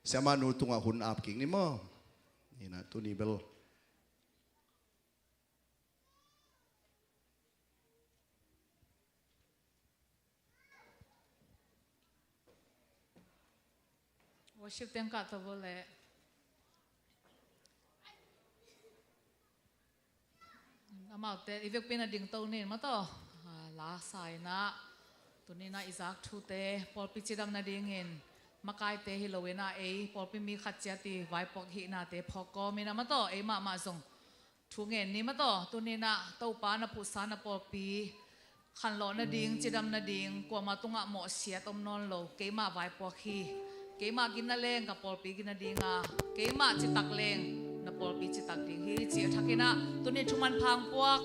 Siamah nu tungah hun ap kik ni maw? Inah tuni bel worship teng kah ta vo le. Amaute i vekpi na dingto nin maw taw. Ah, la sa inah tuni inah i zak thute pawlpi cidam nadingin makaite hi lo inah ei pawlpi mi khat ciat i vaipuak hihnate phawk kawm inah maw taw, ei mahmah zong thu ngen ni maw taw. Tuni inah Topa na phuhsa na pawlpi khanlawh nading, cidam nading, kuama tungah mawhsiat om nawn lo, keimah vaipuak hi. Keimah gina leng ka pawlpi gina ding a, keimah citak leng na pawlpi citak ding hi, ci a thak inah tuni thu manpha hong puak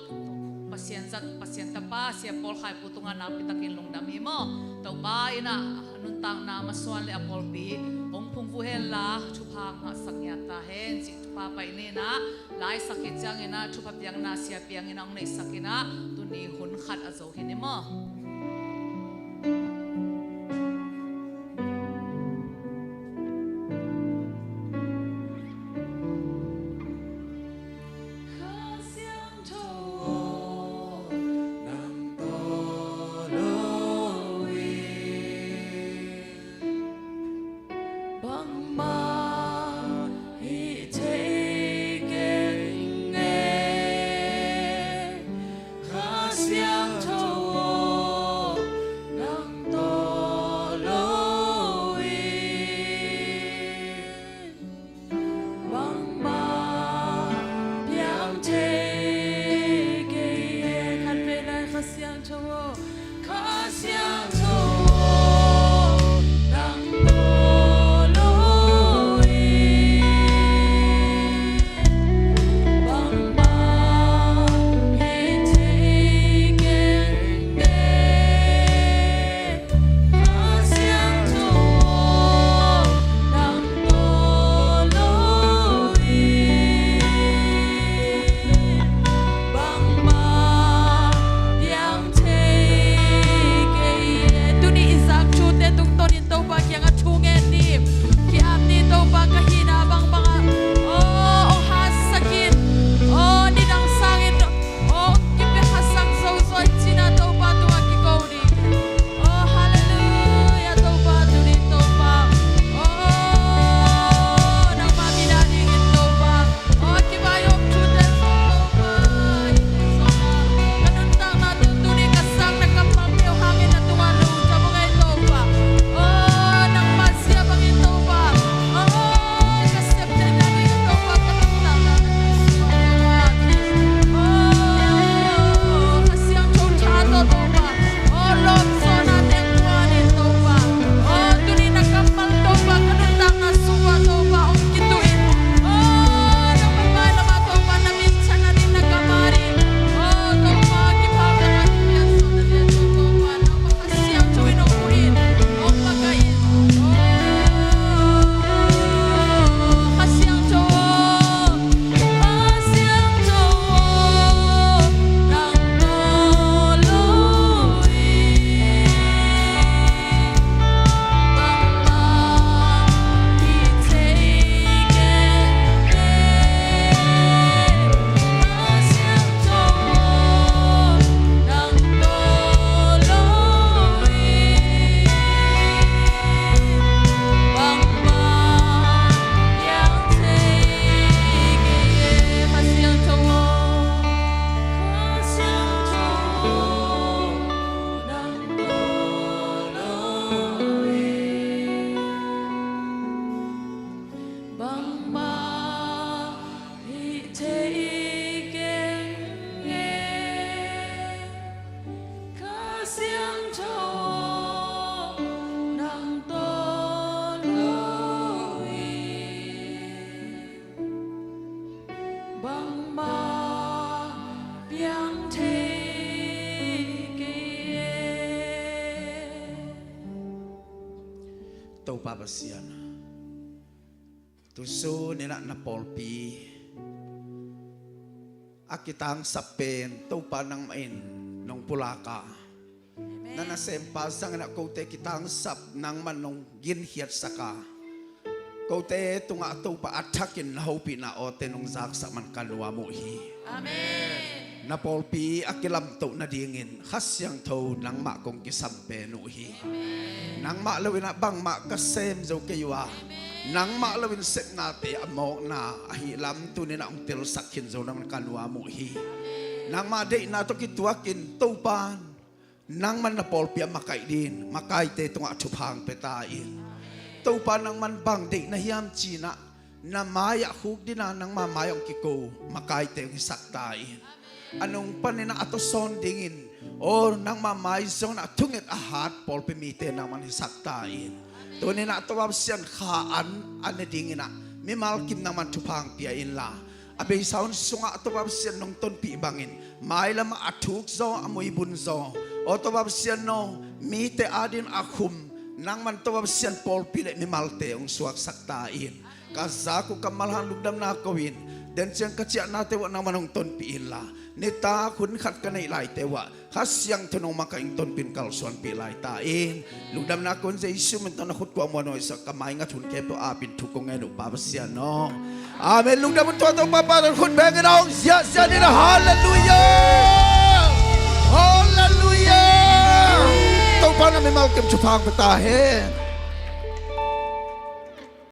Pasian zat, Pasian tapa Sia Paul Khai Pu tungah nakpi takin lungdam hi maw. Topa inah a nuntakna masuan le a pawlpi hong phungvuh henla thupha ngahsak ngiat ta hen, ci thupha pai ni inah, lai sak khit ciang inah thupha piakna sia piang inah hong neihsak inah tuni hun khat a zo hi ni maw. Topa Pasian, tusun in ah na pawlpi a kitangsap pen Topa nangmah in nong pulak a, na nasempa zangin ah kote kitangsap nangman nong ginkhiatsak a, kote tungah Topa a thakin na hopihna awte nong zaksak man ka nuam uh hi. Amen. Na pawlpi a kilamtoh nadingin Kha Siangtho nangmah kong kisam pen uh hi. Nangmah lo in ah bangmah ka sem zo kei uh a, nangmah lo in sepnate a mawkna ahih lam tuni in ah hong telsak khin zo nangman ka nuam uh hi. Nangmah deihna tawh kituakin Topa nangman na pawlpi a makaih dingin makaite tungah thupha hong pia ta in. Topa nangman bang deih na hiam ci in ah na mai-ah khukdin a nangma mai-ah hong kiko makaite hong hisak ta in. A nung panin ah a tawsawn dingin aw nangma mai zongin ah thunget a hat pawlpi mite nangman hisak ta in. Tuni in ah Topa Pasian, kha an a ne dingin ah mimal kim nangman thupha hong pia inla, a beisa hun sungah Topa Pasian nong tonpih bangin mailamah a thukzaw, a muibunzaw, aw Topa Pasian aw, mite adingin a khum nangman Topa Pasian pawlpi le mimalte hong suaksak ta in. Ka zak uh kammal hang lungdamna ko in, den ciang ka ciahnate uh ah nangman hong tonpih inla, nitak hun khat ka neih laite uh ah Kha Siangtho nong makaih in tonpih in kalsuanpih lai ta in. Lungdamna ko in Jesu min tawh na khut kua muan hong sak, ka mai ngat hun khempeuh apin thu kong ngen uh Pa Pasian aw. Amen. Lungdam un tua Topa pa tawh khut bengin a hong ziahziah ni. Halleluiah. Halleluiah. Topa na mimal kim thupha hong pia ta hen.